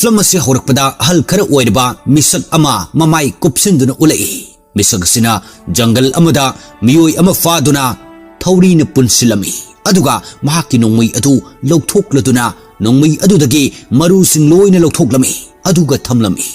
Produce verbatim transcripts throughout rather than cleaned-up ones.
Film ꯑꯁꯤ ꯍꯧꯔꯛꯄꯗ ꯑꯍꯜ ꯈꯔ ꯑꯣꯏꯔꯕ ꯃꯤꯁꯛ ꯑꯃ ꯃꯃꯥꯏ ꯀꯨꯞꯁꯤꯟꯗꯨꯅ ꯎꯠꯂꯛꯏ꯫ ꯃꯤꯁꯛ ꯑꯁꯤꯅ ꯖꯪꯒꯜ ꯑꯃꯗ ꯃꯤꯑꯣꯏ ꯑꯃ ꯐꯥꯗꯨꯅ ꯊꯧꯔꯤꯅ ꯄꯨꯟꯁꯤꯜꯂꯝꯃꯤ, ꯑꯗꯨꯒ ꯃꯍꯥꯛꯀꯤ ꯅꯣꯡꯃꯩ ꯑꯗꯨ ꯂꯧꯊꯣꯛꯂꯗꯨꯅ ꯅꯣꯡꯃꯩ ꯑꯗꯨꯗꯒꯤ ꯃꯔꯨꯁꯤꯡ ꯂꯣꯏꯅ ꯂꯧꯊꯣꯛꯂꯝꯃꯤ, ꯑꯗꯨꯒ ꯊꯝꯂꯝꯃꯤ꯫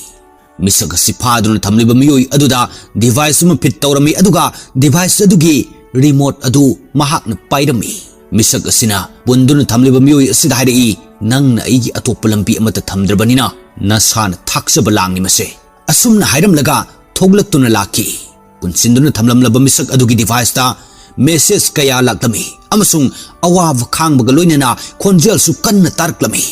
ꯃꯤꯁꯛ ꯑꯁꯤ ꯐꯥꯗꯨꯅ ꯊꯝꯂꯤꯕ ꯃꯤꯑꯣꯏ ꯑꯗꯨꯗ ꯗꯤꯚꯥꯏꯁ ꯑꯃ ꯐꯤꯠ ꯇꯧꯔꯝꯃꯤ, ꯑꯗꯨꯒ ꯗꯤꯚꯥꯏꯁ ꯑꯗꯨꯒꯤ ꯔꯤꯃꯣꯠ ꯑꯗꯨ ꯃꯍꯥꯛꯅ ꯄꯥꯏꯔꯝꯃꯤ꯫ ꯃꯤꯁꯛ ꯑꯁꯤꯅ ꯄꯨꯟꯗꯨꯅ ꯊꯝꯂꯤꯕ ꯃꯤꯑꯣꯏ ꯑꯁꯤꯗ ꯍꯥꯏꯔꯛꯏ, "ꯅꯪꯅ ꯑꯩꯒꯤ ꯑꯇꯣꯞꯄ ꯂꯝꯕꯤ ꯑꯃꯠꯇ ꯊꯝꯗ꯭ꯔꯕꯅꯤꯅ ꯅꯁꯥꯅ ꯊꯥꯛꯆꯕ ꯂꯥꯡꯅꯤ ꯃꯁꯦ"꯫ ꯑꯁꯨꯝꯅ ꯍꯥꯏꯔꯝꯂꯒ ꯊꯣꯛꯂꯛꯇꯨꯅ ꯂꯥꯛꯈꯤ꯫ ꯄꯨꯟꯁꯤꯟꯗꯨꯅ ꯊꯝꯂꯝꯂꯕ ꯃꯤꯁꯛ ꯑꯗꯨꯒꯤ ꯗꯤꯚꯥꯏꯁꯇ ꯃꯦꯁꯦꯖ ꯀꯌꯥ ꯂꯥꯛꯂꯝꯃꯤ, ꯑꯃꯁꯨꯡ ꯑꯋꯥꯕ ꯈꯥꯡꯕꯒ ꯂꯣꯏꯅꯅ ꯈꯣꯟꯖꯦꯜꯁꯨ ꯀꯟꯅ ꯇꯥꯔꯛꯂꯝꯃꯤ꯫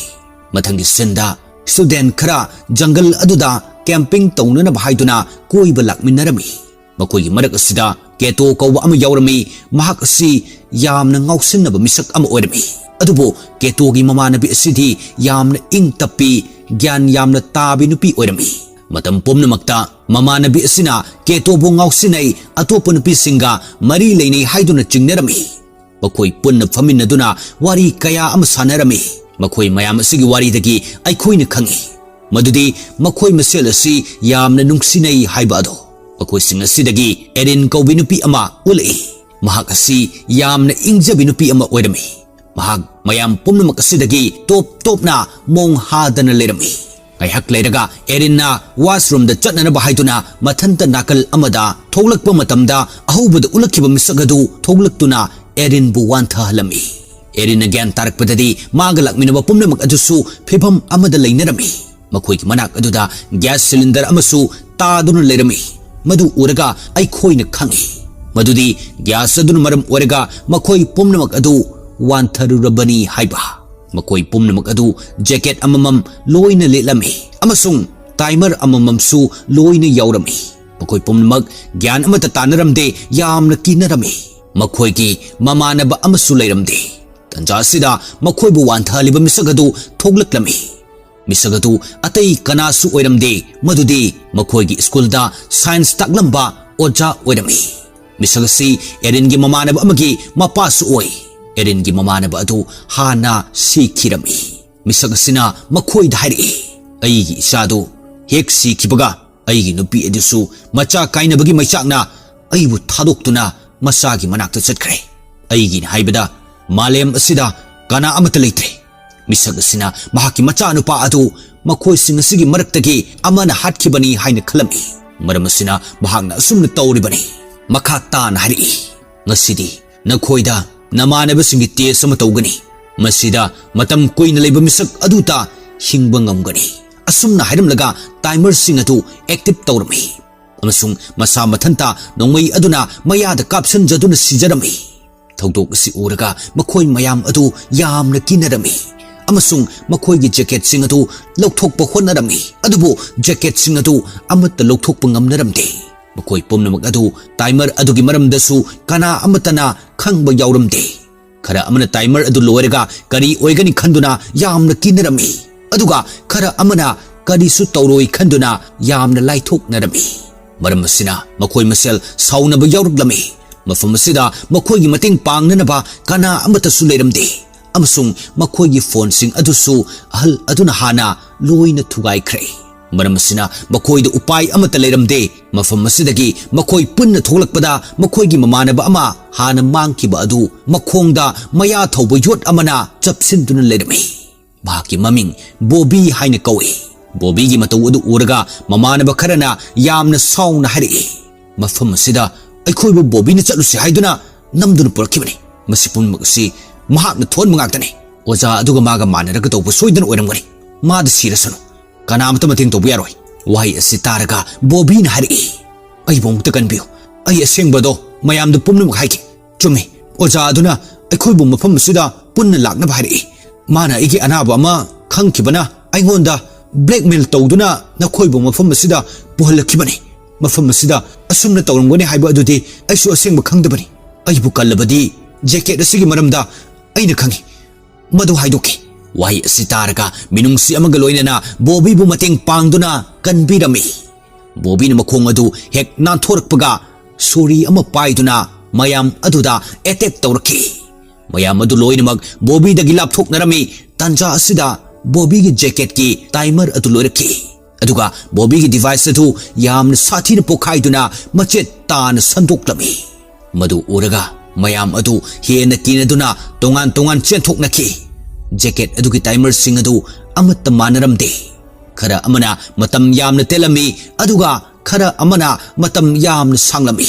ꯃꯊꯪꯒꯤ ꯁꯤꯟꯗ ꯁ꯭ꯇꯨꯗꯦꯟꯠ ꯈꯔ ꯖꯪꯒꯜ ꯑꯗꯨꯗ ꯀꯦꯝꯄꯤꯡ ꯇꯧꯅꯅꯕ ꯍꯥꯏꯗꯨꯅ ꯀꯣꯏꯕ ꯂꯥꯛꯃꯤꯟꯅꯔꯝꯃꯤ꯫ ꯃꯈꯣꯏꯒꯤ ꯃꯔꯛ ꯑꯁꯤꯗ ꯀꯦꯇꯣ ꯀꯧꯕ ꯑꯃ ꯌꯥꯎꯔꯝꯃꯤ꯫ ꯃꯍꯥꯛ ꯑꯁꯤ ꯌꯥꯝꯅ ꯉꯥꯎꯁꯤꯟꯅꯕ ꯃꯤꯁꯛ ꯑꯃ ꯑꯣꯏꯔꯝꯃꯤ꯫ ꯑꯗꯨꯕꯨ ꯀꯦꯇꯣꯒꯤ ꯃꯃꯥꯟꯅꯕꯤ ꯑꯁꯤꯗꯤ ꯌꯥꯝꯅ ꯏꯪ ꯇꯞꯄꯤ, ꯒ꯭ꯌꯥꯟ ꯌꯥꯝꯅ ꯇꯥꯕꯤ ꯅꯨꯄꯤ ꯑꯣꯏꯔꯝꯃꯤ꯫ ꯃꯇꯝ ꯄꯨꯝꯅꯃꯛꯇ ꯃꯃꯥꯟꯅꯕꯤ ꯑꯁꯤꯅ ꯀꯦꯇꯣꯕꯨ ꯉꯥꯎꯁꯤꯟꯅꯩ, ꯑꯇꯣꯞꯄ ꯅꯨꯄꯤꯁꯤꯡꯒ ꯃꯔꯤ ꯂꯩꯅꯩ ꯍꯥꯏꯗꯨꯅ ꯆꯤꯡꯅꯔꯝꯃꯤ꯫ ꯃꯈꯣꯏ ꯄꯨꯟꯅ ꯐꯝꯃꯤꯟꯅꯗꯨꯅ ꯋꯥꯔꯤ ꯀꯌꯥ ꯑꯃ ꯁꯥꯟꯅꯔꯝꯃꯤ꯫ ꯃꯈꯣꯏ ꯃꯌꯥꯝ ꯑꯁꯤꯒꯤ ꯋꯥꯔꯤꯗꯒꯤ ꯑꯩꯈꯣꯏꯅ ꯈꯪꯏ ꯃꯗꯨꯗꯤ ꯃꯈꯣꯏ ꯃꯁꯦꯜ ꯑꯁꯤ ꯌꯥꯝꯅ ꯅꯨꯡꯁꯤꯅꯩ ꯍꯥꯏꯕ ꯑꯗꯣ꯫ ꯃꯈꯣꯏꯁꯤꯡ ꯑꯁꯤꯗꯒꯤ ꯑꯦꯔꯤꯟ ꯀꯧꯕꯤ ꯅꯨꯄꯤ ꯑꯃ ꯎꯠꯂꯛꯏ꯫ ꯃꯍꯥꯛ ꯑꯁꯤ ꯌꯥꯝꯅ ꯏꯪꯖꯕꯤ ꯅꯨꯄꯤ ꯑꯃ ꯑꯣꯏꯔꯝꯃꯤ꯫ ꯃꯍꯥꯛ ꯃꯌꯥꯝ ꯄꯨꯝꯅꯃꯛ ꯑꯁꯤꯗꯒꯤ ꯇꯣꯞ ꯇꯣꯞꯅ ꯃꯣꯡ ꯍꯥꯗꯅ ꯂꯩꯔꯝꯃꯤ꯫ ꯉꯥꯏꯍꯥꯛ ꯂꯩꯔꯒ ꯑꯦꯔꯤꯟꯅ ꯋꯥꯁꯔꯨꯝꯗ ꯆꯠꯅꯅꯕ ꯍꯥꯏꯗꯨꯅ ꯃꯊꯟꯇ ꯅꯥꯀꯜ ꯑꯃꯗ ꯊꯣꯛꯂꯛꯄ ꯃꯇꯝꯗ, ꯑꯍꯧꯕꯗ ꯎꯠꯂꯛꯈꯤꯕ ꯃꯤꯁꯛ ꯑꯗꯨ ꯊꯣꯛꯂꯛꯇꯨꯅ ꯑꯦꯔꯤꯟꯕꯨ ꯋꯥꯟꯊꯍꯜꯂꯝꯃꯤ꯫ ꯑꯦꯔꯤꯟꯅ ꯒ꯭ꯌꯥꯟ ꯇꯥꯔꯛꯄꯗꯗꯤ ꯃꯥꯒ ꯂꯥꯛꯃꯤꯟꯅꯕ ꯄꯨꯝꯅꯃꯛ ꯑꯗꯨꯁꯨ ꯐꯤꯚꯝ ꯑꯃꯗ ꯂꯩꯅꯔꯝꯃꯤ꯫ ꯃꯈꯣꯏꯒꯤ ꯃꯅꯥꯛ ꯑꯗꯨꯗ ꯒ꯭ꯌꯥꯁ ꯁꯤꯂꯤꯟꯗꯔ ꯑꯃꯁꯨ ꯇꯥꯗꯨꯅ ꯂꯩꯔꯝꯃꯤ꯫ ꯃꯗꯨ ꯎꯔꯒ ꯑꯩꯈꯣꯏꯅ ꯈꯪꯏ ꯃꯗꯨꯗꯤ ꯒ꯭ꯌꯥꯁ ꯑꯗꯨꯅ ꯃꯔꯝ ꯑꯣꯏꯔꯒ ꯃꯈꯣꯏ ꯄꯨꯝꯅꯃꯛ ꯑꯗꯨ ꯋꯥꯟꯊꯔꯨꯔꯕꯅꯤ ꯍꯥꯏꯕ꯫ ꯃꯈꯣꯏ ꯄꯨꯝꯅꯃꯛ ꯑꯗꯨ ꯖꯦꯀꯦꯠ ꯑꯃꯃꯝ ꯂꯣꯏꯅ ꯂꯤꯠꯂꯝꯃꯤ, ꯑꯃꯁꯨꯡ ꯇꯥꯏꯃꯔ ꯑꯃꯃꯝꯁꯨ ꯂꯣꯏꯅ ꯌꯥꯎꯔꯝꯃꯤ꯫ ꯃꯈꯣꯏ ꯄꯨꯝꯅꯃꯛ ꯒ꯭ꯌꯥꯟ ꯑꯃꯠꯇ ꯇꯥꯅꯔꯝꯗꯦ, ꯌꯥꯝꯅ ꯀꯤꯅꯔꯝꯃꯤ꯫ ꯃꯈꯣꯏꯒꯤ ꯃꯃꯥꯟꯅꯕ ꯑꯃꯁꯨ ꯂꯩꯔꯝꯗꯦ꯫ ꯇꯟꯖꯥ ꯑꯁꯤꯗ ꯃꯈꯣꯏꯕꯨ ꯋꯥꯟꯊꯍꯜꯂꯤꯕ ꯃꯤꯁꯛ ꯑꯗꯨ ꯊꯣꯛꯂꯛꯂꯝꯃꯤ꯫ ꯃꯤꯁꯛ ꯑꯗꯨ ꯑꯇꯩ ꯀꯅꯥꯁꯨ ꯑꯣꯏꯔꯝꯗꯦ, ꯃꯗꯨꯗꯤ ꯃꯈꯣꯏꯒꯤ ꯁ꯭ꯀꯨꯜꯗ ꯁꯥꯏꯟꯁ ꯇꯥꯛꯂꯝꯕ ꯑꯣꯖꯥ ꯑꯣꯏꯔꯝꯃꯤ꯫ ꯃꯤꯁꯛ ꯑꯁꯤ ꯑꯦꯔꯤꯟꯒꯤ ꯃꯃꯥꯟꯅꯕ ꯑꯃꯒꯤ ꯃꯄꯥꯁꯨ ꯑꯣꯏ꯫ ꯑꯦꯔꯤꯟꯒꯤ ꯃꯃꯥꯟꯅꯕ ꯑꯗꯨ ꯍꯥꯟꯅ ꯁꯤꯈꯤꯔꯝꯃꯤ꯫ ꯃꯤꯁꯛ ꯑꯁꯤꯅ ꯃꯈꯣꯏꯗ ꯍꯥꯏꯔꯛꯏ, ꯑꯩꯒꯤ ꯏꯆꯥꯗꯨ ꯍꯦꯛ ꯁꯤꯈꯤꯕꯒ, ꯑꯩꯒꯤ ꯅꯨꯄꯤ ꯑꯗꯨꯁꯨ ꯃꯆꯥ ꯀꯥꯏꯅꯕꯒꯤ ꯃꯩꯆꯥꯛꯅ ꯑꯩꯕꯨ ꯊꯥꯗꯣꯛꯇꯨꯅ ꯃꯆꯥꯒꯤ ꯃꯅꯥꯛꯇ ꯆꯠꯈ꯭ꯔꯦ꯫ ꯑꯩꯒꯤꯅꯤ ꯍꯥꯏꯕꯗ ꯃꯥꯂꯦꯝ ꯑꯁꯤꯗ ꯀꯅꯥ ꯑꯃꯠꯇ ꯂꯩꯇ꯭ꯔꯦ꯫ ꯃꯤꯁꯛ ꯑꯁꯤꯅ ꯃꯍꯥꯛꯀꯤ ꯃꯆꯥꯅꯨꯄꯥ ꯑꯗꯨ ꯃꯈꯣꯏꯁꯤꯡ ꯑꯁꯤꯒꯤ ꯃꯔꯛꯇꯒꯤ ꯑꯃꯅ ꯍꯥꯠꯈꯤꯕꯅꯤ ꯍꯥꯏꯅ ꯈꯜꯂꯝꯃꯤ꯫ ꯃꯔꯝ ꯑꯁꯤꯅ ꯃꯍꯥꯛꯅ ꯑꯁꯨꯝꯅ ꯇꯧꯔꯤꯕꯅꯤ꯫ ꯃꯈꯥ ꯇꯥꯅ ꯍꯥꯏꯔꯛꯏ, "ꯉꯁꯤꯗꯤ ꯅꯈꯣꯏꯗ ꯅꯃꯥꯟꯅꯕꯁꯤꯡꯒꯤ test ꯑꯃ ꯇꯧꯒꯅꯤ꯫ ꯃꯁꯤꯗ ꯃꯇꯝ ꯀꯨꯏꯅ ꯂꯩꯕ ꯃꯤꯁꯛ ꯑꯗꯨꯇ ꯍꯤꯡꯕ ꯉꯝꯒꯅꯤ꯫" ꯑꯁꯨꯝꯅ ꯍꯥꯏꯔꯝꯂꯒ timerꯁꯤꯡ ꯑꯗꯨ active ꯇꯧꯔꯝꯃꯤ꯫ ꯑꯃꯁꯨꯡ ꯃꯁꯥ ꯃꯊꯟꯇ ꯅꯣꯡꯃꯩ ꯑꯗꯨꯅ ꯃꯌꯥꯗ ꯀꯥꯞꯁꯤꯟꯖꯗꯨꯅ ꯁꯤꯖꯔꯝꯃꯤ꯫ ꯊꯧꯗꯣꯛ ꯑꯁꯤ ꯎꯔꯒ ꯃꯈꯣꯏ ꯃꯌꯥꯝ ꯑꯗꯨ ꯌꯥꯝꯅ ꯀꯤꯅꯔꯝꯃꯤ ꯑꯃꯁꯨꯡ ꯃꯈꯣꯏꯒꯤ jacketꯁꯤꯡ ꯑꯗꯨ ꯂꯧꯊꯣꯛꯄ ꯍꯣꯠꯅꯔꯝꯃꯤ, ꯑꯗꯨꯕꯨ jacketꯁꯤꯡ ꯑꯗꯨ ꯑꯃꯠꯇ ꯂꯧꯊꯣꯛꯄ ꯉꯝꯅꯔꯝꯗꯦ꯫ ꯃꯈꯣꯏ ꯄꯨꯝꯅꯃꯛ ꯑꯗꯨ timer ꯑꯗꯨꯒꯤ ꯃꯔꯝꯗꯁꯨ ꯀꯅꯥ ꯑꯃꯠꯇꯅ ꯈꯪꯕ ꯌꯥꯎꯔꯝꯗꯦ꯫ ꯈꯔ ꯑꯃꯅ timer ꯑꯗꯨ ꯂꯣꯏꯔꯒ ꯀꯔꯤ ꯑꯣꯏꯒꯅꯤ ꯈꯟꯗꯨꯅ ꯌꯥꯝꯅ ꯀꯤꯅꯔꯝꯃꯤ, ꯑꯗꯨꯒ ꯈꯔ ꯑꯃꯅ ꯀꯔꯤꯁꯨ ꯇꯧꯔꯣꯏ ꯈꯟꯗꯨꯅ ꯌꯥꯝꯅ ꯂꯥꯏꯊꯣꯛꯅꯔꯝꯃꯤ꯫ ꯃꯔꯝ ꯑꯁꯤꯅ ꯃꯈꯣꯏ ꯃꯁꯦꯜ ꯁꯥꯎꯅꯕ ꯌꯥꯎꯔꯛꯂꯝꯃꯤ꯫ ꯃꯐꯝ ꯑꯁꯤꯗ ꯃꯈꯣꯏꯒꯤ ꯃꯇꯦꯡ ꯄꯥꯡꯅꯅꯕ ꯀꯅꯥ ꯑꯃꯠꯇꯁꯨ ꯂꯩꯔꯝꯗꯦ, ꯑꯃꯁꯨꯡ ꯃꯈꯣꯏꯒꯤ phoneꯁꯤꯡ ꯑꯗꯨꯁꯨ ꯑꯍꯜ ꯑꯗꯨꯅ ꯍꯥꯟꯅ ꯂꯣꯏꯅ ꯊꯨꯒꯥꯏꯈ꯭ꯔꯦ꯫ ꯃꯔꯝ ꯑꯁꯤꯅ ꯃꯈꯣꯏꯗ ꯎꯄꯥꯏ ꯑꯃꯠꯇ ꯂꯩꯔꯝꯗꯦ꯫ ꯃꯐꯝ ꯑꯁꯤꯗꯒꯤ ꯃꯈꯣꯏ ꯄꯨꯟꯅ ꯊꯣꯛꯂꯛꯄꯗ ꯃꯈꯣꯏꯒꯤ ꯃꯃꯥꯟꯅꯕ ꯑꯃ ꯍꯥꯟꯅ ꯃꯥꯡꯈꯤꯕ ꯑꯗꯨ ꯃꯈꯣꯡꯗ ꯃꯌꯥ ꯊꯧꯕ ꯌꯣꯠ ꯑꯃꯅ ꯆꯞꯁꯤꯟꯗꯨꯅ ꯂꯩꯔꯝꯃꯤ꯫ ꯃꯍꯥꯛꯀꯤ ꯃꯃꯤꯡ ꯕꯣꯕꯤ ꯍꯥꯏꯅ ꯀꯧꯏ꯫ ꯕꯣꯕꯤꯒꯤ ꯃꯇꯧ ꯑꯗꯨ ꯎꯔꯒ ꯃꯃꯥꯟꯅꯕ ꯈꯔꯅ ꯌꯥꯝꯅ ꯁꯥꯎꯅ ꯍꯥꯏꯔꯛꯏ, "ꯃꯐꯝ ꯑꯁꯤꯗ ꯑꯩꯈꯣꯏꯕꯨ ꯕꯣꯕꯤꯅ ꯆꯠꯂꯨꯁꯤ ꯍꯥꯏꯗꯨꯅ ꯅꯝꯗꯨꯅ ꯄꯨꯔꯛꯈꯤꯕꯅꯤ꯫ ꯃꯁꯤ ꯄꯨꯝꯅꯃꯛ ꯑꯁꯤ ꯃꯍꯥꯛꯅ ꯊꯣꯟꯕ ꯉꯥꯛꯇꯅꯤ꯫ ꯑꯣꯖꯥ ꯑꯗꯨꯒ ꯃꯥꯒ ꯃꯥꯟꯅꯔꯒ ꯇꯧꯕ ꯁꯣꯏꯗꯅ ꯑꯣꯏꯔꯝꯒꯅꯤ꯫ ꯃꯥꯗ ꯁꯤꯔꯁꯅꯨ꯫ ꯀꯅꯥꯃꯠꯇ ꯃꯇꯦꯡ ꯇꯧꯕ ꯌꯥꯔꯣꯏ꯫" ꯋꯥꯍꯩ ꯑꯁꯤ ꯇꯥꯔꯒ ꯕꯣꯕꯤꯅ ꯍꯥꯏꯔꯛꯏ, "ꯑꯩꯕꯨ ꯑꯃꯨꯛꯇ ꯀꯟꯕꯤꯌꯨ꯫ ꯑꯩ ꯑꯁꯦꯡꯕꯗꯣ ꯃꯌꯥꯝꯗ ꯄꯨꯝꯅꯃꯛ ꯍꯥꯏꯒꯦ꯫ ꯆꯨꯝꯃꯤ, ꯑꯣꯖꯥ ꯑꯗꯨꯅ ꯑꯩꯈꯣꯏꯕꯨ ꯃꯐꯝ ꯑꯁꯤꯗ ꯄꯨꯟꯅ ꯂꯥꯛꯅꯕ ꯍꯥꯏꯔꯛꯏ꯫ ꯃꯥꯅ ꯑꯩꯒꯤ ꯑꯅꯥꯕ ꯑꯃ ꯈꯪꯈꯤꯕꯅ ꯑꯩꯉꯣꯟꯗ blackmail ꯇꯧꯗꯨꯅ ꯅꯈꯣꯏꯕꯨ ꯃꯐꯝ ꯑꯁꯤꯗ ꯄꯨꯍꯜꯂꯛꯈꯤꯕꯅꯤ꯫ ꯃꯐꯝ ꯑꯁꯤꯗ ꯑꯁꯨꯝꯅ ꯇꯧꯔꯝꯒꯅꯤ ꯍꯥꯏꯕ ꯑꯗꯨꯗꯤ ꯑꯩꯁꯨ ꯑꯁꯦꯡꯕ ꯈꯪꯗꯕꯅꯤ꯫ ꯑꯩꯕꯨ ꯀꯜꯂꯕꯗꯤ jacket ꯑꯁꯤꯒꯤ ꯃꯔꯝꯗ ꯑꯩꯅ ꯈꯪꯏ꯫ ꯃꯗꯨ ꯍꯥꯏꯗꯣꯛꯈꯤ꯫" ꯋꯥꯍꯩ ꯑꯁꯤ ꯇꯥꯔꯒ ꯃꯤꯅꯨꯡꯁꯤ ꯑꯃꯒ ꯂꯣꯏꯅꯅ ꯕꯣꯕꯤꯕꯨ ꯃꯇꯦꯡ ꯄꯥꯡꯗꯨꯅ ꯀꯟꯕꯤꯔꯝꯃꯤ꯫ ꯕꯣꯕꯤꯅ ꯃꯈꯣꯡ ꯑꯗꯨ ꯍꯦꯛ ꯅꯥꯟꯊꯣꯔꯛꯄꯒ ꯁꯣꯔꯤ ꯑꯃ ꯄꯥꯏꯗꯨꯅ ꯃꯌꯥꯝ ꯑꯗꯨꯗ attack ꯇꯧꯔꯛꯈꯤ꯫ ꯃꯌꯥꯝ ꯑꯗꯨ ꯂꯣꯏꯅꯃꯛ ꯕꯣꯕꯤꯗꯒꯤ ꯂꯥꯞꯊꯣꯛꯅꯔꯝꯃꯤ꯫ ꯇꯥꯟꯖꯥ ꯑꯁꯤꯗ ꯕꯣꯕꯤꯒꯤ ꯖꯦꯀꯦꯠꯀꯤ ꯇꯥꯏꯃꯔ ꯑꯗꯨ ꯂꯣꯏꯔꯛꯈꯤ꯫ ꯑꯗꯨꯒ ꯕꯣꯕꯤꯒꯤ ꯗꯤꯚꯥꯏꯁ ꯑꯗꯨ ꯌꯥꯝꯅ ꯁꯥꯊꯤꯅ ꯄꯣꯈꯥꯏꯗꯨꯅ ꯃꯆꯦꯠ ꯇꯥꯅ ꯁꯟꯗꯣꯛꯂꯝꯃꯤ꯫ ꯃꯗꯨ ꯎꯔꯒ ꯃꯌꯥꯝ ꯑꯗꯨ ꯍꯦꯟꯅ ꯀꯤꯅꯗꯨꯅ ꯇꯣꯉꯥꯟ ꯇꯣꯉꯥꯟ ꯆꯦꯟꯊꯣꯛꯅꯈꯤ꯫ ꯖꯦꯀꯦꯠ ꯑꯗꯨꯒꯤ ꯇꯥꯏꯃꯔꯁꯤꯡ ꯑꯗꯨ ꯑꯃꯠꯇ ꯃꯥꯟꯅꯔꯝꯗꯦ꯫ ꯈꯔ ꯑꯃꯅ ꯃꯇꯝ ꯌꯥꯝꯅ ꯇꯦꯜꯂꯝꯃꯤ, ꯑꯗꯨꯒ ꯈꯔ ꯑꯃꯅ ꯃꯇꯝ ꯌꯥꯝꯅ ꯁꯥꯡꯂꯝꯃꯤ꯫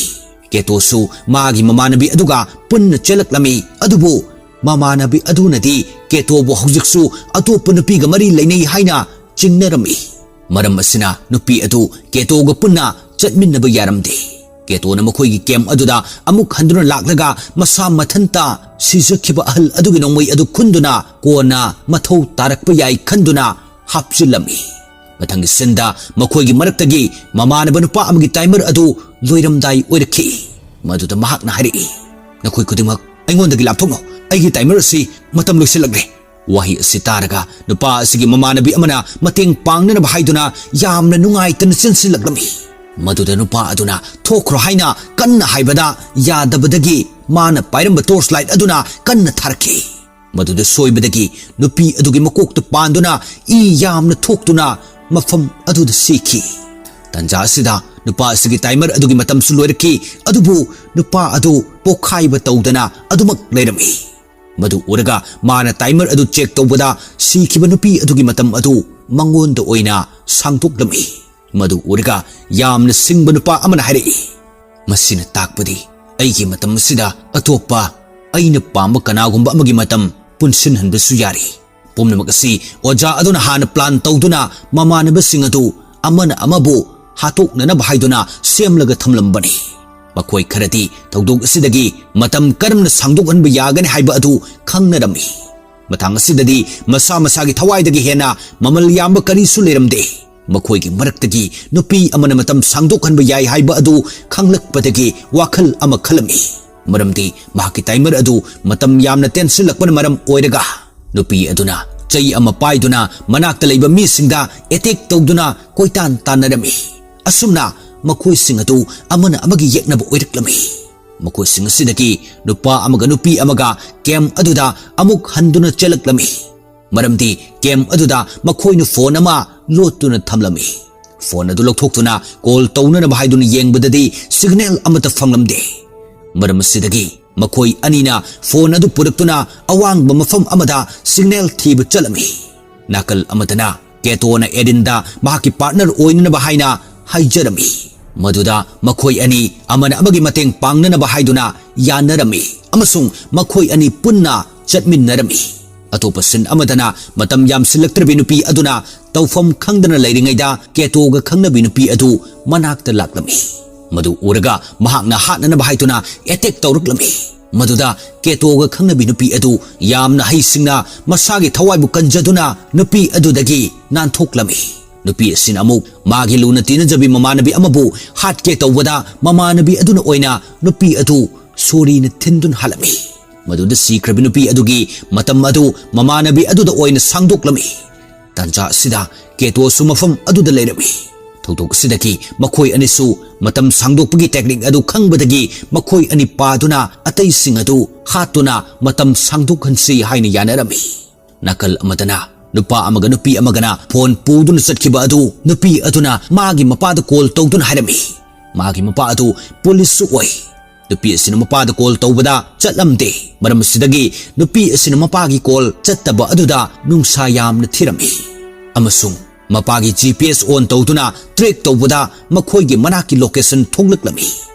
ꯀꯦꯇꯣꯁꯨ ꯃꯥꯒꯤ ꯃꯃꯥꯟꯅꯕꯤ ꯑꯗꯨꯒ ꯄꯨꯟꯅ ꯆꯦꯜꯂꯛꯂꯝꯃꯤ, ꯑꯗꯨꯕꯨ ꯃꯃꯥꯟꯅꯕꯤ ꯑꯗꯨꯅꯗꯤ ꯀꯦꯇꯣꯕꯨ ꯍꯧꯖꯤꯛꯁꯨ ꯑꯇꯣꯞꯄ ꯅꯨꯄꯤꯒ ꯃꯔꯤ ꯂꯩꯅꯩ ꯍꯥꯏꯅ ꯆꯤꯡꯅꯔꯝꯃꯤ꯫ ꯃꯔꯝ ꯑꯁꯤꯅ ꯅꯨꯄꯤ ꯑꯗꯨ ꯀꯦꯇꯣꯒ ꯄꯨꯟꯅ ꯆꯠꯃꯤꯟꯅꯕ ꯌꯥꯔꯝꯗꯦ꯫ ꯀꯦꯇꯣꯅ ꯃꯈꯣꯏꯒꯤ ꯀꯦꯝ ꯑꯗꯨꯗ ꯑꯃꯨꯛ ꯍꯟꯗꯨꯅ ꯂꯥꯛꯂꯒ ꯃꯁꯥ ꯃꯊꯟꯇ ꯁꯤꯖꯈꯤꯕ ꯑꯍꯜ ꯑꯗꯨꯒꯤ ꯅꯣꯡꯃꯩ ꯑꯗꯨ ꯈꯨꯟꯗꯨꯅ ꯀꯣꯟꯅ ꯃꯊꯧ ꯇꯥꯔꯛꯄ ꯌꯥꯏ ꯈꯟꯗꯨꯅ ꯍꯥꯞꯆꯤꯜꯂꯝꯃꯤ꯫ ꯃꯊꯪꯒꯤ ꯁꯤꯟꯗ ꯃꯈꯣꯏꯒꯤ ꯃꯔꯛꯇꯒꯤ ꯃꯃꯥꯟꯅꯕ ꯅꯨꯄꯥ ꯑꯃꯒꯤ ꯇꯥꯏꯃꯔ ꯑꯗꯨ ꯂꯣꯏꯔꯝꯗꯥꯏ ꯑꯣꯏꯔꯛꯈꯤ꯫ ꯃꯗꯨꯗ ꯃꯍꯥꯛꯅ ꯍꯥꯏꯔꯛꯏ, "ꯅꯈꯣꯏ ꯈꯨꯗꯤꯡꯃꯛ ꯑꯩꯉꯣꯟꯗꯒꯤ ꯂꯥꯞꯊꯣꯛꯅꯧ, ꯑꯩꯒꯤ ꯇꯥꯏꯃꯔ ꯑꯁꯤ ꯃꯇꯝ ꯂꯣꯏꯁꯤꯜꯂꯛꯂꯦ"꯫ ꯋꯥꯍꯩ ꯑꯁꯤ ꯇꯥꯔꯒ ꯅꯨꯄꯥ ꯑꯁꯤꯒꯤ ꯃꯃꯥꯟꯅꯕꯤ ꯑꯃꯅ ꯃꯇꯦꯡ ꯄꯥꯡꯅꯅꯕ ꯍꯥꯏꯗꯨꯅ ꯌꯥꯝꯅ ꯅꯨꯡꯉꯥꯏꯇꯅ ꯆꯦꯟꯁꯤꯜꯂꯛꯂꯝꯃꯤ꯫ ꯃꯗꯨꯗ ꯅꯨꯄꯥ ꯑꯗꯨꯅ "ꯊꯣꯛꯈ꯭ꯔꯣ" ꯍꯥꯏꯅ ꯀꯟꯅ ꯍꯥꯏꯕꯗ ꯌꯥꯗꯕꯗꯒꯤ ꯃꯥꯅ ꯄꯥꯏꯔꯝꯕ ꯇꯣꯔꯆ ꯂꯥꯏꯠ ꯑꯗꯨꯅ ꯀꯟꯅ ꯊꯥꯔꯛꯈꯤ꯫ ꯃꯗꯨꯗ ꯁꯣꯏꯕꯗꯒꯤ ꯅꯨꯄꯤ ꯑꯗꯨꯒꯤ ꯃꯀꯣꯛꯇ ꯄꯥꯟꯗꯨꯅ ꯏ ꯌꯥꯝꯅ ꯊꯣꯛꯇꯨꯅ ꯃꯐꯝ ꯑꯗꯨꯗ ꯁꯤꯈꯤ꯫ ꯇꯟꯖꯥ ꯑꯁꯤꯗ ꯅꯨꯄꯥ ꯑꯁꯤꯒꯤ ꯇꯥꯏꯃꯔ ꯑꯗꯨꯒꯤ ꯃꯇꯝꯁꯨ ꯂꯣꯏꯔꯛꯈꯤ, ꯑꯗꯨꯕꯨ ꯅꯨꯄꯥ ꯑꯗꯨ ꯄꯣꯈꯥꯏꯕ ꯇꯧꯗꯅ ꯑꯗꯨꯃꯛ ꯂꯩꯔꯝꯃꯤ꯫ ꯃꯗꯨ ꯎꯔꯒ ꯃꯥꯅ ꯇꯥꯏꯃꯔ ꯑꯗꯨ ꯆꯦꯛ ꯇꯧꯕꯗ ꯁꯤꯈꯤꯕ ꯅꯨꯄꯤ ꯑꯗꯨꯒꯤ ꯃꯇꯝ ꯑꯗꯨ ꯃꯉꯣꯟꯗ ꯑꯣꯏꯅ ꯁꯥꯡꯗꯣꯛꯂꯝꯃꯤ꯫ ꯃꯗꯨ ꯎꯔꯒ ꯌꯥꯝꯅ ꯁꯤꯡꯕ ꯅꯨꯄꯥ ꯑꯃꯅ ꯍꯥꯏꯔꯛꯏ, "ꯃꯁꯤꯅ ꯇꯥꯛꯄꯗꯤ ꯑꯩꯒꯤ ꯃꯇꯝ ꯑꯁꯤꯗ ꯑꯇꯣꯞꯄ ꯑꯩꯅ ꯄꯥꯝꯕ ꯀꯅꯥꯒꯨꯝꯕ ꯑꯃꯒꯤ ꯃꯇꯝ ꯄꯨꯟꯁꯤꯟꯍꯟꯕꯁꯨ ꯌꯥꯔꯤ꯫ ꯄꯨꯝꯅꯃꯛ ꯑꯁꯤ ꯑꯣꯖꯥ ꯑꯗꯨꯅ ꯍꯥꯟꯅ ꯄ꯭ꯂꯥꯟ ꯇꯧꯗꯨꯅ ꯃꯃꯥꯟꯅꯕꯁꯤꯡ ꯑꯗꯨ ꯑꯃꯅ ꯑꯃꯕꯨ ꯍꯥꯠꯇꯣꯛꯅꯅꯕ ꯍꯥꯏꯗꯨꯅ ꯁꯦꯝꯂꯒ ꯊꯝꯂꯝꯕꯅꯤ꯫ ꯃꯈꯣꯏ ꯈꯔꯗꯤ ꯊꯧꯗꯣꯛ ꯑꯁꯤꯗꯒꯤ ꯃꯇꯝ ꯀꯔꯝꯅ ꯁꯥꯡꯗꯣꯛꯍꯟꯕ ꯌꯥꯒꯅꯤ ꯍꯥꯏꯕ ꯑꯗꯨ ꯈꯪꯅꯔꯝꯃꯤ꯫ ꯃꯇꯥꯡ ꯑꯁꯤꯗꯗꯤ ꯃꯁꯥ ꯃꯁꯥꯒꯤ ꯊꯋꯥꯏꯗꯒꯤ ꯍꯦꯟꯅ ꯃꯃꯜ ꯌꯥꯝꯕ ꯀꯔꯤꯁꯨ ꯂꯩꯔꯝꯗꯦ꯫ ꯃꯈꯣꯏꯒꯤ ꯃꯔꯛꯇꯒꯤ ꯅꯨꯄꯤ ꯑꯃꯅ ꯃꯇꯝ ꯁꯥꯡꯗꯣꯛꯍꯟꯕ ꯌꯥꯏ ꯍꯥꯏꯕ ꯑꯗꯨ ꯈꯪꯂꯛꯄꯗꯒꯤ ꯋꯥꯈꯜ ꯑꯃ ꯈꯜꯂꯝꯃꯤ, ꯃꯔꯝꯗꯤ ꯃꯍꯥꯛꯀꯤ ꯇꯥꯏꯃꯔ ꯑꯗꯨ ꯃꯇꯝ ꯌꯥꯝꯅ ꯇꯦꯟꯁꯤꯜꯂꯛꯄꯅ ꯃꯔꯝ ꯑꯣꯏꯔꯒ꯫ ꯅꯨꯄꯤ ꯑꯗꯨꯅ ꯆꯩ ꯑꯃ ꯄꯥꯏꯗꯨꯅ ꯃꯅꯥꯛꯇ ꯂꯩꯕ ꯃꯤꯁꯤꯡꯗ ꯑꯦꯇꯦꯛ ꯇꯧꯗꯨꯅ ꯀꯣꯏꯇꯥꯟ ꯇꯥꯟꯅꯔꯝꯃꯤ꯫ ꯑꯁꯨꯝꯅ ꯃꯈꯣꯏꯁꯤꯡ ꯑꯗꯨ ꯑꯃꯅ ꯑꯃꯒꯤ ꯌꯦꯛꯅꯕ ꯑꯣꯏꯔꯛꯂꯝꯃꯤ꯫ ꯃꯈꯣꯏꯁꯤꯡ ꯑꯁꯤꯗꯒꯤ ꯅꯨꯄꯥ ꯑꯃꯒ ꯅꯨꯄꯤ ꯑꯃꯒ ꯀꯦꯝ ꯑꯗꯨꯗ ꯑꯃꯨꯛ ꯍꯟꯗꯨꯅ ꯆꯦꯜꯂꯛꯂꯝꯃꯤ꯫ ꯃꯔꯝꯗꯤ ꯀꯦꯝ ꯑꯗꯨꯗ ꯃꯈꯣꯏꯅ ꯐꯣꯟ ꯑꯃ ꯂꯣꯠꯇꯨꯅ ꯊꯝꯂꯝꯃꯤ꯫ ꯐꯣꯟ ꯑꯗꯨ ꯂꯧꯊꯣꯛꯇꯨꯅ ꯀꯣꯜ ꯇꯧꯅꯅꯕ ꯍꯥꯏꯗꯨꯅ ꯌꯦꯡꯕꯗꯗꯤ ꯁꯤꯒꯅꯦꯜ ꯑꯃꯠꯇ ꯐꯪꯂꯝꯗꯦ꯫ ꯃꯔꯝ ꯑꯁꯤꯗꯒꯤ ꯃꯈꯣꯏ ꯑꯅꯤꯅ ꯐꯣꯟ ꯑꯗꯨ ꯄꯨꯔꯛꯇꯨꯅ ꯑꯋꯥꯡꯕ ꯃꯐꯝ ꯑꯃꯗ ꯁꯤꯒꯅꯦꯜ ꯊꯤꯕ ꯆꯠꯂꯝꯃꯤ꯫ ꯅꯥꯀꯜ ꯑꯃꯗꯅ ꯀꯦꯇꯣꯅ ꯑꯦꯗꯤꯟꯗ ꯃꯍꯥꯛꯀꯤ ꯄꯥꯔꯠꯅꯔ ꯑꯣꯏꯅꯅꯕ ꯍꯥꯏꯅ ꯍꯥꯏꯖꯔꯝꯃꯤ꯫ ꯃꯗꯨꯗ ꯃꯈꯣꯏ ꯑꯅꯤ ꯑꯃꯅ ꯑꯃꯒꯤ ꯃꯇꯦꯡ ꯄꯥꯡꯅꯅꯕ ꯍꯥꯏꯗꯨꯅ ꯌꯥꯅꯔꯝꯃꯤ ꯑꯃꯁꯨꯡ ꯃꯈꯣꯏ ꯑꯅꯤ ꯄꯨꯟꯅ ꯆꯠꯃꯤꯟꯅꯔꯝꯃꯤ꯫ ꯑꯇꯣꯞꯄ ꯁꯤꯟ ꯑꯃꯗꯅ ꯃꯇꯝ ꯌꯥꯝꯁꯤꯜꯂꯛꯇ꯭ꯔꯕꯤ ꯅꯨꯄꯤ ꯑꯗꯨꯅ ꯇꯧꯐꯝ ꯈꯪꯗꯅ ꯂꯩꯔꯤꯉꯩꯗ ꯀꯦꯇꯣꯒ ꯈꯪꯅꯕꯤ ꯅꯨꯄꯤ ꯑꯗꯨ ꯃꯅꯥꯛꯇ ꯂꯥꯛꯂꯝꯃꯤ꯫ ꯃꯗꯨ ꯎꯔꯒ ꯃꯍꯥꯛꯅ ꯍꯥꯠꯅꯅꯕ ꯍꯥꯏꯗꯨꯅ ꯑꯦꯇꯦꯛ ꯇꯧꯔꯛꯂꯝꯃꯤ꯫ ꯃꯗꯨꯗ ꯀꯦꯇꯣꯒ ꯈꯪꯅꯕꯤ ꯅꯨꯄꯤ ꯑꯗꯨ ꯌꯥꯝꯅ ꯍꯩꯁꯤꯡꯅ ꯃꯁꯥꯒꯤ ꯊꯋꯥꯏꯕꯨ ꯀꯟꯖꯗꯨꯅ ꯅꯨꯄꯤ ꯑꯗꯨꯗꯒꯤ ꯅꯥꯟꯊꯣꯛꯂꯝꯃꯤ꯫ ꯅꯨꯄꯤ ꯑꯁꯤꯅ ꯑꯃꯨꯛ ꯃꯥꯒꯤ ꯂꯨꯅ ꯇꯤꯟꯅꯖꯕꯤ ꯃꯃꯥꯟꯅꯕꯤ ꯑꯃꯕꯨ ꯍꯥꯠꯀꯦ ꯇꯧꯕꯗ ꯃꯃꯥꯟꯅꯕꯤ ꯑꯗꯨꯅ ꯑꯣꯏꯅ ꯅꯨꯄꯤ ꯑꯗꯨ ꯁꯣꯔꯤꯅ ꯊꯤꯟꯗꯨꯅ ꯍꯥꯠꯂꯝꯃꯤ꯫ ꯃꯗꯨꯗ ꯁꯤꯈ꯭ꯔꯕꯤ ꯅꯨꯄꯤ ꯑꯗꯨꯒꯤ ꯃꯇꯝ ꯑꯗꯨ ꯃꯃꯥꯟꯅꯕꯤ ꯑꯗꯨꯗ ꯑꯣꯏꯅ ꯁꯥꯡꯗꯣꯛꯂꯝꯃꯤ꯫ ꯇꯥꯟꯖꯥ ꯑꯁꯤꯗ ꯀꯦꯇꯣꯁꯨ ꯃꯐꯝ ꯑꯗꯨꯗ ꯂꯩꯔꯝꯃꯤ꯫ ꯊꯧꯗꯣꯛ ꯑꯁꯤꯗꯒꯤ ꯃꯈꯣꯏ ꯑꯅꯤꯁꯨ ꯃꯇꯝ ꯁꯥꯡꯗꯣꯛꯄꯒꯤ ꯇꯦꯛꯅꯤꯛ ꯑꯗꯨ ꯈꯪꯕꯗꯒꯤ ꯃꯈꯣꯏ ꯑꯅꯤ ꯄꯥꯗꯨꯅ ꯑꯇꯩꯁꯤꯡ ꯑꯗꯨ ꯍꯥꯠꯇꯨꯅ ꯃꯇꯝ ꯁꯥꯡꯗꯣꯛꯍꯟꯁꯤ ꯍꯥꯏꯅ ꯌꯥꯅꯔꯝꯃꯤ꯫ ꯅꯥꯀꯜ ꯑꯃꯗꯅ ꯅꯨꯄꯥ ꯑꯃꯒ ꯅꯨꯄꯤ ꯑꯃꯒꯅ ꯐꯣꯟ ꯄꯨꯗꯨꯅ ꯆꯠꯈꯤꯕ ꯑꯗꯨ ꯅꯨꯄꯤ ꯑꯗꯨꯅ ꯃꯥꯒꯤ ꯃꯄꯥꯗ ꯀꯣꯜ ꯇꯧꯗꯨꯅ ꯍꯥꯏꯔꯝꯃꯤ꯫ ꯃꯥꯒꯤ ꯃꯄꯥ ꯑꯗꯨ ꯄꯨꯂꯤꯁꯁꯨ ꯑꯣꯏ꯫ ꯅꯨꯄꯤ ꯑꯁꯤꯅ ꯃꯄꯥꯗ ꯀꯣꯜ ꯇꯧꯕꯗ ꯆꯠꯂꯝꯗꯦ꯫ ꯃꯔꯝ ꯑꯁꯤꯗꯒꯤ ꯅꯨꯄꯤ ꯑꯁꯤꯅ ꯃꯄꯥꯒꯤ ꯀꯣꯜ ꯆꯠꯇꯕ ꯑꯗꯨꯗ ꯅꯨꯡꯁꯥ ꯌꯥꯝꯅ ꯊꯤꯔꯝꯃꯤ ꯑꯃꯁꯨꯡ ꯃꯄꯥꯒꯤ ꯖꯤ ꯄꯤ ꯑꯦꯁ ꯑꯣꯟ ꯇꯧꯗꯨꯅ ꯇ꯭ꯔꯦꯛ ꯇꯧꯕꯗ ꯃꯈꯣꯏꯒꯤ ꯃꯅꯥꯛꯀꯤ ꯂꯣꯀꯦꯁꯟ ꯊꯣꯛꯂꯛꯂꯝꯃꯤ꯫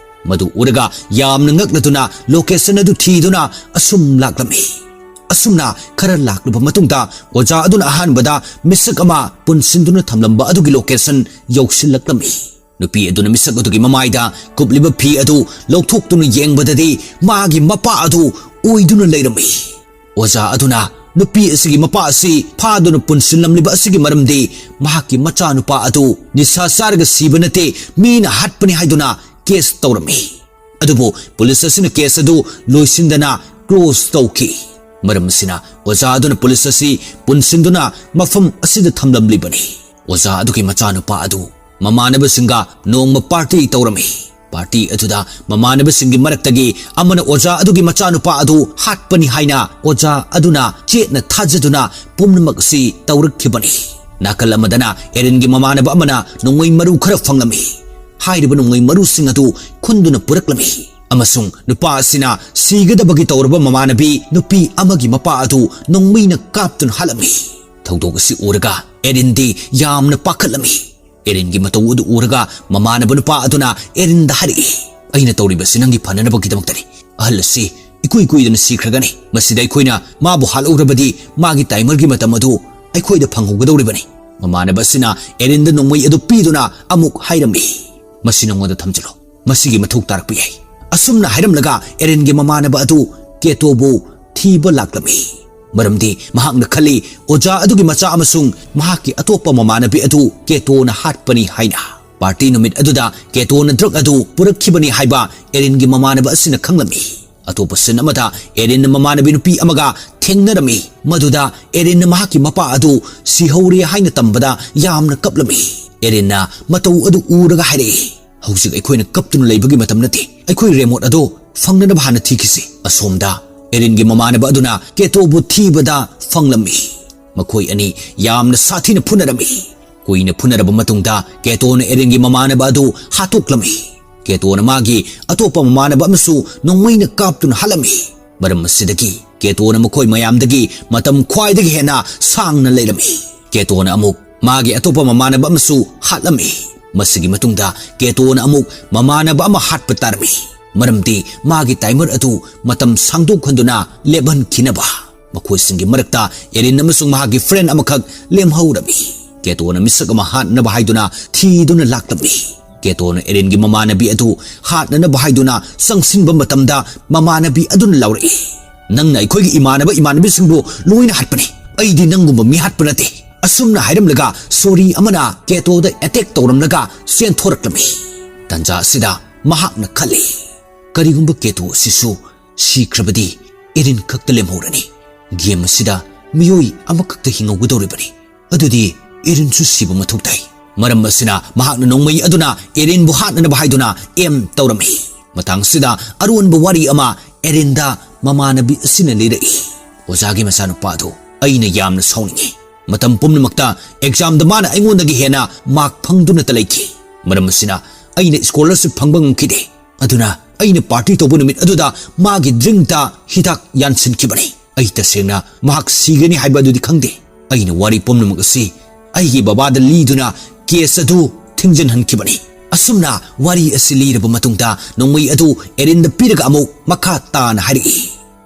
ꯃꯗꯨ ꯎꯔꯒ ꯌꯥꯝꯅ ꯉꯛꯂꯗꯨꯅ ꯂꯣꯀꯦꯁꯟ ꯑꯗꯨ ꯊꯤꯗꯨꯅ ꯑꯁꯨꯝ ꯂꯥꯛꯂꯝꯃꯤ꯫ ꯑꯁꯨꯝꯅ ꯈꯔ ꯂꯥꯛꯂꯕ ꯃꯇꯨꯡꯗ ꯑꯣꯖꯥ ꯑꯗꯨꯅ ꯑꯍꯥꯟꯕꯗ ꯃꯤꯁꯛ ꯑꯃ ꯄꯨꯟꯁꯤꯟꯗꯨꯅ ꯊꯝꯂꯝꯕ ꯑꯗꯨꯒꯤ ꯂꯣꯀꯦꯁꯟ ꯌꯧꯁꯤꯜꯂꯛꯂꯝꯃꯤ꯫ ꯅꯨꯄꯤ ꯑꯗꯨꯅ ꯃꯤꯁꯛ ꯑꯗꯨꯒꯤ ꯃꯃꯥꯏꯗ ꯀꯨꯞꯂꯤꯕ ꯐꯤ ꯑꯗꯨ ꯂꯧꯊꯣꯛꯇꯨꯅ ꯌꯦꯡꯕꯗꯗꯤ ꯃꯥꯒꯤ ꯃꯄꯥ ꯑꯗꯨ ꯎꯏꯗꯨꯅ ꯂꯩꯔꯝꯃꯤ꯫ ꯑꯣꯖꯥ ꯑꯗꯨꯅ ꯅꯨꯄꯤ ꯑꯁꯤꯒꯤ ꯃꯄꯥ ꯑꯁꯤ ꯐꯥꯗꯨꯅ ꯄꯨꯟꯁꯤꯜꯂꯝꯂꯤꯕ ꯑꯁꯤꯒꯤ ꯃꯔꯝꯗꯤ ꯃꯍꯥꯛꯀꯤ ꯃꯆꯥꯅꯨꯄꯥ ꯑꯗꯨ ꯅꯤꯁꯥ ꯆꯥꯔꯒ ꯁꯤꯕ ꯅꯠꯇꯦ, ꯃꯤꯅ ꯍꯥꯠꯄꯅꯤ ꯍꯥꯏꯗꯨꯅ ꯀꯦꯁ ꯇꯧꯔꯝꯃꯤ꯫ ꯑꯗꯨꯕꯨ ꯄꯨꯂꯤꯁ ꯑꯁꯤꯅ ꯀꯦꯁ ꯑꯗꯨ ꯂꯣꯏꯁꯤꯟꯗꯅ ꯀ꯭ꯂꯣꯖ ꯇꯧꯈꯤ꯫ ꯃꯔꯝ ꯑꯁꯤꯅ ꯑꯣꯖꯥ ꯑꯗꯨꯅ ꯄꯨꯂꯤꯁ ꯑꯁꯤ ꯄꯨꯟꯁꯤꯟꯗꯨꯅ ꯃꯐꯝ ꯑꯁꯤꯗ ꯊꯝꯂꯝꯂꯤꯕꯅꯤ꯫ ꯑꯣꯖꯥ ꯑꯗꯨꯒꯤ ꯃꯆꯥꯅꯨꯄꯥ ꯑꯗꯨ ꯃꯃꯥꯟꯅꯕꯁꯤꯡꯒ ꯅꯣꯡꯃ ꯄꯥꯔꯇꯤ ꯇꯧꯔꯝꯃꯤ꯫ ꯄꯥꯔꯇꯤ ꯑꯗꯨꯗ ꯃꯃꯥꯟꯅꯕꯁꯤꯡꯒꯤ ꯃꯔꯛꯇꯒꯤ ꯑꯃꯅ ꯑꯣꯖꯥ ꯑꯗꯨꯒꯤ ꯃꯆꯥꯅꯨꯄꯥ ꯑꯗꯨ ꯍꯥꯠꯄꯅꯤ ꯍꯥꯏꯅ ꯑꯣꯖꯥ ꯑꯗꯨꯅ ꯆꯦꯠꯅ ꯊꯥꯖꯗꯨꯅ ꯄꯨꯝꯅꯃꯛ ꯑꯁꯤ ꯇꯧꯔꯛꯈꯤꯕꯅꯤ꯫ ꯅꯥꯀꯜ ꯑꯃꯗꯅ ꯑꯦꯔꯤꯟꯒꯤ ꯃꯃꯥꯟꯅꯕ ꯑꯃꯅ ꯅꯣꯡꯃꯩ ꯃꯔꯨ ꯈꯔ ꯐꯪꯂꯝꯃꯤ꯫ ꯍꯥꯏꯔꯤꯕ ꯅꯣꯡꯃꯩ ꯃꯔꯨꯁꯤꯡ ꯑꯗꯨ ꯈꯨꯟꯗꯨꯅ ꯄꯨꯔꯛꯂꯝꯃꯤ ꯑꯃꯁꯨꯡ ꯅꯨꯄꯥ ꯑꯁꯤꯅ ꯁꯤꯒꯗꯕꯒꯤ ꯇꯧꯔꯕ ꯃꯃꯥꯟꯅꯕꯤ ꯅꯨꯄꯤ ꯑꯃꯒꯤ ꯃꯄꯥ ꯑꯗꯨ ꯅꯣꯡꯃꯩꯅ ꯀꯥꯞꯇꯨꯅ ꯍꯥꯠꯂꯝꯃꯤ꯫ ꯊꯧꯗꯣꯛ ꯑꯁꯤ ꯎꯔꯒ ꯑꯦꯔꯤꯟꯗꯤ ꯌꯥꯝꯅ ꯄꯥꯈꯠꯂꯝꯃꯤ꯫ ꯑꯦꯔꯤꯟꯒꯤ ꯃꯇꯧ ꯑꯗꯨ ꯎꯔꯒ ꯃꯃꯥꯟꯅꯕ ꯅꯨꯄꯥ ꯑꯗꯨꯅ ꯑꯦꯔꯤꯟꯗ ꯍꯥꯏꯔꯛꯏ, "ꯑꯩꯅ ꯇꯧꯔꯤꯕꯁꯤ ꯅꯪꯒꯤ ꯐꯅꯅꯕꯒꯤꯗꯃꯛꯇꯅꯤ꯫ ꯑꯍꯜ ꯑꯁꯤ ꯏꯀꯨꯏ ꯀꯨꯏꯗꯅ ꯁꯤꯈ꯭ꯔꯒꯅꯤ꯫ ꯃꯁꯤꯗ ꯑꯩꯈꯣꯏꯅ ꯃꯥꯕꯨ ꯍꯥꯠꯍꯧꯔꯕꯗꯤ ꯃꯥꯒꯤ ꯇꯥꯏꯃꯔꯒꯤ ꯃꯇꯝ ꯑꯗꯨ ꯑꯩꯈꯣꯏꯗ ꯐꯪꯍꯧꯒꯗꯧꯔꯤꯕꯅꯤ꯫" ꯃꯃꯥꯟꯅꯕ ꯑꯁꯤꯅ ꯑꯦꯔꯤꯟꯗ ꯅꯣꯡꯃꯩ ꯑꯗꯨ ꯄꯤꯗꯨꯅ ꯑꯃꯨꯛ ꯍꯥꯏꯔꯝꯃꯤ, "ꯃꯁꯤ ꯅꯉꯣꯟꯗ ꯊꯝꯖꯤꯜꯂꯨ꯫ ꯃꯁꯤꯒꯤ ꯃꯊꯧ ꯇꯥꯔꯛꯄ ꯌꯥꯏ꯫" ꯑꯁꯨꯝꯅ ꯍꯥꯏꯔꯝꯂꯒ ꯑꯦꯔꯤꯟꯒꯤ ꯃꯃꯥꯟꯅꯕ ꯑꯗꯨ ꯀꯦꯇꯣꯕꯨ ꯊꯤꯕ ꯂꯥꯛꯂꯝꯃꯤ꯫ ꯃꯔꯝꯗꯤ ꯃꯍꯥꯛꯅ ꯈꯜꯂꯤ, ꯑꯣꯖꯥ ꯑꯗꯨꯒꯤ ꯃꯆꯥ ꯑꯃꯁꯨꯡ ꯃꯍꯥꯛꯀꯤ ꯑꯇꯣꯞꯄ ꯃꯃꯥꯟꯅꯕꯤ ꯑꯗꯨ ꯀꯦꯇꯣꯅ ꯍꯥꯠꯄꯅꯤ ꯍꯥꯏꯅ꯫ ꯄꯥꯔꯇꯤ ꯅꯨꯃꯤꯠ ꯑꯗꯨꯗ ꯀꯦꯇꯣꯅ ꯗ꯭ꯔꯒ ꯑꯗꯨ ꯄꯨꯔꯛꯈꯤꯕꯅꯤ ꯍꯥꯏꯕ ꯑꯦꯔꯤꯟꯒꯤ ꯃꯃꯥꯟꯅꯕ ꯑꯁꯤꯅ ꯈꯪꯂꯝꯃꯤ꯫ ꯑꯇꯣꯞꯄ ꯁꯤꯟ ꯑꯃꯗ ꯑꯦꯔꯤꯟꯅ ꯃꯃꯥꯟꯅꯕꯤ ꯅꯨꯄꯤ ꯑꯃꯒ ꯊꯦꯡꯅꯔꯝꯃꯤ, ꯃꯗꯨꯗ ꯑꯦꯔꯤꯟꯅ ꯃꯍꯥꯛꯀꯤ ꯃꯄꯥ ꯑꯗꯨ ꯁꯤꯍꯧꯔꯦ ꯍꯥꯏꯅ ꯇꯝꯕꯗ ꯌꯥꯝꯅ ꯀꯞꯂꯝꯃꯤ꯫ ꯑꯦꯔꯤꯟꯅ ꯃꯇꯧ ꯑꯗꯨ ꯎꯔꯒ ꯍꯥꯏꯔꯛꯏ, "ꯍꯧꯖꯤꯛ ꯑꯩꯈꯣꯏꯅ ꯀꯞꯇꯨꯅ ꯂꯩꯕꯒꯤ ꯃꯇꯝ ꯅꯠꯇꯦ꯫ ꯑꯩꯈꯣꯏ ꯔꯦꯃꯣꯠ ꯑꯗꯨ ꯐꯪꯅꯅꯕ ꯍꯥꯟꯅ ꯊꯤꯈꯤꯁꯤ꯫" ꯑꯁꯣꯝꯗ ꯑꯦꯔꯤꯟꯒꯤ ꯃꯃꯥꯟꯅꯕ ꯑꯗꯨꯅ ꯀꯦꯇꯣꯕꯨ ꯊꯤꯕꯗ ꯐꯪꯂꯝꯃꯤ꯫ ꯃꯈꯣꯏ ꯑꯅꯤ ꯌꯥꯝꯅ ꯁꯥꯊꯤꯅ ꯐꯨꯅꯔꯝꯃꯤ꯫ ꯀꯨꯏꯅ ꯐꯨꯅꯔꯕ ꯃꯇꯨꯡꯗ ꯀꯦꯇꯣꯅ ꯑꯦꯔꯤꯟꯒꯤ ꯃꯃꯥꯟꯅꯕ ꯑꯗꯨ ꯍꯥꯠꯇꯣꯛꯂꯝꯃꯤ꯫ ꯀꯦꯇꯣꯅ ꯃꯥꯒꯤ ꯑꯇꯣꯞꯄ ꯃꯃꯥꯟꯅꯕ ꯑꯃꯁꯨ ꯅꯣꯡꯃꯩꯅ ꯀꯥꯞꯇꯨꯅ ꯍꯥꯠꯂꯝꯃꯤ꯫ ꯃꯔꯝ ꯑꯁꯤꯗꯒꯤ ꯀꯦꯇꯣꯅ ꯃꯈꯣꯏ ꯃꯌꯥꯝꯗꯒꯤ ꯃꯇꯝ ꯈ꯭ꯋꯥꯏꯗꯒꯤ ꯍꯦꯟꯅ ꯁꯥꯡꯅ ꯂꯩꯔꯝꯃꯤ꯫ ꯀꯦꯇꯣꯅ ꯑꯃꯨꯛ ꯃꯥꯒꯤ ꯑꯇꯣꯞꯄ ꯃꯃꯥꯟꯅꯕ ꯑꯃꯁꯨ ꯍꯥꯠꯂꯝꯃꯤ꯫ ꯃꯁꯤꯒꯤ ꯃꯇꯨꯡꯗ ꯀꯦꯇꯣꯅ ꯑꯃꯨꯛ ꯃꯃꯥꯟꯅꯕ ꯑꯃ ꯍꯥꯠꯄ ꯇꯥꯔꯝꯃꯤ, ꯃꯔꯝꯗꯤ ꯃꯥꯒꯤ ꯇꯥꯏꯃꯔ ꯑꯗꯨ ꯃꯇꯝ ꯁꯥꯡꯗꯣꯛꯍꯟꯗꯨꯅ ꯂꯦꯞꯍꯟꯈꯤꯅꯕ꯫ ꯃꯈꯣꯏꯁꯤꯡꯒꯤ ꯃꯔꯛꯇ ꯑꯦꯔꯤꯟ ꯑꯃꯁꯨꯡ ꯃꯍꯥꯛꯀꯤ ꯐ꯭ꯔꯦꯟ ꯑꯃꯈꯛ ꯂꯦꯝꯍꯧꯔꯝꯃꯤ꯫ ꯀꯦꯇꯣꯅ ꯃꯤꯁꯛ ꯑꯃ ꯍꯥꯠꯅꯕ ꯍꯥꯏꯗꯨꯅ ꯊꯤꯗꯨꯅ ꯂꯥꯛꯂꯝꯃꯤ꯫ ꯀꯦꯇꯣꯅ ꯑꯦꯔꯤꯟꯒꯤ ꯃꯃꯥꯟꯅꯕꯤ ꯑꯗꯨ ꯍꯥꯠꯅꯅꯕ ꯍꯥꯏꯗꯨꯅ ꯆꯪꯁꯤꯟꯕ ꯃꯇꯝꯗ ꯃꯃꯥꯟꯅꯕꯤ ꯑꯗꯨꯅ ꯂꯥꯎꯔꯛꯏ, "ꯅꯪꯅ ꯑꯩꯈꯣꯏꯒꯤ ꯏꯃꯥꯟꯅꯕ ꯏꯃꯥꯟꯅꯕꯤꯁꯤꯡꯕꯨ ꯂꯣꯏꯅ ꯍꯥꯠꯄꯅꯤ꯫ ꯑꯩꯗꯤ ꯅꯪꯒꯨꯝꯕ ꯃꯤ ꯍꯥꯠꯄ ꯅꯠꯇꯦ꯫" ꯑꯁꯨꯝꯅ ꯍꯥꯏꯔꯝꯂꯒ ꯁꯣꯔꯤ ꯑꯃꯅ ꯀꯦꯇꯣꯗ ꯑꯦꯇꯦꯛ ꯇꯧꯔꯝꯂꯒ ꯆꯦꯟꯊꯣꯔꯛꯂꯝꯃꯤ꯫ ꯇꯟꯖꯥ ꯑꯁꯤꯗ ꯃꯍꯥꯛꯅ ꯈꯜꯂꯤ, "ꯀꯔꯤꯒꯨꯝꯕ ꯀꯦꯇꯣ ꯑꯁꯤꯁꯨ ꯁꯤꯈ꯭ꯔꯕꯗꯤ ꯑꯦꯔꯤꯟ ꯈꯛꯇ ꯂꯦꯝꯍꯧꯔꯅꯤ꯫ ꯒꯦꯝ ꯑꯁꯤꯗ ꯃꯤꯑꯣꯏ ꯑꯃꯈꯛꯇ ꯍꯤꯡꯍꯧꯒꯗꯧꯔꯤꯕꯅꯤ꯫ ꯑꯗꯨꯗꯤ ꯑꯦꯔꯤꯟꯁꯨ ꯁꯤꯕ ꯃꯊꯧ ꯇꯥꯏ꯫ ꯃꯔꯝ ꯑꯁꯤꯅ ꯃꯍꯥꯛꯅ ꯅꯣꯡꯃꯩ ꯑꯗꯨꯅ ꯑꯦꯔꯤꯟꯕꯨ ꯍꯥꯠꯅꯅꯕ ꯍꯥꯏꯗꯨꯅ ꯑꯦꯝ ꯇꯧꯔꯝꯃꯤ꯫ ꯃꯇꯥꯡꯁꯤꯗ ꯑꯔꯣꯟꯕ ꯋꯥꯔꯤ ꯑꯃ ꯑꯦꯔꯤꯟꯗ ꯃꯃꯥꯟꯅꯕꯤ ꯑꯁꯤꯅ ꯂꯤꯔꯛꯏ꯫ "ꯑꯣꯖꯥꯒꯤ ꯃꯆꯥꯅꯨꯄꯥ ꯑꯗꯨ ꯑꯩꯅ ꯌꯥꯝꯅ ꯁꯥꯎꯅꯤꯡꯉꯤ꯫ ꯃꯇꯝ ꯄꯨꯝꯅꯃꯛꯇ ꯑꯦꯛꯖꯥꯝꯗ ꯃꯥꯅ ꯑꯩꯉꯣꯟꯗꯒꯤ ꯍꯦꯟꯅ ꯃꯥꯔꯛ ꯐꯪꯗꯨꯅꯇ ꯂꯩꯈꯤ꯫ ꯃꯔꯝ ꯑꯁꯤꯅ ꯑꯩꯅ ꯁ꯭ꯀꯣꯂꯔꯁꯤꯞ ꯐꯪꯕ ꯉꯝꯈꯤꯗꯦ꯫ ꯑꯗꯨꯅ ꯑꯩꯅ ꯄꯥꯔꯇꯤ ꯇꯧꯕ ꯅꯨꯃꯤꯠ ꯑꯗꯨꯗ ꯃꯥꯒꯤ ꯗ꯭ꯔꯤꯡꯇ ꯍꯤꯗꯥꯛ ꯌꯥꯟꯁꯤꯟꯈꯤꯕꯅꯤ꯫ ꯑꯩ ꯇꯁꯦꯡꯅ ꯃꯍꯥꯛ ꯁꯤꯒꯅꯤ ꯍꯥꯏꯕ ꯑꯗꯨꯗꯤ ꯈꯪꯗꯦ꯫ ꯑꯩꯅ ꯋꯥꯔꯤ ꯄꯨꯝꯅꯃꯛ ꯑꯁꯤ ꯑꯩꯒꯤ ꯕꯕꯥꯗ ꯂꯤꯗꯨꯅ ꯀꯦꯁ ꯑꯗꯨ ꯊꯤꯡꯖꯤꯟꯍꯟꯈꯤꯕꯅꯤ"꯫ ꯑꯁꯨꯝꯅ ꯋꯥꯔꯤ ꯑꯁꯤ ꯂꯤꯔꯕ ꯃꯇꯨꯡꯗ ꯅꯣꯡꯃꯩ ꯑꯗꯨ ꯑꯦꯔꯤꯟꯗ ꯄꯤꯔꯒ ꯑꯃꯨꯛ ꯃꯈꯥ ꯇꯥꯅ ꯍꯥꯏꯔꯛꯏ,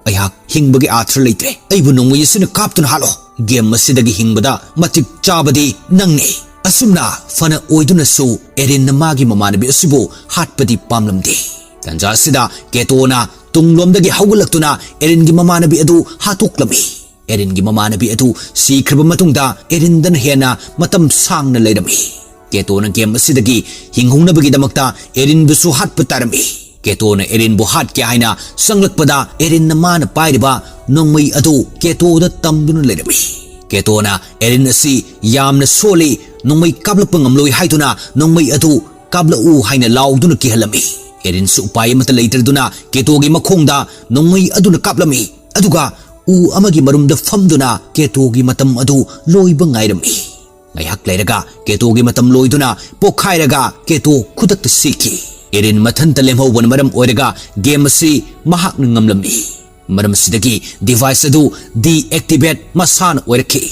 "ꯑꯩꯍꯥꯛ ꯍꯤꯡꯕꯒꯤ ꯑꯥꯔꯊ ꯂꯩꯇ꯭ꯔꯦ꯫ ꯑꯩꯕꯨ ꯅꯣꯡꯃꯩ ꯑꯁꯤꯅ ꯀꯥꯞꯇꯨꯅ ꯍꯥꯠꯂꯣ꯫ ꯒꯦꯝ ꯑꯁꯤꯗꯒꯤ ꯍꯤꯡꯕꯗ ꯃꯇꯤꯛ ꯆꯥꯕꯗꯤ ꯅꯪꯅꯤ"꯫ ꯑꯁꯨꯝꯅ ꯐꯅ ꯑꯣꯏꯗꯨꯅꯁꯨ ꯑꯦꯔꯤꯟꯅ ꯃꯥꯒꯤ ꯃꯃꯥꯟꯅꯕꯤ ꯑꯁꯤꯕꯨ ꯍꯥꯠꯄꯗꯤ ꯄꯥꯝꯂꯝꯗꯦ꯫ ꯇꯥꯟꯖꯥ ꯑꯁꯤꯗ ꯀꯦꯇꯣꯅ ꯇꯨꯡꯂꯣꯝꯗꯒꯤ ꯍꯧꯒꯠꯂꯛꯇꯨꯅ ꯑꯦꯔꯤꯟꯒꯤ ꯃꯃꯥꯟꯅꯕꯤ ꯑꯗꯨ ꯍꯥꯠꯇꯣꯛꯂꯝꯃꯤ꯫ ꯑꯦꯔꯤꯟꯒꯤ ꯃꯃꯥꯟꯅꯕꯤ ꯑꯗꯨ ꯁꯤꯈ꯭ꯔꯕ ꯃꯇꯨꯡꯗ ꯑꯦꯔꯤꯟꯗꯅ ꯍꯦꯟꯅ ꯃꯇꯝ ꯁꯥꯡꯅ ꯂꯩꯔꯝꯃꯤ꯫ ꯀꯦꯇꯣꯅ ꯒꯦꯝ ꯑꯁꯤꯗꯒꯤ ꯍꯤꯡꯍꯧꯅꯕꯒꯤꯗꯃꯛꯇ ꯑꯦꯔꯤꯟꯕꯨꯁꯨ ꯍꯥꯠꯄ ꯇꯥꯔꯝꯃꯤ꯫ ꯀꯦꯇꯣꯅ ꯑꯦꯔꯤꯟꯕꯨ ꯍꯥꯠꯀꯦ ꯍꯥꯏꯅ ꯆꯪꯂꯛꯄꯗ ꯑꯦꯔꯤꯟꯅ ꯃꯥꯅ ꯄꯥꯏꯔꯤꯕ ꯅꯣꯡꯃꯩ ꯑꯗꯨ ꯀꯦꯇꯣꯗ ꯇꯝꯗꯨꯅ ꯂꯩꯔꯝꯃꯤ꯫ ꯀꯦꯇꯣꯅ ꯑꯦꯔꯤꯟ ꯑꯁꯤ ꯌꯥꯝꯅ ꯁꯣꯜꯂꯤ, ꯅꯣꯡꯃꯩ ꯀꯥꯞꯂꯛꯄ ꯉꯝꯂꯣꯏ ꯍꯥꯏꯗꯨꯅ ꯅꯣꯡꯃꯩ ꯑꯗꯨ ꯀꯥꯞꯂꯛꯎ ꯍꯥꯏꯅ ꯂꯥꯎꯗꯨꯅ ꯀꯤꯍꯜꯂꯝꯃꯤ꯫ ꯑꯦꯔꯤꯟꯁꯨ ꯎꯄꯥꯏ ꯑꯃꯠꯇ ꯂꯩꯇ꯭ꯔꯗꯨꯅ ꯀꯦꯇꯣꯒꯤ ꯃꯈꯣꯡꯗ ꯅꯣꯡꯃꯩ ꯑꯗꯨꯅ ꯀꯥꯞꯂꯝꯃꯤ꯫ ꯑꯗꯨꯒ ꯎ ꯑꯃꯒꯤ ꯃꯔꯨꯝꯗ ꯐꯝꯗꯨꯅ ꯀꯦꯇꯣꯒꯤ ꯃꯇꯝ ꯑꯗꯨ ꯂꯣꯏꯕ ꯉꯥꯏꯔꯝꯃꯤ꯫ ꯉꯥꯏꯍꯥꯛ ꯂꯩꯔꯒ ꯀꯦꯇꯣꯒꯤ ꯃꯇꯝ ꯂꯣꯏꯗꯨꯅ ꯄꯣꯛꯈꯥꯏꯔꯒ ꯀꯦꯇꯣ ꯈꯨꯗꯛꯇ ꯁꯤꯈꯤ꯫ ꯑꯦꯔꯤꯟ ꯃꯊꯟꯇ ꯂꯦꯝꯍꯧꯕꯅ ꯃꯔꯝ ꯑꯣꯏꯔꯒ ꯒꯦꯝ ꯑꯁꯤ ꯃꯍꯥꯛꯅ ꯉꯝꯂꯝꯃꯤ꯫ ꯃꯔꯝ ꯑꯁꯤꯗꯒꯤ ꯗꯤꯚꯥꯏꯁ ꯑꯗꯨ ꯗꯤꯑꯦꯛꯇꯤꯚꯦꯠ ꯃꯁꯥꯅ ꯑꯣꯏꯔꯛꯈꯤ꯫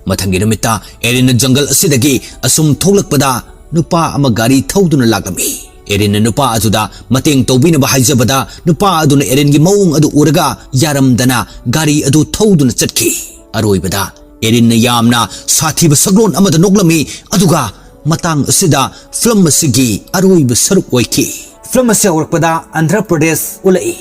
ꯃꯊꯪꯒꯤ ꯅꯨꯃꯤꯠꯇ ꯑꯦꯔꯤꯟꯅ ꯖꯪꯒꯜ ꯑꯁꯤꯗꯒꯤ ꯑꯁꯨꯝ ꯊꯣꯛꯂꯛꯄꯗ ꯅꯨꯄꯥ ꯑꯃ ꯒꯥꯔꯤ ꯊꯧꯗꯨꯅ ꯂꯥꯛꯂꯝꯃꯤ꯫ ꯑꯦꯔꯤꯟꯅ ꯅꯨꯄꯥ ꯑꯗꯨꯗ ꯃꯇꯦꯡ ꯇꯧꯕꯤꯅꯕ ꯍꯥꯏꯖꯕꯗ ꯅꯨꯄꯥ ꯑꯗꯨꯅ ꯑꯦꯔꯤꯟꯒꯤ ꯃꯑꯣꯡ ꯑꯗꯨ ꯎꯔꯒ ꯌꯥꯔꯝꯗꯅ ꯒꯥꯔꯤ ꯑꯗꯨ ꯊꯧꯗꯨꯅ ꯆꯠꯈꯤ꯫ ꯑꯔꯣꯏꯕꯗ ꯑꯦꯔꯤꯟꯅ ꯌꯥꯝꯅ ꯁꯥꯊꯤꯕ ꯁꯛꯂꯣꯟ ꯑꯃꯗ ꯅꯣꯛꯂꯝꯃꯤ, ꯑꯗꯨꯒ ꯃꯇꯥꯡ ꯑꯁꯤꯗ ꯐꯤꯂꯝ ꯑꯁꯤꯒꯤ ꯑꯔꯣꯏꯕ ꯁꯔꯨꯛ ꯑꯣꯏꯈꯤ꯫ ꯐꯤꯂꯝ ꯑꯁꯤ ꯍꯧꯔꯛꯄꯗ ꯑꯟꯙ꯭ꯔ ꯄ꯭ꯔꯗꯦꯁ ꯎꯠꯂꯛꯏ꯫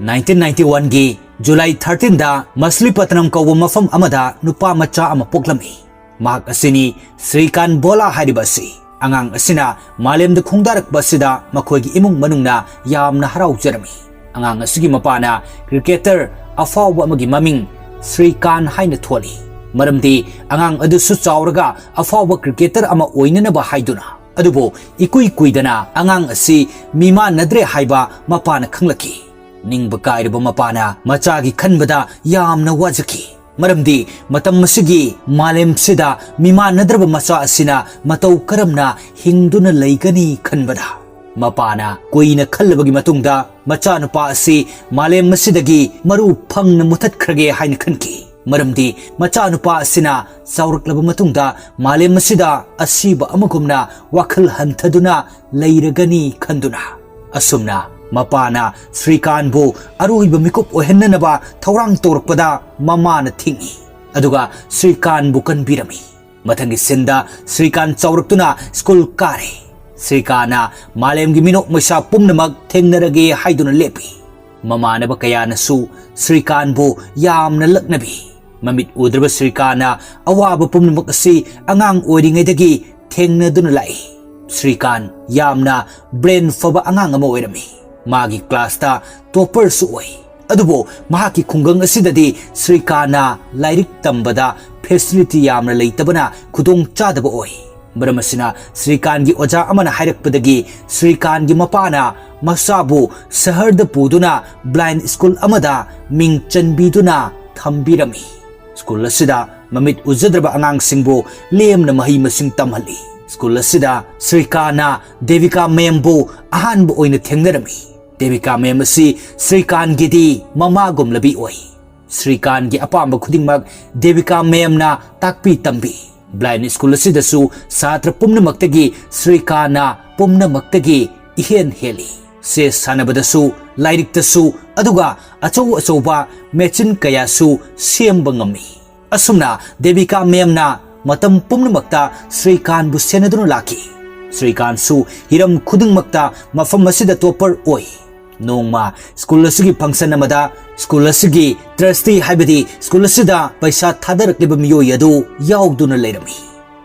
ꯅꯥꯏꯟꯇꯤꯟ ꯅꯥꯏꯟꯇꯤ ꯋꯥꯟꯒꯤ ꯖꯨꯂꯥꯏ ꯊꯥꯔꯇꯤꯟꯗ ꯃꯁꯂꯤꯄꯇꯅꯝ ꯀꯧꯕ ꯃꯐꯝ ꯑꯃꯗ ꯅꯨꯄꯥ ꯃꯆꯥ ꯑꯃ ꯄꯣꯛꯂꯝꯃꯤ꯫ ꯃꯍꯥꯛ ꯑꯁꯤꯅꯤ ꯁ꯭ꯔꯤꯀꯥꯟ ꯕꯣꯂꯥ ꯍꯥꯏꯔꯤꯕ ꯑꯁꯤ꯫ ꯑꯉꯥꯡ ꯑꯁꯤꯅ ꯃꯥꯂꯦꯝꯗ ꯈꯣꯡꯗꯥꯔꯛꯄ ꯑꯁꯤꯗ ꯃꯈꯣꯏꯒꯤ ꯏꯃꯨꯡ ꯃꯅꯨꯡꯅ ꯌꯥꯝꯅ ꯍꯔꯥꯎꯖꯔꯝꯃꯤ꯫ ꯑꯉꯥꯡ ꯑꯁꯤꯒꯤ ꯃꯄꯥꯅ ꯀ꯭ꯔꯤꯀꯦꯇꯔ ꯑꯐꯥꯎꯕ ꯑꯃꯒꯤ ꯃꯃꯤꯡ ꯁ꯭ꯔꯤꯀꯥꯟ ꯍꯥꯏꯅ ꯊꯣꯜꯂꯤ꯫ ꯃꯔꯝꯗꯤ ꯑꯉꯥꯡ ꯑꯗꯨꯁꯨ ꯆꯥꯎꯔꯒ ꯑꯐꯥꯎꯕ cricketer ꯑꯃ ꯑꯣꯏꯅꯅꯕ ꯍꯥꯏꯗꯨꯅ꯫ ꯑꯗꯨꯕꯨ ꯏꯀꯨꯏ ꯀꯨꯏꯗꯅ ꯑꯉꯥꯡ ꯑꯁꯤ ꯃꯤꯃꯥꯟꯅꯗ꯭ꯔꯦ ꯍꯥꯏꯕ ꯃꯄꯥꯅ ꯈꯪꯂꯛꯈꯤ꯫ ꯅꯤꯡꯕ ꯀꯥꯏꯔꯕ ꯃꯄꯥꯅ ꯃꯆꯥꯒꯤ ꯈꯟꯕꯗ ꯌꯥꯝꯅ ꯋꯥꯖꯈꯤ꯫ ꯃꯔꯝꯗꯤ ꯃꯇꯝ ꯑꯁꯤꯒꯤ ꯃꯥꯂꯦꯝꯁꯤꯗ ꯃꯤꯃꯥꯟꯅꯗ꯭ꯔꯕ ꯃꯆꯥ ꯑꯁꯤꯅ ꯃꯇꯧ ꯀꯔꯝꯅ ꯍꯤꯡꯗꯨꯅ ꯂꯩꯒꯅꯤ ꯈꯟꯕꯗ꯫ ꯃꯄꯥꯅ ꯀꯨꯏꯅ ꯈꯜꯂꯕꯒꯤ ꯃꯇꯨꯡꯗ ꯃꯆꯥꯅꯨꯄꯥ ꯑꯁꯤ ꯃꯥꯂꯦꯝ ꯑꯁꯤꯗꯒꯤ ꯃꯔꯨ ꯐꯪꯅ ꯃꯨꯊꯠꯈ꯭ꯔꯒꯦ ꯍꯥꯏꯅ ꯈꯟꯈꯤ꯫ ꯃꯔꯝꯗꯤ ꯃꯆꯥꯅꯨꯄꯥ ꯑꯁꯤꯅ ꯆꯥꯎꯔꯛꯂꯕ ꯃꯇꯨꯡꯗ ꯃꯥꯂꯦꯝ ꯑꯁꯤꯗ ꯑꯁꯤꯕ ꯑꯃꯒꯨꯝꯅ ꯋꯥꯈꯜ ꯍꯟꯊꯗꯨꯅ ꯂꯩꯔꯒꯅꯤ ꯈꯟꯗꯨꯅ꯫ ꯑꯁꯨꯝꯅ ꯃꯄꯥꯅ ꯁ꯭ꯔꯤꯀꯥꯟꯕꯨ ꯑꯔꯣꯏꯕ ꯃꯤꯀꯨꯞ ꯑꯣꯏꯍꯟꯅꯅꯕ ꯊꯧꯔꯥꯡ ꯇꯧꯔꯛꯄꯗ ꯃꯃꯥꯅ ꯊꯤꯡꯏ꯫ ꯑꯗꯨꯒ ꯁ꯭ꯔꯤꯀꯥꯟꯕꯨ ꯀꯟꯕꯤꯔꯝꯃꯤ꯫ ꯃꯊꯪꯒꯤ ꯁꯤꯟꯗ ꯁ꯭ꯔꯤꯀꯥꯟ ꯆꯥꯎꯔꯛꯇꯨꯅ ꯁ꯭ꯀꯨꯜ ꯀꯥꯔꯦ꯫ ꯁ꯭ꯔꯤꯀꯥꯟꯅ ꯃꯥꯂꯦꯝꯒꯤ ꯃꯤꯅꯣꯛ ꯃꯩꯁꯥ ꯄꯨꯝꯅꯃꯛ ꯊꯦꯡꯅꯔꯒꯦ ꯍꯥꯏꯗꯨꯅ ꯂꯦꯞꯄꯤ꯫ ꯃꯃꯥꯟꯅꯕ ꯀꯌꯥꯅꯁꯨ ꯁ꯭ꯔꯤꯀꯥꯟꯕꯨ ꯌꯥꯝꯅ ꯂꯛꯅꯕꯤ꯫ ꯃꯃꯤꯠ ꯎꯗ꯭ꯔꯕ ꯁ꯭ꯔꯤꯀꯥꯟꯅ ꯑꯋꯥꯕ ꯄꯨꯝꯅꯃꯛ ꯑꯁꯤ ꯑꯉꯥꯡ ꯑꯣꯏꯔꯤꯉꯩꯗꯒꯤ ꯊꯦꯡꯅꯗꯨꯅ ꯂꯥꯛꯏ꯫ ꯁ꯭ꯔꯤꯀꯥꯟ ꯌꯥꯝꯅ brain ꯐꯕ ꯑꯉꯥꯡ ꯑꯃ ꯑꯣꯏꯔꯝꯃꯤ꯫ ꯃꯥꯒꯤ classꯇ topperꯁꯨ ꯑꯣꯏ꯫ ꯑꯗꯨꯕꯨ ꯃꯍꯥꯛꯀꯤ ꯈꯨꯡꯒꯪ ꯑꯁꯤꯗꯗꯤ ꯁ꯭ꯔꯤꯀꯥꯟꯅ ꯂꯥꯏꯔꯤꯛ ꯇꯝꯕꯗ facility ꯌꯥꯝꯅ ꯂꯩꯇꯕꯅ ꯈꯨꯗꯣꯡ ꯆꯥꯗꯕ ꯑꯣꯏ꯫ ꯃꯔꯝ ꯑꯁꯤꯅ ꯁ꯭ꯔꯤꯀꯥꯟꯒꯤ ꯑꯣꯖꯥ ꯑꯃꯅ ꯍꯥꯏꯔꯛꯄꯗꯒꯤ ꯁ꯭ꯔꯤꯀꯥꯟꯒꯤ ꯃꯄꯥꯅ ꯃꯆꯥꯕꯨ ꯁꯍꯔꯗ ꯄꯨꯗꯨꯅ blind school ꯑꯃꯗ ꯃꯤꯡ ꯆꯟꯕꯤꯗꯨꯅ ꯊꯝꯕꯤꯔꯝꯃꯤ꯫ ꯁ꯭ꯀꯨꯜ ꯑꯁꯤꯗ ꯃꯃꯤꯠ ꯎꯖꯗ꯭ꯔꯕ ꯑꯉꯥꯡꯁꯤꯡꯕꯨ ꯂꯦꯝꯅ ꯃꯍꯩ ꯃꯁꯤꯡ ꯇꯝꯍꯜꯂꯤ꯫ ꯁ꯭ꯀꯨꯜ ꯑꯁꯤꯗ ꯁ꯭ꯔꯤꯀꯥꯟꯅ ꯗꯦꯕꯤꯀꯥ ꯃꯦꯝꯕꯨ ꯑꯍꯥꯟꯕ ꯑꯣꯏꯅ ꯊꯦꯡꯅꯔꯝꯃꯤ꯫ ꯗꯦꯕꯤꯀꯥ ꯃꯦꯝ ꯑꯁꯤ ꯁ꯭ꯔꯤꯀꯥꯟꯒꯤꯗꯤ ꯃꯃꯥꯒꯨꯝꯂꯕꯤ ꯑꯣꯏ꯫ ꯁ꯭ꯔꯤꯀꯥꯟꯒꯤ ꯑꯄꯥꯝꯕ ꯈꯨꯗꯤꯡꯃꯛ ꯗꯦꯕꯤꯀꯥ ꯃꯦꯝꯅ ꯇꯥꯛꯄꯤ ꯇꯝꯕꯤ꯫ Blind school ꯑꯁꯤꯗꯁꯨ ꯁꯥꯇ꯭ꯔ ꯄꯨꯝꯅꯃꯛꯇꯒꯤ ꯁ꯭ꯔꯤꯀꯥꯟꯅ ꯄꯨꯝꯅꯃꯛꯇꯒꯤ ꯏꯍꯦꯟ ꯍꯦꯜꯂꯤ꯫ Chess ꯁꯥꯟꯅꯕꯗꯁꯨ, ꯂꯥꯏꯔꯤꯛꯇꯁꯨ, ꯑꯗꯨꯒ ꯑꯆꯧ ꯑꯆꯧꯕ machine ꯀꯌꯥꯁꯨ ꯁꯦꯝꯕ ꯉꯝꯃꯤ꯫ ꯑꯁꯨꯝꯅ ꯗꯦꯕꯤꯀꯥ ꯃꯦꯝꯅ ꯃꯇꯝ ꯄꯨꯝꯅꯃꯛꯇ ꯁ꯭ꯔꯤꯀꯥꯟꯕꯨ ꯁꯦꯟꯅꯗꯨꯅ ꯂꯥꯛꯈꯤ꯫ ꯁ꯭ꯔꯤꯀꯥꯟꯁꯨ ꯍꯤꯔꯝ ꯈꯨꯗꯤꯡꯃꯛꯇ ꯃꯐꯝ ꯑꯁꯤꯗ topper ꯑꯣꯏ꯫ ꯅꯣꯡꯃ ꯁ꯭ꯀꯨꯜ ꯑꯁꯤꯒꯤ function ꯑꯃꯗ ꯁ꯭ꯀꯨꯜ ꯑꯁꯤꯒꯤ trustee, ꯍꯥꯏꯕꯗꯤ ꯁ꯭ꯀꯨꯜ ꯑꯁꯤꯗ ꯄꯩꯁꯥ ꯊꯥꯗꯔꯛꯂꯤꯕ ꯃꯤꯑꯣꯏ ꯑꯗꯨ ꯌꯥꯎꯗꯨꯅ ꯂꯩꯔꯝꯃꯤ꯫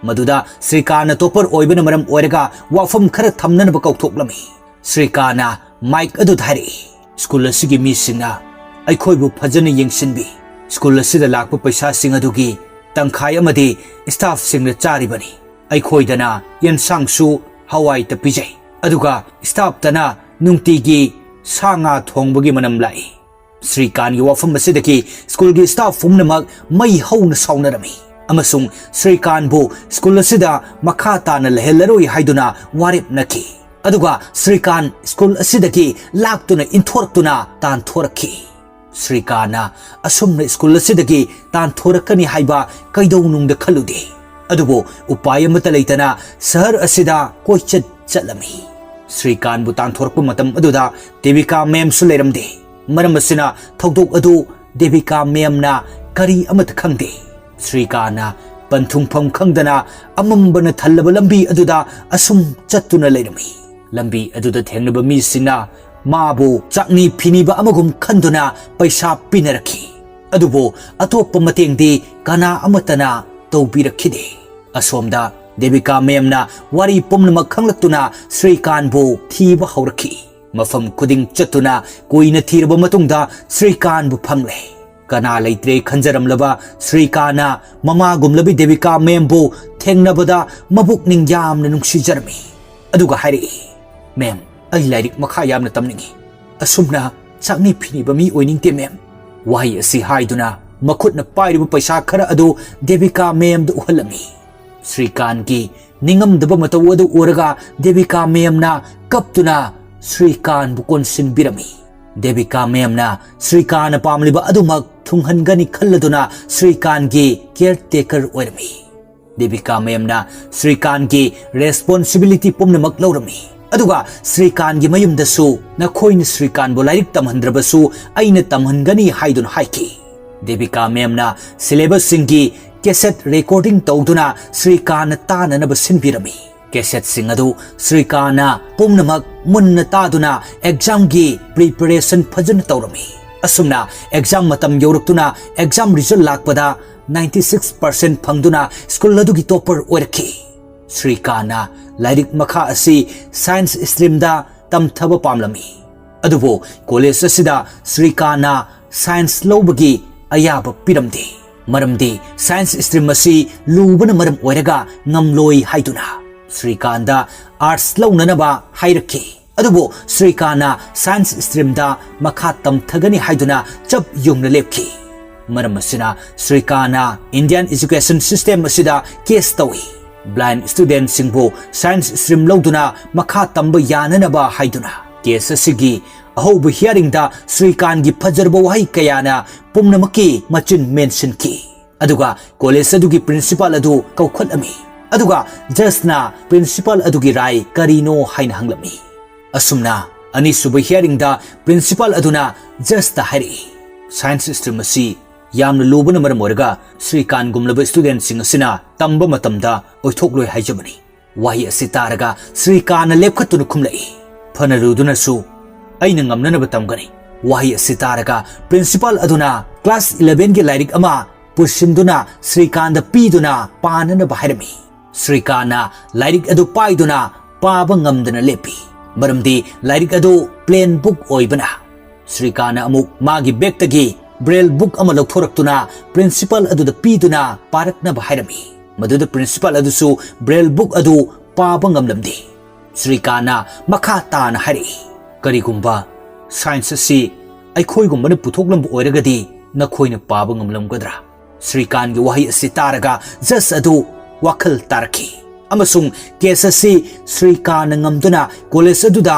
ꯃꯗꯨꯗ ꯁ꯭ꯔꯤꯀꯥꯟꯅ topper ꯑꯣꯏꯕꯅ ꯃꯔꯝ ꯑꯣꯏꯔꯒ ꯋꯥꯐꯝ ꯈꯔ ꯊꯝꯅꯅꯕ ꯀꯧꯊꯣꯛꯂꯝꯃꯤ꯫ ꯁ꯭ꯔꯤꯀꯥꯟꯅ mic ꯑꯗꯨꯗ ꯍꯥꯏꯔꯛꯏ, "ꯁ꯭ꯀꯨꯜ ꯑꯁꯤꯒꯤ ꯃꯤꯁꯤꯡꯅ ꯑꯩꯈꯣꯏꯕꯨ ꯐꯖꯅ ꯌꯦꯡꯁꯤꯟꯕꯤ꯫ ꯁ꯭ꯀꯨꯜ ꯑꯁꯤꯗ ꯂꯥꯛꯄ ꯄꯩꯁꯥꯁꯤꯡ ꯑꯗꯨꯒꯤ ꯇꯪꯈꯥꯏ ꯑꯃꯗꯤ staffꯁꯤꯡꯅ ꯆꯥꯔꯤꯕꯅꯤ꯫ ꯑꯩꯈꯣꯏꯗꯅ ꯌꯦꯟꯁꯥꯡꯁꯨ ꯍꯋꯥꯏꯇ ꯄꯤꯖꯩ, ꯑꯗꯨꯒ staffꯇꯅ ꯅꯨꯡꯇꯤꯒꯤ ꯁꯥ ꯉꯥ ꯊꯣꯡꯕꯒꯤ ꯃꯅꯝ ꯂꯥꯛꯏ꯫ ꯁ꯭ꯔꯤꯀꯥꯟꯒꯤ ꯋꯥꯐꯝ ꯑꯁꯤꯗꯒꯤ ꯁ꯭ꯀꯨꯜꯒꯤ staff ꯄꯨꯝꯅꯃꯛ ꯃꯩ ꯍꯧꯅ ꯁꯥꯎꯅꯔꯝꯃꯤ ꯑꯃꯁꯨꯡ ꯁ꯭ꯔꯤꯀꯥꯟꯕꯨ ꯁ꯭ꯀꯨꯜ ꯑꯁꯤꯗ ꯃꯈꯥ ꯇꯥꯅ ꯂꯩꯍꯜꯂꯔꯣꯏ ꯍꯥꯏꯗꯨꯅ ꯋꯥꯔꯦꯞꯅꯈꯤ꯫ ꯑꯗꯨꯒ ꯁ꯭ꯔꯤꯀꯥꯟ ꯁ꯭ꯀꯨꯜ ꯑꯁꯤꯗꯒꯤ ꯂꯥꯛꯇꯨꯅ ꯏꯟꯊꯣꯔꯛꯇꯨꯅ ꯇꯥꯟꯊꯣꯔꯛꯈꯤ꯫ ꯁ꯭ꯔꯤꯀꯥꯟꯅ ꯑꯁꯨꯝꯅ ꯁ꯭ꯀꯨꯜ ꯑꯁꯤꯗꯒꯤ ꯇꯥꯟꯊꯣꯔꯛꯀꯅꯤ ꯍꯥꯏꯕ ꯀꯩꯗꯧꯅꯨꯡꯗ ꯈꯜꯂꯨꯗꯦ꯫ ꯑꯗꯨꯕꯨ ꯎꯄꯥꯏ ꯑꯃꯠꯇ ꯂꯩꯇꯅ ꯁꯍꯔ ꯑꯁꯤꯗ ꯀꯣꯏꯆꯠ ꯆꯠꯂꯝꯃꯤ꯫ ꯁ꯭ꯔꯤꯀꯥꯟꯕꯨ ꯇꯥꯟꯊꯣꯔꯛꯄ ꯃꯇꯝ ꯑꯗꯨꯗ ꯗꯦꯕꯤꯀꯥ ꯃꯦꯝꯁꯨ ꯂꯩꯔꯝꯗꯦ꯫ ꯃꯔꯝ ꯑꯁꯤꯅ ꯊꯧꯗꯣꯛ ꯑꯗꯨ ꯗꯦꯕꯤꯀꯥ ꯃꯦꯝꯅ ꯀꯔꯤ ꯑꯃꯠꯇ ꯈꯪꯗꯦ꯫ ꯁ꯭ꯔꯤꯀꯥꯟꯅ ꯄꯟꯊꯨꯡꯐꯝ ꯈꯪꯗꯅ ꯑꯃꯝꯕꯅ ꯊꯜꯂꯕ ꯂꯝꯕꯤ ꯑꯗꯨꯗ ꯑꯁꯨꯝ ꯆꯠꯇꯨꯅ ꯂꯩꯔꯝꯃꯤ꯫ ꯂꯝꯕꯤ ꯑꯗꯨꯗ ꯊꯦꯡꯅꯕ ꯃꯤꯁꯤꯡꯅ ꯃꯥꯕꯨ ꯆꯥꯛꯅꯤ ꯐꯤꯅꯤꯕ ꯑꯃꯒꯨꯝ ꯈꯟꯗꯨꯅ ꯄꯩꯁꯥ ꯄꯤꯅꯔꯛꯈꯤ꯫ ꯑꯗꯨꯕꯨ ꯑꯇꯣꯞꯄ ꯃꯇꯦꯡꯗꯤ ꯀꯅꯥ ꯑꯃꯠꯇꯅ ꯇꯧꯕꯤꯔꯛꯈꯤꯗꯦ꯫ ꯑꯁꯣꯝꯗ ꯗꯦꯕꯤꯀꯥ ꯃꯦꯝꯅ ꯋꯥꯔꯤ ꯄꯨꯝꯅꯃꯛ ꯈꯪꯂꯛꯇꯨꯅ ꯁ꯭ꯔꯤꯀꯥꯟꯕꯨ ꯊꯤꯕ ꯍꯧꯔꯛꯈꯤ꯫ ꯃꯐꯝ ꯈꯨꯗꯤꯡ ꯆꯠꯇꯨꯅ ꯀꯨꯏꯅ ꯊꯤꯔꯕ ꯃꯇꯨꯡꯗ ꯁ꯭ꯔꯤꯀꯥꯟꯕꯨ ꯐꯪꯂꯦ꯫ ꯀꯅꯥ ꯂꯩꯇ꯭ꯔꯦ ꯈꯟꯖꯔꯝꯂꯕ ꯁ꯭ꯔꯤꯀꯥꯟꯅ ꯃꯃꯥꯒꯨꯝꯂꯕꯤ ꯗꯦꯕꯤꯀꯥ ꯃꯦꯝꯕꯨ ꯊꯦꯡꯅꯕꯗ ꯃꯕꯨꯛꯅꯤꯡ ꯌꯥꯝꯅ ꯅꯨꯡꯁꯤꯖꯔꯝꯃꯤ꯫ ꯑꯗꯨꯒ ꯍꯥꯏꯔꯛꯏ, "ꯃꯦꯝ, ꯑꯩ ꯂꯥꯏꯔꯤꯛ ꯃꯈꯥ ꯌꯥꯝꯅ ꯇꯝꯅꯤꯡꯏ꯫ ꯑꯁꯨꯝꯅ ꯆꯥꯛꯅꯤ ꯐꯤꯅꯤꯕ ꯃꯤ ꯑꯣꯏꯅꯤꯡꯗꯦ, ꯃꯦꯝ꯫" ꯋꯥꯍꯩ ꯑꯁꯤ ꯍꯥꯏꯗꯨꯅ ꯃꯈꯨꯠꯅ ꯄꯥꯏꯔꯤꯕ ꯄꯩꯁꯥ ꯈꯔ ꯑꯗꯨ ꯗꯦꯕꯤꯀꯥ ꯃꯦꯝꯗ ꯎꯍꯜꯂꯝꯃꯤ꯫ ꯁ꯭ꯔꯤꯀꯥꯟꯒꯤ ꯅꯤꯡꯉꯝꯗꯕ ꯃꯇꯧ ꯑꯗꯨ ꯎꯔꯒ ꯗꯦꯕꯤꯀꯥ ꯃꯦꯝꯅ ꯀꯞꯇꯨꯅ ꯁ꯭ꯔꯤꯀꯥꯟꯕꯨ ꯀꯣꯟꯁꯤꯟꯕꯤꯔꯝꯃꯤ꯫ ꯗꯦꯕꯤꯀꯥ ꯃꯦꯝꯅ ꯁ꯭ꯔꯤꯀꯥꯟꯅ ꯄꯥꯝꯂꯤꯕ ꯑꯗꯨꯃꯛ ꯊꯨꯡꯍꯟꯒꯅꯤ ꯈꯜꯂꯗꯨꯅ ꯁ꯭ꯔꯤꯀꯥꯟꯒꯤ caretaker ꯑꯣꯏꯔꯝꯃꯤ꯫ ꯗꯦꯕꯤꯀꯥ ꯃꯦꯝꯅ ꯁ꯭ꯔꯤꯀꯥꯟꯒꯤ responsibility ꯄꯨꯝꯅꯃꯛ ꯂꯧꯔꯝꯃꯤ꯫ ꯑꯗꯨꯒ ꯁ꯭ꯔꯤꯀꯥꯟꯒꯤ ꯃꯌꯨꯝꯗꯁꯨ, "ꯅꯈꯣꯏꯅ ꯁ꯭ꯔꯤꯀꯥꯟꯕꯨ ꯂꯥꯏꯔꯤꯛ ꯇꯝꯍꯟꯗ꯭ꯔꯕꯁꯨ ꯑꯩꯅ ꯇꯝꯍꯟꯒꯅꯤ" ꯍꯥꯏꯗꯨꯅ ꯍꯥꯏꯈꯤ꯫ ꯗꯦꯕꯤꯀꯥ ꯃꯦꯝꯅ syllabusꯁꯤꯡꯒꯤ cassette recording ꯇꯧꯗꯨꯅ ꯁ꯭ꯔꯤꯀꯥꯟꯅ ꯇꯥꯅꯅꯕ ꯁꯤꯟꯕꯤꯔꯝꯃꯤ꯫ Cassetteꯁꯤꯡ ꯑꯗꯨ ꯁ꯭ꯔꯤꯀꯥꯟꯅ ꯄꯨꯝꯅꯃꯛ ꯃꯨꯟꯅ ꯇꯥꯗꯨꯅ examꯒꯤ preparation ꯐꯖꯅ ꯇꯧꯔꯝꯃꯤ꯫ ꯑꯁꯨꯝꯅ exam ꯃꯇꯝ ꯌꯧꯔꯛꯇꯨꯅ exam result ꯂꯥꯛꯄꯗ ninety six percent ꯐꯪꯗꯨꯅ ꯁ꯭ꯀꯨꯜ ꯑꯗꯨꯒꯤ topper ꯑꯣꯏꯔꯛꯈꯤ꯫ ꯁ꯭ꯔꯤꯀꯥꯟꯅ ꯂꯥꯏꯔꯤꯛ ꯃꯈꯥ ꯑꯁꯤ science streamꯗ ꯇꯝꯊꯕ ꯄꯥꯝꯂꯝꯃꯤ꯫ ꯑꯗꯨꯕꯨ ꯀꯣꯂꯦꯖ ꯑꯁꯤꯗ ꯁ꯭ꯔꯤꯀꯥꯟꯅ science ꯂꯧꯕꯒꯤ ꯑꯌꯥꯕ ꯄꯤꯔꯝꯗꯦ꯫ ꯃꯔꯝꯗꯤ science stream ꯑꯁꯤ ꯂꯨꯕꯅ ꯃꯔꯝ ꯑꯣꯏꯔꯒ ꯉꯝꯂꯣꯏ ꯍꯥꯏꯗꯨꯅ ꯁ꯭ꯔꯤꯀꯥꯟꯗ arts ꯂꯧꯅꯅꯕ ꯍꯥꯏꯔꯛꯈꯤ꯫ ꯑꯗꯨꯕꯨ ꯁ꯭ꯔꯤꯀꯥꯟꯅ science streamꯗ ꯃꯈꯥ ꯇꯝꯊꯒꯅꯤ ꯍꯥꯏꯗꯨꯅ ꯆꯞ ꯌꯨꯡꯅ ꯂꯦꯞꯈꯤ꯫ ꯃꯔꯝ ꯑꯁꯤꯅ ꯁ꯭ꯔꯤꯀꯥꯟꯅ Indian education system ꯑꯁꯤꯗ case ꯇꯧꯏ꯫ Blind studentꯁꯤꯡꯕꯨ science stream ꯂꯧꯗꯨꯅ ꯃꯈꯥ ꯇꯝꯕ ꯌꯥꯅꯅꯕ ꯍꯥꯏꯗꯨꯅ꯫ Case ꯑꯁꯤꯒꯤ ꯑꯍꯧꯕ hearingꯗ ꯁ꯭ꯔꯤꯀꯥꯟꯒꯤ ꯐꯖꯔꯕ ꯋꯥꯍꯩ ꯀꯌꯥꯅ ꯄꯨꯝꯅꯃꯛꯀꯤ ꯃꯆꯤꯟ ꯃꯦꯟꯁꯤꯟꯈꯤ꯫ ꯑꯗꯨꯒ college ꯑꯗꯨꯒꯤ principal ꯑꯗꯨ ꯀꯧꯈꯠꯂꯝꯃꯤ꯫ ꯑꯗꯨꯒ judgeꯅ principal ꯑꯗꯨꯒꯤ ꯔꯥꯏ ꯀꯔꯤꯅꯣ ꯍꯥꯏꯅ ꯍꯪꯂꯝꯃꯤ꯫ ꯑꯁꯨꯝꯅ ꯑꯅꯤꯁꯨꯕ hearingꯗ principal ꯑꯗꯨꯅ judgeꯇ ꯍꯥꯏꯔꯛꯏ, "Science stream ꯑꯁꯤ ꯌꯥꯝꯅ ꯂꯨꯕꯅ ꯃꯔꯝ ꯑꯣꯏꯔꯒ ꯁ꯭ꯔꯤꯀꯥꯟꯒꯨꯝꯂꯕ studentꯁꯤꯡ ꯑꯁꯤꯅ ꯇꯝꯕ ꯃꯇꯝꯗ ꯑꯣꯏꯊꯣꯛꯂꯣꯏ ꯍꯥꯏꯖꯕꯅꯤ꯫ ꯋꯥꯍꯩ ꯑꯁꯤ ꯇꯥꯔꯒ ꯁ꯭ꯔꯤꯀꯥꯟꯅ ꯂꯦꯞꯈꯠꯇꯨꯅ ꯈꯨꯝꯂꯛꯏ, "ꯐꯅ ꯂꯨꯗꯨꯅꯁꯨ ꯑꯩꯅ ꯉꯝꯅꯅꯕ ꯇꯝꯒꯅꯤ꯫" ꯋꯥꯍꯩ ꯑꯁꯤ ꯇꯥꯔꯒ principal ꯑꯗꯨꯅ class elevenꯒꯤ ꯂꯥꯏꯔꯤꯛ ꯑꯃ ꯄꯨꯁꯤꯟꯗꯨꯅ ꯁ꯭ꯔꯤꯀꯥꯟꯗ ꯄꯤꯗꯨꯅ ꯄꯥꯅꯅꯕ ꯍꯥꯏꯔꯝꯃꯤ꯫ ꯁ꯭ꯔꯤꯀꯥꯟꯅ ꯂꯥꯏꯔꯤꯛ ꯑꯗꯨ ꯄꯥꯏꯗꯨꯅ ꯄꯥꯕ ꯉꯝꯗꯅ ꯂꯦꯞꯄꯤ, ꯃꯔꯝꯗꯤ ꯂꯥꯏꯔꯤꯛ ꯑꯗꯨ plain book ꯑꯣꯏꯕꯅ꯫ ꯁ꯭ꯔꯤꯀꯥꯟꯅ ꯑꯃꯨꯛ ꯃꯥꯒꯤ bagꯇꯒꯤ braille book ꯑꯃ ꯂꯧꯊꯣꯔꯛꯇꯨꯅ principal ꯑꯗꯨꯗ ꯄꯤꯗꯨꯅ ꯄꯥꯔꯛꯅꯕ ꯍꯥꯏꯔꯝꯃꯤ꯫ ꯃꯗꯨꯗ principal ꯑꯗꯨꯁꯨ braille book ꯑꯗꯨ ꯄꯥꯕ ꯉꯝꯂꯝꯗꯦ꯫ ꯁ꯭ꯔꯤꯀꯥꯟꯅ ꯃꯈꯥ ꯇꯥꯅ ꯍꯥꯏꯔꯛꯏ, "ꯀꯔꯤꯒꯨꯝꯕ science ꯑꯁꯤ ꯑꯩꯈꯣꯏꯒꯨꯝꯕꯅ ꯄꯨꯊꯣꯛꯂꯝꯕ ꯑꯣꯏꯔꯒꯗꯤ ꯅꯈꯣꯏꯅ ꯄꯥꯕ ꯉꯝꯂꯝꯒꯗ꯭ꯔꯥ?" ꯁ꯭ꯔꯤꯀꯥꯟꯒꯤ ꯋꯥꯍꯩ ꯑꯁꯤ ꯇꯥꯔꯒ judge ꯑꯗꯨ ꯋꯥꯈꯜ ꯇꯥꯔꯛꯈꯤ ꯑꯃꯁꯨꯡ case ꯑꯁꯤ ꯁ꯭ꯔꯤꯀꯥꯟꯅ ꯉꯝꯗꯨꯅ college ꯑꯗꯨꯗ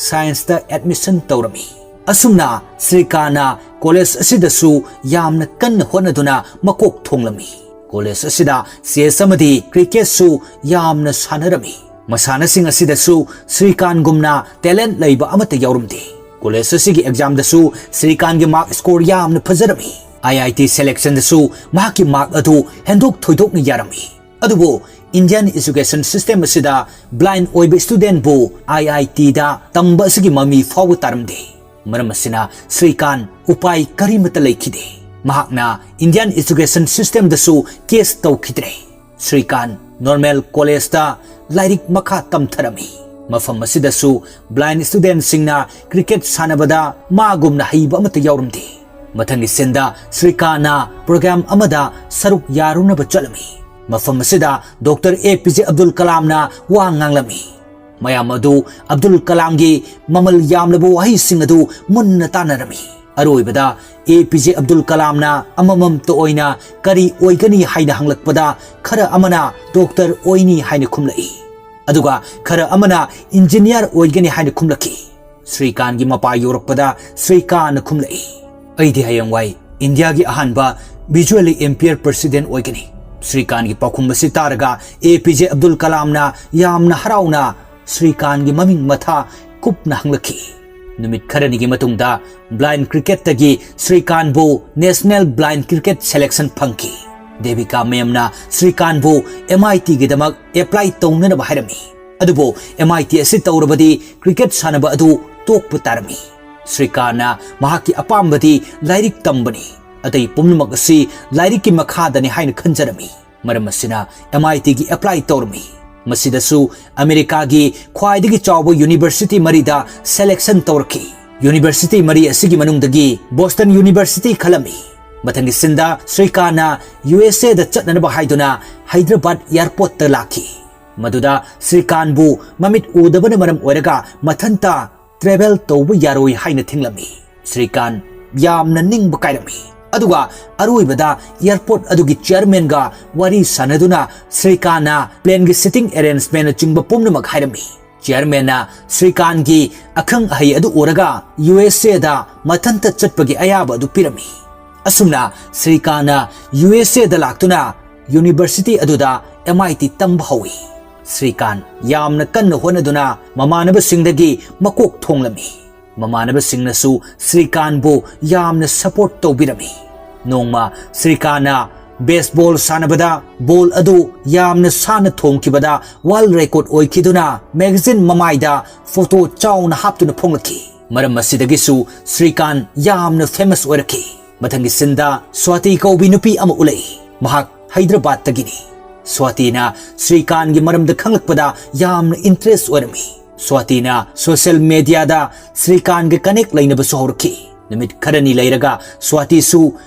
scienceꯇ admission ꯇꯧꯔꯝꯃꯤ꯫ ꯑꯁꯨꯝꯅ ꯁ꯭ꯔꯤꯀꯥꯟꯅ college ꯑꯁꯤꯗꯁꯨ ꯌꯥꯝꯅ ꯀꯟꯅ ꯍꯣꯠꯅꯗꯨꯅ ꯃꯀꯣꯛ ꯊꯣꯡꯂꯝꯃꯤ꯫ College ꯑꯁꯤꯗ chess ꯑꯃꯗꯤ cricketꯁꯨ ꯌꯥꯝꯅ ꯁꯥꯟꯅꯔꯝꯃꯤ꯫ ꯃꯁꯥꯟꯅꯁꯤꯡ ꯑꯁꯤꯗꯁꯨ ꯁ꯭ꯔꯤꯀꯥꯟꯒꯨꯝꯅ talent ꯂꯩꯕ ꯑꯃꯠꯇ ꯌꯥꯎꯔꯝꯗꯦ꯫ College ꯑꯁꯤꯒꯤ examꯗꯁꯨ ꯁ꯭ꯔꯤꯀꯥꯟꯒꯤ mark score ꯌꯥꯝꯅ ꯐꯖꯔꯝꯃꯤ꯫ IIT selectionꯗꯁꯨ ꯃꯍꯥꯛꯀꯤ mark ꯑꯗꯨ ꯍꯦꯟꯗꯣꯛ ꯊꯣꯏꯗꯣꯛꯅ ꯌꯥꯔꯝꯃꯤ꯫ ꯑꯗꯨꯕꯨ Indian education system ꯑꯁꯤꯗ blind ꯑꯣꯏꯕ studentꯕꯨ IITꯗ ꯇꯝꯕ ꯑꯁꯤꯒꯤ ꯃꯃꯤ ꯐꯥꯎꯕ ꯇꯥꯔꯝꯗꯦ꯫ ꯃꯔꯝ ꯑꯁꯤꯅ ꯁ꯭ꯔꯤꯀꯥꯟ ꯎꯄꯥꯏ ꯀꯔꯤꯃꯠꯇ ꯂꯩꯈꯤꯗꯦ꯫ ꯃꯍꯥꯛꯅ Indian education systemꯗꯁꯨ case ꯇꯧꯈꯤꯗ꯭ꯔꯦ꯫ ꯁ꯭ꯔꯤꯀꯥꯟ normal collegeꯇ ꯂꯥꯏꯔꯤꯛ ꯃꯈꯥ ꯇꯝꯊꯔꯝꯃꯤ꯫ ꯃꯐꯝ ꯑꯁꯤꯗꯁꯨ blind studentꯁꯤꯡꯅ cricket ꯁꯥꯟꯅꯕꯗ ꯃꯥꯒꯨꯝꯅ ꯍꯩꯕ ꯑꯃꯠꯇ ꯌꯥꯎꯔꯝꯗꯦ꯫ ꯃꯊꯪꯒꯤ ꯁꯤꯟꯗ ꯁ꯭ꯔꯤꯀꯥꯟꯅ ꯄ꯭ꯔꯣꯒ꯭ꯔꯥꯝ ꯑꯃꯗ ꯁꯔꯨꯛ ꯌꯥꯔꯨꯅꯕ ꯆꯠꯂꯝꯃꯤ꯫ ꯃꯐꯝ ꯑꯁꯤꯗ ꯗꯣꯛꯇꯔ ꯑꯦ ꯄꯤ ꯖꯦ ꯑꯕꯗꯨꯜ ꯀꯂꯥꯝꯅ ꯋꯥ ꯉꯥꯡꯂꯝꯃꯤ꯫ ꯃꯌꯥꯝ ꯑꯗꯨ ꯑꯕꯗꯨꯜ ꯀꯂꯥꯝꯒꯤ ꯃꯃꯜ ꯌꯥꯝꯂꯕ ꯋꯥꯍꯩꯁꯤꯡ ꯑꯗꯨ ꯃꯨꯟꯅ ꯇꯥꯟꯅꯔꯝꯃꯤ꯫ ꯑꯔꯣꯏꯕꯗ ꯑꯦ ꯄꯤ ꯖꯦ ꯑꯕꯗꯨꯜ ꯀꯂꯥꯝꯅ ꯑꯃꯃꯝꯇ ꯑꯣꯏꯅ ꯀꯔꯤ ꯑꯣꯏꯒꯅꯤ ꯍꯥꯏꯅ ꯍꯪꯂꯛꯄꯗ, ꯈꯔ ꯑꯃꯅ ꯗꯣꯛꯇꯔ ꯑꯣꯏꯅꯤ ꯍꯥꯏꯅ ꯈꯨꯝꯂꯛꯏ, ꯑꯗꯨꯒ ꯈꯔ ꯑꯃꯅ ꯏꯟꯖꯤꯅꯤꯌꯥꯔ ꯑꯣꯏꯒꯅꯤ ꯍꯥꯏꯅ ꯈꯨꯝꯂꯛꯈꯤ꯫ ꯁ꯭ꯔꯤꯀꯥꯟꯒꯤ ꯃꯄꯥ ꯌꯧꯔꯛꯄꯗ ꯁ꯭ꯔꯤꯀꯥꯟꯅ ꯈꯨꯝꯂꯛꯏ, "ꯑꯩꯗꯤ ꯍꯌꯦꯡꯋꯥꯏ ꯏꯟꯗꯤꯌꯥꯒꯤ ꯑꯍꯥꯟꯕ visually impaired president ꯑꯣꯏꯒꯅꯤ꯫" ꯁ꯭ꯔꯤꯀꯥꯟꯒꯤ ꯄꯥꯎꯈꯨꯝ ꯑꯁꯤ ꯇꯥꯔꯒ ꯑꯦ ꯄꯤ ꯖꯦ ꯑꯕꯗꯨꯜ ꯀꯂꯥꯝꯅ ꯌꯥꯝꯅ ꯍꯔꯥꯎꯅ ꯁ꯭ꯔꯤꯀꯥꯟꯒꯤ ꯃꯃꯤꯡ ꯃꯊꯥ ꯀꯨꯞꯅ ꯍꯪꯂꯛꯈꯤ꯫ ꯅꯨꯃꯤꯠ ꯈꯔꯅꯤꯒꯤ ꯃꯇꯨꯡꯗ ꯕ꯭ꯂꯥꯏꯟ ꯀ꯭ꯔꯤꯀꯦꯠꯇꯒꯤ ꯁ꯭ꯔꯤꯀꯥꯟꯕꯨ ꯅꯦꯁꯅꯦꯜ ꯕ꯭ꯂꯥꯏꯟ ꯀ꯭ꯔꯤꯀꯦꯠ ꯁꯦꯂꯦꯛꯁꯟ ꯐꯪꯈꯤ꯫ ꯗꯦꯕꯤꯀꯥ ꯃꯦꯝꯅ ꯁ꯭ꯔꯤꯀꯥꯟꯕꯨ ꯑꯦꯝ ꯑꯥꯏ ꯇꯤꯒꯤꯗꯃꯛ ꯑꯦꯄ꯭ꯂꯥꯏ ꯇꯧꯅꯅꯕ ꯍꯥꯏꯔꯝꯃꯤ꯫ ꯑꯗꯨꯕꯨ ꯑꯦꯝ ꯑꯥꯏ ꯇꯤ ꯑꯁꯤ ꯇꯧꯔꯕꯗꯤ ꯀ꯭ꯔꯤꯀꯦꯠ ꯁꯥꯟꯅꯕ ꯑꯗꯨ ꯇꯣꯛꯄ ꯇꯥꯔꯝꯃꯤ꯫ ꯁ꯭ꯔꯤꯀꯥꯟꯅ ꯃꯍꯥꯛꯀꯤ ꯑꯄꯥꯝꯕꯗꯤ ꯂꯥꯏꯔꯤꯛ ꯇꯝꯕꯅꯤ, ꯑꯇꯩ ꯄꯨꯝꯅꯃꯛ ꯑꯁꯤ ꯂꯥꯏꯔꯤꯛꯀꯤ ꯃꯈꯥꯗꯅꯤ ꯍꯥꯏꯅ ꯈꯟꯖꯔꯝꯃꯤ꯫ ꯃꯔꯝ ꯑꯁꯤꯅ ꯑꯦꯝ ꯑꯥꯏ ꯇꯤꯒꯤ ꯑꯦꯄ꯭ꯂꯥꯏ ꯇꯧꯔꯝꯃꯤ꯫ ꯃꯁꯤꯗꯁꯨ ꯑꯃꯦꯔꯤꯀꯥꯒꯤ ꯈ꯭ꯋꯥꯏꯗꯒꯤ ꯆꯥꯎꯕ ꯌꯨꯅꯤꯚꯔꯁꯤꯇꯤ ꯃꯔꯤꯗ ꯁꯦꯂꯦꯛꯁꯟ ꯇꯧꯔꯛꯈꯤ꯫ ꯌꯨꯅꯤꯚꯔꯁꯤꯇꯤ ꯃꯔꯤ ꯑꯁꯤꯒꯤ ꯃꯅꯨꯡꯗꯒꯤ ꯕꯣꯁꯇꯟ ꯌꯨꯅꯤꯚꯔꯁꯤꯇꯤ ꯈꯜꯂꯝꯃꯤ꯫ ꯃꯊꯪꯒꯤ ꯁꯤꯟꯗ ꯁ꯭ꯔꯤꯀꯥꯟꯅ ꯌꯨ ꯑꯦꯁ ꯑꯦꯗ ꯆꯠꯅꯅꯕ ꯍꯥꯏꯗꯨꯅ ꯍꯩꯗ꯭ꯔꯕꯥꯗ ꯑꯦꯌꯔꯄꯣꯔꯠꯇ ꯂꯥꯛꯈꯤ꯫ ꯃꯗꯨꯗ ꯁ꯭ꯔꯤꯀꯥꯟꯕꯨ ꯃꯃꯤꯠ ꯎꯗꯕꯅ ꯃꯔꯝ ꯑꯣꯏꯔꯒ ꯃꯊꯟꯇ ꯇ꯭ꯔꯦꯚꯦꯜ ꯇꯧꯕ ꯌꯥꯔꯣꯏ ꯍꯥꯏꯅ ꯊꯤꯡꯂꯝꯃꯤ꯫ ꯁ꯭ꯔꯤꯀꯥꯟ ꯌꯥꯝꯅ ꯅꯤꯡꯕ ꯀꯥꯏꯔꯝꯃꯤ꯫ ꯑꯗꯨꯒ ꯑꯔꯣꯏꯕꯗ ꯑꯦꯌꯔꯄꯣꯔꯠ ꯑꯗꯨꯒꯤ ꯆꯤꯌꯔꯃꯦꯟꯒ ꯋꯥꯔꯤ ꯁꯥꯟꯅꯗꯨꯅ ꯁ꯭ꯔꯤꯀꯥꯟꯅ ꯄ꯭ꯂꯦꯟꯒꯤ ꯁꯤꯇꯤꯡ ꯑꯦꯔꯦꯟꯖꯃꯦꯟꯅꯆꯤꯡꯕ ꯄꯨꯝꯅꯃꯛ ꯍꯥꯏꯔꯝꯃꯤ꯫ ꯆꯤꯌꯔꯃꯦꯟꯅ ꯁ꯭ꯔꯤꯀꯥꯟꯒꯤ ꯑꯈꯪ ꯑꯍꯩ ꯑꯗꯨ ꯎꯔꯒ ꯌꯨ ꯑꯦꯁ ꯑꯦꯗ ꯃꯊꯟꯇ ꯆꯠꯄꯒꯤ ꯑꯌꯥꯕ ꯑꯗꯨ ꯄꯤꯔꯝꯃꯤ꯫ ꯑꯁꯨꯝꯅ ꯁ꯭ꯔꯤꯀꯥꯟꯅ ꯌꯨ ꯑꯦꯁ ꯑꯦꯗ ꯂꯥꯛꯇꯨꯅ ꯌꯨꯅꯤꯚꯔꯁꯤꯇꯤ ꯑꯗꯨꯗ ꯑꯦꯝ ꯑꯥꯏ ꯇꯤ ꯇꯝꯕ ꯍꯧꯏ꯫ ꯁ꯭ꯔꯤꯀꯥꯟ ꯌꯥꯝꯅ ꯀꯟꯅ ꯍꯣꯠꯅꯗꯨꯅ ꯃꯃꯥꯟꯅꯕꯁꯤꯡꯗꯒꯤ ꯃꯀꯣꯛ ꯊꯣꯡꯂꯝꯃꯤ꯫ ꯃꯃꯥꯟꯅꯕꯁꯤꯡꯅꯁꯨ ꯁ꯭ꯔꯤꯀꯥꯟꯕꯨ ꯌꯥꯝꯅ ꯁꯄꯣꯔꯠ ꯇꯧꯕꯤꯔꯝꯃꯤ꯫ ꯅꯣꯡꯃ ꯁ꯭ꯔꯤꯀꯥꯟꯅ ꯕꯦꯁꯕꯣꯜ ꯁꯥꯟꯅꯕꯗ ꯕꯣꯜ ꯑꯗꯨ ꯌꯥꯝꯅ ꯁꯥꯟꯅ ꯊꯣꯝꯈꯤꯕꯗ ꯋꯥꯔꯜꯗ ꯔꯦꯀꯣꯔꯗ ꯑꯣꯏꯈꯤꯗꯨꯅ ꯃꯦꯒꯥꯖꯤꯟ ꯃꯃꯥꯏꯗ ꯐꯣꯇꯣ ꯆꯥꯎꯅ ꯍꯥꯞꯇꯨꯅ ꯐꯣꯡꯂꯛꯈꯤ꯫ ꯃꯔꯝ ꯑꯁꯤꯗꯒꯤꯁꯨ ꯁ꯭ꯔꯤꯀꯥꯟ ꯌꯥꯝꯅ ꯐꯦꯃꯁ ꯑꯣꯏꯔꯛꯈꯤ꯫ ꯃꯊꯪꯒꯤ ꯁꯤꯟꯗ ꯁ꯭ꯋꯥꯇꯤ ꯀꯧꯕꯤ ꯅꯨꯄꯤ ꯑꯃ ꯎꯠꯂꯛꯏ꯫ ꯃꯍꯥꯛ ꯍꯩꯗ꯭ꯔꯕꯥꯗꯇꯒꯤꯅꯤ꯫ ꯁ꯭ꯋꯥꯇꯤꯅ ꯁ꯭ꯔꯤꯀꯥꯟꯒꯤ ꯃꯔꯝꯗ ꯈꯪꯂꯛꯄꯗ ꯌꯥꯝꯅ ꯏꯟꯇꯔꯦꯁ ꯑꯣꯏꯔꯝꯃꯤ꯫ ꯁ꯭ꯋꯥꯇꯤꯅ ꯁꯣꯁꯤꯌꯦꯜ ꯃꯦꯗꯤꯌꯥꯗ ꯁ꯭ꯔꯤꯀꯥꯟꯒ ꯀꯅꯦꯛ ꯂꯩꯅꯕꯁꯨ ꯍꯧꯔꯛꯈꯤ꯫ ꯅꯨꯃꯤꯠ ꯈꯔꯅꯤ ꯂꯩꯔꯒ ꯁ꯭ꯋꯥꯇꯤꯁꯨ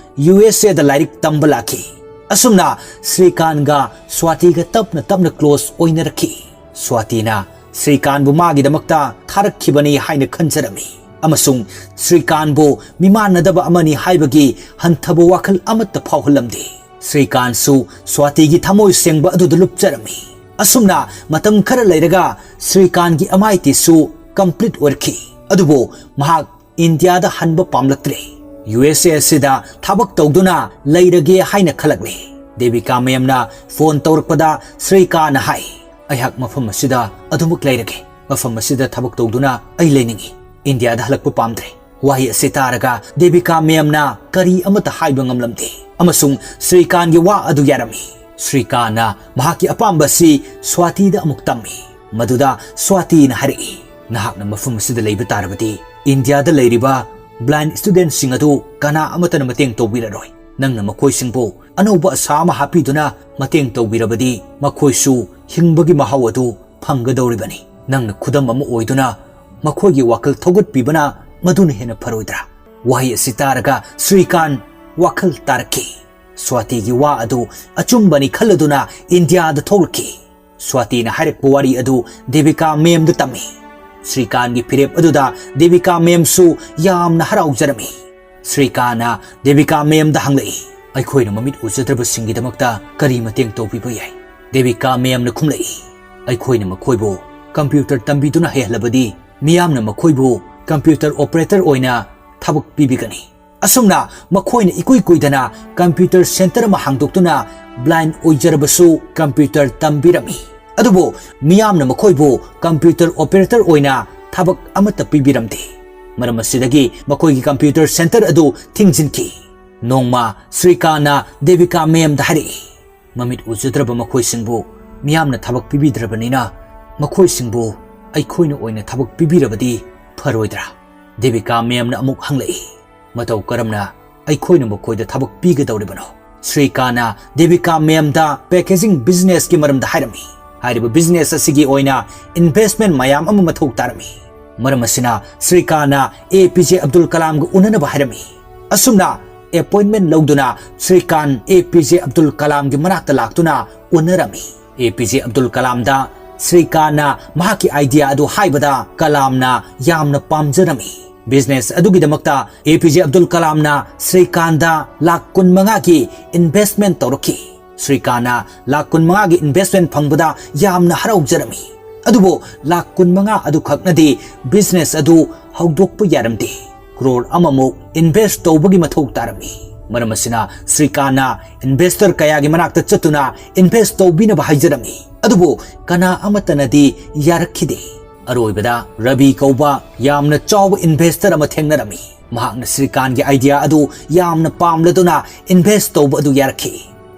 ꯌꯨ ꯑꯦꯁ ꯑꯦꯗ ꯂꯥꯏꯔꯤꯛ ꯇꯝꯕ ꯂꯥꯛꯈꯤ꯫ ꯑꯁꯨꯝꯅ ꯁ꯭ꯔꯤꯀꯥꯟꯒ ꯁ꯭ꯋꯥꯇꯤꯒ ꯇꯞꯅ ꯇꯞꯅ ꯀ꯭ꯂꯣꯁ ꯑꯣꯏꯅꯔꯛꯈꯤ꯫ ꯁ꯭ꯋꯥꯇꯤꯅ ꯁ꯭ꯔꯤꯀꯥꯟꯕꯨ ꯃꯥꯒꯤꯗꯃꯛꯇ ꯊꯥꯔꯛꯈꯤꯕꯅꯤ ꯍꯥꯏꯅ ꯈꯟꯖꯔꯝꯃꯤ ꯑꯃꯁꯨꯡ ꯁ꯭ꯔꯤꯀꯥꯟꯕꯨ ꯃꯤꯃꯥꯟꯅꯗꯕ ꯑꯃꯅꯤ ꯍꯥꯏꯕꯒꯤ ꯍꯟꯊꯕ ꯋꯥꯈꯜ ꯑꯃꯠꯇ ꯐꯥꯎꯍꯜꯂꯝꯗꯦ꯫ ꯁ꯭ꯔꯤꯀꯥꯟꯁꯨ ꯁ꯭ꯋꯥꯇꯤꯒꯤ ꯊꯃꯣꯏ ꯁꯦꯡꯕ ꯑꯗꯨꯗ ꯂꯨꯞꯆꯔꯝꯃꯤ꯫ ꯑꯁꯨꯝꯅ ꯃꯇꯝ ꯈꯔ ꯂꯩꯔꯒ ꯁ꯭ꯔꯤꯀꯥꯟꯒꯤ ꯑꯦꯝ ꯑꯥꯏ ꯇꯤꯁꯨ ꯀꯝꯄ꯭ꯂꯤꯠ ꯑꯣꯏꯔꯛꯈꯤ꯫ ꯑꯗꯨꯕꯨ ꯃꯍꯥꯛ ꯏꯟꯗꯤꯌꯥꯗ ꯍꯟꯕ ꯄꯥꯝꯂꯛꯇ꯭ꯔꯦ꯫ ꯌꯨ ꯑꯦꯁ ꯑꯦ ꯑꯁꯤꯗ ꯊꯕꯛ ꯇꯧꯗꯨꯅ ꯂꯩꯔꯒꯦ ꯍꯥꯏꯅ ꯈꯜꯂꯛꯂꯦ꯫ ꯗꯦꯕꯤꯀꯥ ꯃꯦꯝꯅ ꯐꯣꯟ ꯇꯧꯔꯛꯄꯗ ꯁ꯭ꯔꯤꯀꯥꯟꯅ ꯍꯥꯏ, "ꯑꯩꯍꯥꯛ ꯃꯐꯝ ꯑꯁꯤꯗ ꯑꯗꯨꯃꯛ ꯂꯩꯔꯒꯦ꯫ ꯃꯐꯝ ꯑꯁꯤꯗ ꯊꯕꯛ ꯇꯧꯗꯨꯅ ꯑꯩ ꯂꯩꯅꯤꯡꯏ꯫ ꯏꯟꯗꯤꯌꯥꯗ ꯍꯜꯂꯛꯄ ꯄꯥꯝꯗ꯭ꯔꯦ꯫" ꯋꯥꯍꯩ ꯑꯁꯤ ꯇꯥꯔꯒ ꯗꯦꯕꯤꯀꯥ ꯃꯦꯝꯅ ꯀꯔꯤ ꯑꯃꯠꯇ ꯍꯥꯏꯕ ꯉꯝꯂꯝꯗꯦ ꯑꯃꯁꯨꯡ ꯁ꯭ꯔꯤꯀꯥꯟꯒꯤ ꯋꯥ ꯑꯗꯨ ꯌꯥꯔꯝꯃꯤ꯫ ꯁ꯭ꯔꯤꯀꯥꯟꯅ ꯃꯍꯥꯛꯀꯤ ꯑꯄꯥꯝꯕ ꯑꯁꯤ ꯁ꯭ꯋꯥꯇꯤꯗ ꯑꯃꯨꯛ ꯇꯝꯃꯤ꯫ ꯃꯗꯨꯗ ꯁ꯭ꯋꯥꯇꯤꯅ ꯍꯥꯏꯔꯛꯏ, "ꯅꯍꯥꯛꯅ ꯃꯐꯝ ꯑꯁꯤꯗ ꯂꯩꯕ ꯇꯥꯔꯕꯗꯤ ꯏꯟꯗꯤꯌꯥꯗ ꯂꯩꯔꯤꯕ ꯕ꯭ꯂꯥꯏꯟ ꯁ꯭ꯇꯨꯗꯦꯟꯠꯁꯤꯡ ꯑꯗꯨ ꯀꯅꯥ ꯑꯃꯠꯇꯅ ꯃꯇꯦꯡ ꯇꯧꯕꯤꯔꯔꯣꯏ꯫ ꯅꯪꯅ ꯃꯈꯣꯏꯁꯤꯡꯕꯨ ꯑꯅꯧꯕ ꯑꯁꯥ ꯑꯃ ꯍꯥꯞꯄꯤꯗꯨꯅ ꯃꯇꯦꯡ ꯇꯧꯕꯤꯔꯕꯗꯤ ꯃꯈꯣꯏꯁꯨ ꯍꯤꯡꯕꯒꯤ ꯃꯍꯥꯎ ꯑꯗꯨ ꯐꯪꯒꯗꯧꯔꯤꯕꯅꯤ꯫ ꯅꯪꯅ ꯈꯨꯗꯝ ꯑꯃ ꯑꯣꯏꯗꯨꯅ ꯃꯈꯣꯏꯒꯤ ꯋꯥꯈꯜ ꯊꯧꯒꯠꯄꯤꯕꯅ ꯃꯗꯨꯅ ꯍꯦꯟꯅ ꯐꯔꯣꯏꯗ꯭ꯔꯥ?" ꯋꯥꯍꯩ ꯑꯁꯤ ꯇꯥꯔꯒ ꯁ꯭ꯔꯤꯀꯥꯟ ꯋꯥꯈꯜ ꯇꯥꯔꯛꯈꯤ꯫ ꯁ꯭ꯋꯥꯇꯤꯒꯤ ꯋꯥ ꯑꯗꯨ ꯑꯆꯨꯝꯕꯅꯤ ꯈꯜꯂꯗꯨꯅ ꯏꯟꯗꯤꯌꯥꯗ ꯊꯣꯛꯂꯛꯈꯤ꯫ ꯁ꯭ꯋꯥꯇꯤꯅ ꯍꯥꯏꯔꯛꯄ ꯋꯥꯔꯤ ꯑꯗꯨ ꯗꯦꯕꯤꯀꯥ ꯃꯦꯝꯗ ꯇꯝꯃꯤ꯫ ꯁ꯭ꯔꯤꯀꯥꯟꯒꯤ ꯐꯤꯔꯦꯞ ꯑꯗꯨꯗ ꯗꯦꯕꯤꯀꯥ ꯃꯦꯝꯁꯨ ꯌꯥꯝꯅ ꯍꯔꯥꯎꯖꯔꯝꯃꯤ꯫ ꯁ꯭ꯔꯤꯀꯥꯟꯅ ꯗꯦꯕꯤꯀꯥ ꯃꯦꯝꯗ ꯍꯪꯂꯛꯏ, "ꯑꯩꯈꯣꯏꯅ ꯃꯃꯤꯠ ꯎꯖꯗ꯭ꯔꯕꯁꯤꯡꯒꯤꯗꯃꯛꯇ ꯀꯔꯤ ꯃꯇꯦꯡ ꯇꯧꯕꯤꯕ ꯌꯥꯏ?" ꯗꯦꯕꯤꯀꯥ ꯃꯦꯝꯅ ꯈꯨꯝꯂꯛꯏ, "ꯑꯩꯈꯣꯏꯅ ꯃꯈꯣꯏꯕꯨ ꯀꯝꯄ꯭ꯌꯨꯇꯔ ꯇꯝꯕꯤꯗꯨꯅ ꯍꯩꯍꯜꯂꯕꯗꯤ ꯃꯤꯌꯥꯝꯅ ꯃꯈꯣꯏꯕꯨ ꯀꯝꯄ꯭ꯌꯨꯇꯔ ꯑꯣꯄꯔꯦꯇꯔ ꯑꯣꯏꯅ ꯊꯕꯛ ꯄꯤꯕꯤꯒꯅꯤ꯫ ꯑꯁꯨꯝꯅ ꯃꯈꯣꯏꯅ ꯏꯀꯨꯏ ꯀꯨꯏꯗꯅ ꯀꯝꯄ꯭ꯌꯨꯇꯔ ꯁꯦꯟꯇꯔ ꯑꯃ ꯍꯥꯡꯗꯣꯛꯇꯨꯅ ꯕ꯭ꯂꯥꯏꯟ ꯑꯣꯏꯖꯔꯕꯁꯨ ꯀꯝꯄ꯭ꯌꯨꯇꯔ ꯇꯝꯕꯤꯔꯝꯃꯤ꯫ ꯑꯗꯨꯕꯨ ꯃꯤꯌꯥꯝꯅ ꯃꯈꯣꯏꯕꯨ ꯀꯝꯄ꯭ꯌꯨꯇꯔ ꯑꯣꯄꯔꯦꯇꯔ ꯑꯣꯏꯅ ꯊꯕꯛ ꯑꯃꯠꯇ ꯄꯤꯕꯤꯔꯝꯗꯦ꯫ ꯃꯔꯝ ꯑꯁꯤꯗꯒꯤ ꯃꯈꯣꯏꯒꯤ ꯀꯝꯄ꯭ꯌꯨꯇꯔ ꯁꯦꯟꯇꯔ ꯑꯗꯨ ꯊꯤꯡꯖꯤꯟꯈꯤ꯫" ꯅꯣꯡꯃ ꯁ꯭ꯔꯤꯀꯥꯟꯅ ꯗꯦꯕꯤꯀꯥ ꯃꯦꯝꯗ ꯍꯥꯏꯔꯛꯏ, "ꯃꯃꯤꯠ ꯎꯖꯗ꯭ꯔꯕ ꯃꯈꯣꯏꯁꯤꯡꯕꯨ ꯃꯤꯌꯥꯝꯅ ꯊꯕꯛ ꯄꯤꯕꯤꯗ꯭ꯔꯕꯅꯤꯅ ꯃꯈꯣꯏꯁꯤꯡꯕꯨ ꯑꯩꯈꯣꯏꯅ ꯑꯣꯏꯅ ꯊꯕꯛ ꯄꯤꯕꯤꯔꯕꯗꯤ ꯐꯔꯣꯏꯗ꯭ꯔꯥ?" ꯗꯦꯕꯤꯀꯥ ꯃꯦꯝꯅ ꯑꯃꯨꯛ ꯍꯪꯂꯛꯏ, "ꯃꯇꯧ ꯀꯔꯝꯅ ꯑꯩꯈꯣꯏꯅ ꯃꯈꯣꯏꯗ ꯊꯕꯛ ꯄꯤꯒꯗꯧꯔꯤꯕꯅꯣ?" ꯁ꯭ꯔꯤꯀꯥꯟꯅ ꯗꯦꯕꯤꯀꯥ ꯃꯦꯝꯗ ꯄꯦꯀꯦꯖꯤꯡ ꯕꯤꯖꯤꯅꯦꯁꯀꯤ ꯃꯔꯝꯗ ꯍꯥꯏꯔꯝꯃꯤ꯫ ꯍꯥꯏꯔꯤꯕ ꯕꯤꯖꯤꯅꯦꯁ ꯑꯁꯤꯒꯤ ꯑꯣꯏꯅ ꯏꯟꯚꯦꯁ꯭ꯇꯃꯦꯟꯠ ꯃꯌꯥꯝ ꯑꯃ ꯃꯊꯧ ꯇꯥꯔꯝꯃꯤ꯫ ꯃꯔꯝ ꯑꯁꯤꯅ ꯁ꯭ꯔꯤꯀꯥꯟꯅ ꯑꯦ ꯄꯤ ꯖꯦ ꯑꯕꯗꯨꯜ ꯀꯂꯥꯝꯒ ꯎꯅꯅꯕ ꯍꯥꯏꯔꯝꯃꯤ꯫ ꯑꯁꯨꯝꯅ ꯑꯦꯄꯣꯏꯟꯃꯦꯟ ꯂꯧꯗꯨꯅ ꯁ꯭ꯔꯤꯀꯥꯟ ꯑꯦ ꯄꯤ ꯖꯦ ꯑꯕꯗꯨꯜ ꯀꯂꯥꯝꯒꯤ ꯃꯅꯥꯛꯇ ꯂꯥꯛꯇꯨꯅ ꯎꯅꯔꯝꯃꯤ꯫ ꯑꯦ ꯄꯤ ꯖꯦ ꯑꯕꯗꯨꯜ ꯀꯂꯥꯝꯗ ꯁ꯭ꯔꯤꯀꯥꯟꯅ ꯃꯍꯥꯛꯀꯤ ꯑꯥꯏꯗꯤꯌꯥ ꯑꯗꯨ ꯍꯥꯏꯕꯗ ꯀꯂꯥꯝꯅ ꯌꯥꯝꯅ ꯄꯥꯝꯖꯔꯝꯃꯤ꯫ ꯕꯤꯖꯤꯅꯦꯁ ꯑꯗꯨꯒꯤꯗꯃꯛꯇ ꯑꯦ ꯄꯤ ꯖꯦ ꯑꯕꯗꯨꯜ ꯀꯂꯥꯝꯅ ꯁ꯭ꯔꯤꯀꯥꯟꯗ ꯂꯥꯈ ꯀꯨꯟꯃꯉꯥꯒꯤ ꯏꯟꯚꯦꯁꯃꯦꯟ ꯇꯧꯔꯛꯈꯤ꯫ ꯁ꯭ꯔꯤꯀꯥꯟꯅ ꯂꯥꯈ ꯀꯨꯟꯃꯉꯥꯒꯤ ꯏꯟꯚꯦꯁꯃꯦꯟ ꯐꯪꯕꯗ ꯌꯥꯝꯅ ꯍꯔꯥꯎꯖꯔꯝꯃꯤ꯫ ꯑꯗꯨꯕꯨ ꯂꯥꯈ ꯀꯨꯟꯃꯉꯥ ꯑꯗꯨꯈꯛꯅꯗꯤ ꯕꯤꯖꯤꯅꯦꯁ ꯑꯗꯨ ꯍꯧꯗꯣꯛꯄ ꯌꯥꯔꯝꯗꯦ꯫ ꯀ꯭ꯔꯣꯔ ꯑꯃꯃꯨꯛ ꯏꯟꯚꯦꯁ ꯇꯧꯕꯒꯤ ꯃꯊꯧ ꯇꯥꯔꯝꯃꯤ꯫ ꯃꯔꯝ ꯑꯁꯤꯅ ꯁ꯭ꯔꯤꯀꯥꯟꯅ ꯏꯟꯚꯦꯁꯇꯔ ꯀꯌꯥꯒꯤ ꯃꯅꯥꯛꯇ ꯆꯠꯇꯨꯅ ꯏꯟꯚꯦꯁ ꯇꯧꯕꯤꯅꯕ ꯍꯥꯏꯖꯔꯝꯃꯤ꯫ ꯑꯗꯨꯕꯨ ꯀꯅꯥ ꯑꯃꯠꯇꯅꯗꯤ ꯌꯥꯔꯛꯈꯤꯗꯦ꯫ ꯑꯔꯣꯏꯕꯗ ꯔꯕꯤ ꯀꯧꯕ ꯌꯥꯝꯅ ꯆꯥꯎꯕ ꯏꯟꯚꯦꯁꯇꯔ ꯑꯃ ꯊꯦꯡꯅꯔꯝꯃꯤ꯫ ꯃꯍꯥꯛꯅ ꯁ꯭ꯔꯤꯀꯥꯟꯒꯤ ꯑꯥꯏꯗꯤꯌꯥ ꯑꯗꯨ ꯌꯥꯝꯅ ꯄꯥꯝꯂꯗꯨꯅ ꯏꯟꯚꯦꯁ ꯇꯧꯕ ꯑꯗꯨ ꯌꯥꯔꯛꯈꯤ꯫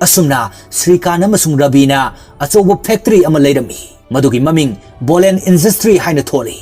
ꯑꯁꯨꯝꯅ ꯁ꯭ꯔꯤꯀꯥꯟ ꯑꯃꯁꯨꯡ ꯔꯕꯤꯅ ꯑꯆꯧꯕ ꯐꯦꯛꯇꯔꯤ ꯑꯃ ꯂꯩꯔꯝꯃꯤ꯫ ꯃꯗꯨꯒꯤ ꯃꯃꯤꯡ ꯕꯣꯂꯦꯟ ꯏꯟꯗꯁꯇ꯭ꯔꯤ ꯍꯥꯏꯅ ꯊꯣꯜꯂꯤ꯫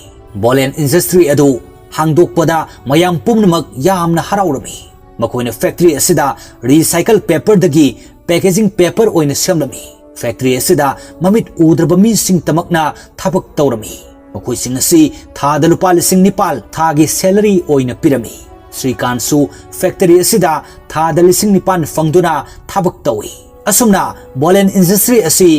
ꯕꯣꯂꯦꯟ ꯏꯟꯗꯁꯇ꯭ꯔꯤ ꯑꯗꯨ ꯍꯥꯡꯗꯣꯛꯄꯗ ꯃꯌꯥꯝ ꯄꯨꯝꯅꯃꯛ ꯌꯥꯝꯅ ꯍꯔꯥꯎꯔꯝꯃꯤ꯫ ꯃꯈꯣꯏꯅ ꯐꯦꯛꯇꯔꯤ ꯑꯁꯤꯗ ꯔꯤꯁꯥꯏꯀꯜ ꯄꯦꯄꯔꯗꯒꯤ ꯄꯦꯀꯦꯖꯤꯡ ꯄꯦꯄꯔ ꯑꯣꯏꯅ ꯁꯦꯝꯂꯝꯃꯤ꯫ ꯐꯦꯛꯇꯔꯤ ꯑꯁꯤꯗ ꯃꯃꯤꯠ ꯎꯗ꯭ꯔꯕ ꯃꯤꯁꯤꯡꯇꯃꯛꯅ ꯊꯕꯛ ꯇꯧꯔꯝꯃꯤ꯫ ꯃꯈꯣꯏꯁꯤꯡ ꯑꯁꯤ ꯊꯥꯗ ꯂꯨꯄꯥ ꯂꯤꯁꯤꯡ ꯅꯤꯄꯥꯜ ꯊꯥꯒꯤ ꯁꯦꯂꯔꯤ ꯑꯣꯏꯅ ꯄꯤꯔꯝꯃꯤ꯫ ꯁ꯭ꯔꯤꯀꯥꯟꯁꯨ ꯐꯦꯛꯇꯔꯤ ꯑꯁꯤꯗ ꯊꯥꯗ ꯂꯤꯁꯤꯡ ꯅꯤꯄꯥꯜ ꯐꯪꯗꯨꯅ ꯊꯕꯛ ꯇꯧꯏ꯫ ꯑꯁꯨꯝꯅ ꯕꯣꯂꯦꯟ ꯏꯟꯗꯁꯇ꯭ꯔꯤ ꯑꯁꯤ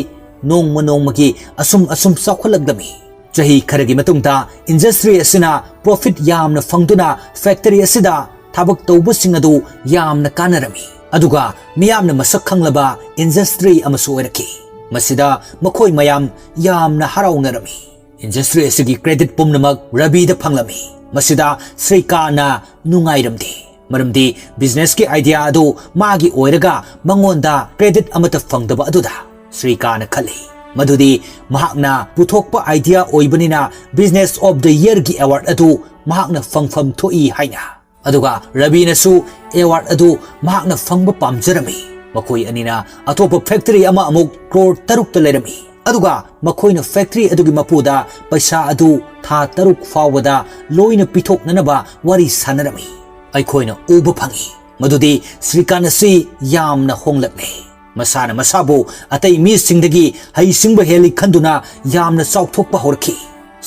ꯅꯣꯡꯃ ꯅꯣꯡꯃꯒꯤ ꯑꯁꯨꯝ ꯑꯁꯨꯝ ꯆꯥꯎꯈꯠꯂꯛꯂꯝꯃꯤ꯫ ꯆꯍꯤ ꯈꯔꯒꯤ ꯃꯇꯨꯡꯗ ꯏꯟꯗꯁꯇ꯭ꯔꯤ ꯑꯁꯤꯅ ꯄ꯭ꯔꯣꯐꯤꯠ ꯌꯥꯝꯅ ꯐꯪꯗꯨꯅ ꯐꯦꯛꯇꯔꯤ ꯑꯁꯤꯗ ꯊꯕꯛ ꯇꯧꯕꯁꯤꯡ ꯑꯗꯨ ꯌꯥꯝꯅ ꯀꯥꯟꯅꯔꯝꯃꯤ꯫ ꯑꯗꯨꯒ ꯃꯤꯌꯥꯝꯅ ꯃꯁꯛ ꯈꯪꯂꯕ ꯏꯟꯗꯁꯇ꯭ꯔꯤ ꯑꯃꯁꯨ ꯑꯣꯏꯔꯛꯈꯤ꯫ ꯃꯁꯤꯗ ꯃꯈꯣꯏ ꯃꯌꯥꯝ ꯌꯥꯝꯅ ꯍꯔꯥꯎꯅꯔꯝꯃꯤ꯫ ꯏꯟꯗꯁꯇ꯭ꯔꯤ ꯑꯁꯤꯒꯤ ꯀ꯭ꯔꯦꯗꯤꯠ ꯄꯨꯝꯅꯃꯛ ꯔꯕꯤꯗ ꯐꯪꯂꯝꯃꯤ꯫ ꯃꯁꯤꯗ ꯁ꯭ꯔꯤꯀꯥꯟꯅ ꯅꯨꯡꯉꯥꯏꯔꯝꯗꯦ꯫ ꯃꯔꯝꯗꯤ ꯕꯤꯖꯤꯅꯦꯁꯀꯤ ꯑꯥꯏꯗꯤꯌꯥ ꯑꯗꯨ ꯃꯥꯒꯤ ꯑꯣꯏꯔꯒ ꯃꯉꯣꯟꯗ ꯀ꯭ꯔꯦꯗꯤꯠ ꯑꯃꯠꯇ ꯐꯪꯗꯕ ꯑꯗꯨꯗ ꯁ꯭ꯔꯤꯀꯥꯟꯅ ꯈꯜꯂꯤ ꯃꯗꯨꯗꯤ ꯃꯍꯥꯛꯅ ꯄꯨꯊꯣꯛꯄ ꯑꯥꯏꯗꯤꯌꯥ ꯑꯣꯏꯕꯅꯤꯅ ꯕꯤꯖꯤꯅꯦꯁ ꯑꯣꯐ ꯗ ꯌꯔꯒꯤ ꯑꯦꯋꯥꯔꯗ ꯑꯗꯨ ꯃꯍꯥꯛꯅ ꯐꯪꯐꯝ ꯊꯣꯛꯏ ꯍꯥꯏꯅ꯫ ꯑꯗꯨꯒ ꯔꯕꯤꯅꯁꯨ ꯑꯦꯋꯥꯔꯗ ꯑꯗꯨ ꯃꯍꯥꯛꯅ ꯐꯪꯕ ꯄꯥꯝꯖꯔꯝꯃꯤ꯫ ꯃꯈꯣꯏ ꯑꯅꯤꯅ ꯑꯇꯣꯞꯄ ꯐꯦꯛꯇꯔꯤ ꯑꯃ ꯑꯃꯨꯛ ꯀ꯭ꯔꯣꯔ ꯇꯔꯨꯛꯇ ꯂꯩꯔꯝꯃꯤ꯫ ꯑꯗꯨꯒ ꯃꯈꯣꯏꯅ ꯐꯦꯛꯇꯔꯤ ꯑꯗꯨꯒꯤ ꯃꯄꯨꯗ ꯄꯩꯁꯥ ꯑꯗꯨ ꯊꯥ ꯇꯔꯨꯛ ꯐꯥꯎꯕꯗ ꯂꯣꯏꯅ ꯄꯤꯊꯣꯛꯅꯅꯕ ꯋꯥꯔꯤ ꯁꯥꯟꯅꯔꯝꯃꯤ꯫ ꯑꯩꯈꯣꯏꯅ ꯎꯕ ꯐꯪꯏ ꯃꯗꯨꯗꯤ ꯁ꯭ꯔꯤꯀꯥꯟ ꯑꯁꯤ ꯌꯥꯝꯅ ꯍꯣꯡꯂꯛꯂꯦ꯫ ꯃꯁꯥꯅ ꯃꯁꯥꯕꯨ ꯑꯇꯩ ꯃꯤꯁꯤꯡꯗꯒꯤ ꯍꯩꯁꯤꯡꯕ ꯍꯦꯜꯂꯤ ꯈꯟꯗꯨꯅ ꯌꯥꯝꯅ ꯆꯥꯎꯊꯣꯛꯄ ꯍꯧꯔꯛꯈꯤ꯫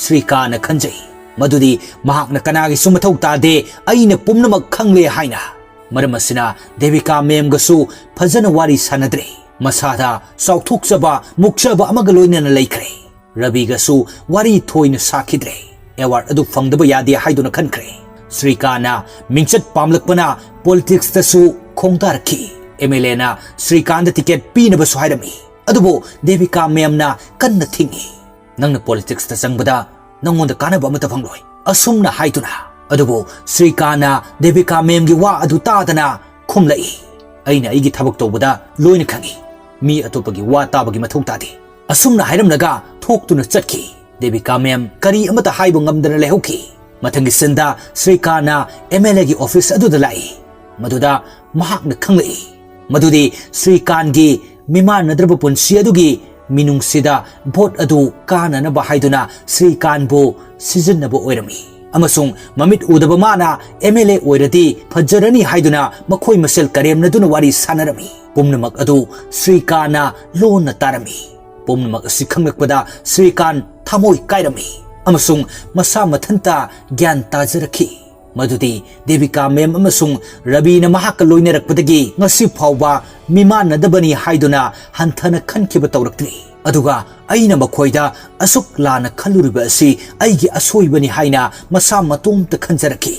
ꯁ꯭ꯔꯤꯀꯥꯟꯅ ꯈꯟꯖꯩ, ꯃꯗꯨꯗꯤ ꯃꯍꯥꯛꯅ ꯀꯅꯥꯒꯤꯁꯨ ꯃꯊꯧ ꯇꯥꯗꯦ, ꯑꯩꯅ ꯄꯨꯝꯅꯃꯛ ꯈꯪꯂꯦ ꯍꯥꯏꯅ꯫ ꯃꯔꯝ ꯑꯁꯤꯅ ꯗꯦꯕꯤꯀꯥ ꯃꯦꯝꯒꯁꯨ ꯐꯖꯅ ꯋꯥꯔꯤ ꯁꯥꯅꯗ꯭ꯔꯦ꯫ ꯃꯁꯥꯗ ꯆꯥꯎꯊꯣꯛꯆꯕ, ꯃꯨꯛꯆꯕ ꯑꯃꯒ ꯂꯣꯏꯅꯅ ꯂꯩꯈ꯭ꯔꯦ꯫ ꯔꯕꯤꯒꯁꯨ ꯋꯥꯔꯤ ꯊꯣꯏꯅ ꯁꯥꯈꯤꯗ꯭ꯔꯦ꯫ ꯑꯦꯋꯥꯔꯗ ꯑꯗꯨ ꯐꯪꯗꯕ ꯌꯥꯗꯦ ꯍꯥꯏꯗꯨꯅ ꯈꯟꯈ꯭ꯔꯦ꯫ ꯁ꯭ꯔꯤꯀꯥꯟꯅ ꯃꯤꯡꯆꯠ ꯄꯥꯝꯂꯛꯄꯅ ꯄꯣꯂꯤꯇꯤꯛꯁꯇꯁꯨ ꯈꯣꯡꯗꯥꯔꯛꯈꯤ꯫ ꯑꯦꯝ ꯑꯦꯜ ꯑꯦꯅ ꯁ꯭ꯔꯤꯀꯥꯟꯗ ꯇꯤꯀꯦꯠ ꯄꯤꯅꯕꯁꯨ ꯍꯥꯏꯔꯝꯃꯤ꯫ ꯑꯗꯨꯕꯨ ꯗꯦꯕꯤꯀꯥ ꯃꯦꯝꯅ ꯀꯟꯅ ꯊꯤꯡꯏ꯫ "ꯅꯪꯅ ꯄꯣꯂꯤꯇꯤꯛꯁꯇ ꯆꯪꯕꯗ ꯅꯪꯉꯣꯟꯗ ꯀꯥꯟꯅꯕ ꯑꯃꯠꯇ ꯐꯪꯂꯣꯏ" ꯑꯁꯨꯝꯅ ꯍꯥꯏꯗꯨꯅ꯫ ꯑꯗꯨꯕꯨ ꯁ꯭ꯔꯤꯀꯥꯟꯅ ꯗꯦꯕꯤꯀꯥ ꯃꯦꯝꯒꯤ ꯋꯥ ꯑꯗꯨ ꯇꯥꯗꯅ ꯈꯨꯝꯂꯛꯏ, "ꯑꯩꯅ ꯑꯩꯒꯤ ꯊꯕꯛ ꯇꯧꯕꯗ ꯂꯣꯏꯅ ꯈꯪꯏ꯫ ꯃꯤ ꯑꯇꯣꯞꯄꯒꯤ ꯋꯥ ꯇꯥꯕꯒꯤ ꯃꯊꯧ ꯇꯥꯗꯦ" ꯑꯁꯨꯝꯅ ꯍꯥꯏꯔꯝꯂꯒ ꯊꯣꯛꯇꯨꯅ ꯆꯠꯈꯤ꯫ ꯗꯦꯕꯤꯀꯥ ꯃꯦꯝ ꯀꯔꯤ ꯑꯃꯠꯇ ꯍꯥꯏꯕ ꯉꯝꯗꯅ ꯂꯩꯍꯧꯈꯤ꯫ ꯃꯊꯪꯒꯤ ꯁꯤꯟꯗ ꯁ꯭ꯔꯤꯀꯥꯟꯅ ꯑꯦꯝ ꯑꯦꯜ ꯑꯦꯒꯤ ꯑꯣꯐꯤꯁ ꯑꯗꯨꯗ ꯂꯥꯛꯏ꯫ ꯃꯗꯨꯗ ꯃꯍꯥꯛꯅ ꯈꯪꯂꯛꯏ ꯃꯗꯨꯗꯤ ꯁ꯭ꯔꯤꯀꯥꯟꯒꯤ ꯃꯤꯃꯥꯟꯅꯗ꯭ꯔꯕ ꯄꯨꯟꯁꯤ ꯑꯗꯨꯒꯤ ꯃꯤꯅꯨꯡꯁꯤꯗ ꯚꯣꯠ ꯑꯗꯨ ꯀꯥꯅꯅꯕ ꯍꯥꯏꯗꯨꯅ ꯁ꯭ꯔꯤꯀꯥꯟꯕꯨ ꯁꯤꯖꯤꯟꯅꯕ ꯑꯣꯏꯔꯝꯃꯤ꯫ ꯑꯃꯁꯨꯡ ꯃꯃꯤꯠ ꯎꯗꯕ ꯃꯥꯅ ꯑꯦꯝ ꯑꯦꯜ ꯑꯦ ꯑꯣꯏꯔꯗꯤ ꯐꯖꯔꯅꯤ ꯍꯥꯏꯗꯨꯅ ꯃꯈꯣꯏ ꯃꯁꯦꯜ ꯀꯔꯦꯝꯅꯗꯨꯅ ꯋꯥꯔꯤ ꯁꯥꯟꯅꯔꯝꯃꯤ꯫ ꯄꯨꯝꯅꯃꯛ ꯑꯗꯨ ꯁ꯭ꯔꯤꯀꯥꯟꯅ ꯂꯣꯟꯅ ꯇꯥꯔꯝꯃꯤ꯫ ꯄꯨꯝꯅꯃꯛ ꯑꯁꯤ ꯈꯪꯂꯛꯄꯗ ꯁ꯭ꯔꯤꯀꯥꯟ ꯊꯃꯣꯏ ꯀꯥꯏꯔꯝꯃꯤ ꯑꯃꯁꯨꯡ ꯃꯁꯥ ꯃꯊꯟꯇ ꯒ꯭ꯌꯥꯟ ꯇꯥꯖꯔꯛꯈꯤ ꯃꯗꯨꯗꯤ ꯗꯦꯕꯤꯀꯥ ꯃꯦꯝ ꯑꯃꯁꯨꯡ ꯔꯕꯤꯅ ꯃꯍꯥꯛꯀ ꯂꯣꯏꯅꯔꯛꯄꯗꯒꯤ ꯉꯁꯤ ꯐꯥꯎꯕ ꯃꯤꯃꯥꯟꯅꯗꯕꯅꯤ ꯍꯥꯏꯗꯨꯅ ꯍꯟꯊꯅ ꯈꯟꯈꯤꯕ ꯇꯧꯔꯛꯇ꯭ꯔꯤ꯫ ꯑꯗꯨꯒ ꯑꯩꯅ ꯃꯈꯣꯏꯗ ꯑꯁꯨꯛ ꯂꯥꯟꯅ ꯈꯜꯂꯨꯔꯤꯕ ꯑꯁꯤ ꯑꯩꯒꯤ ꯑꯁꯣꯏꯕꯅꯤ ꯍꯥꯏꯅ ꯃꯁꯥ ꯃꯇꯣꯝꯇ ꯈꯟꯖꯔꯛꯈꯤ꯫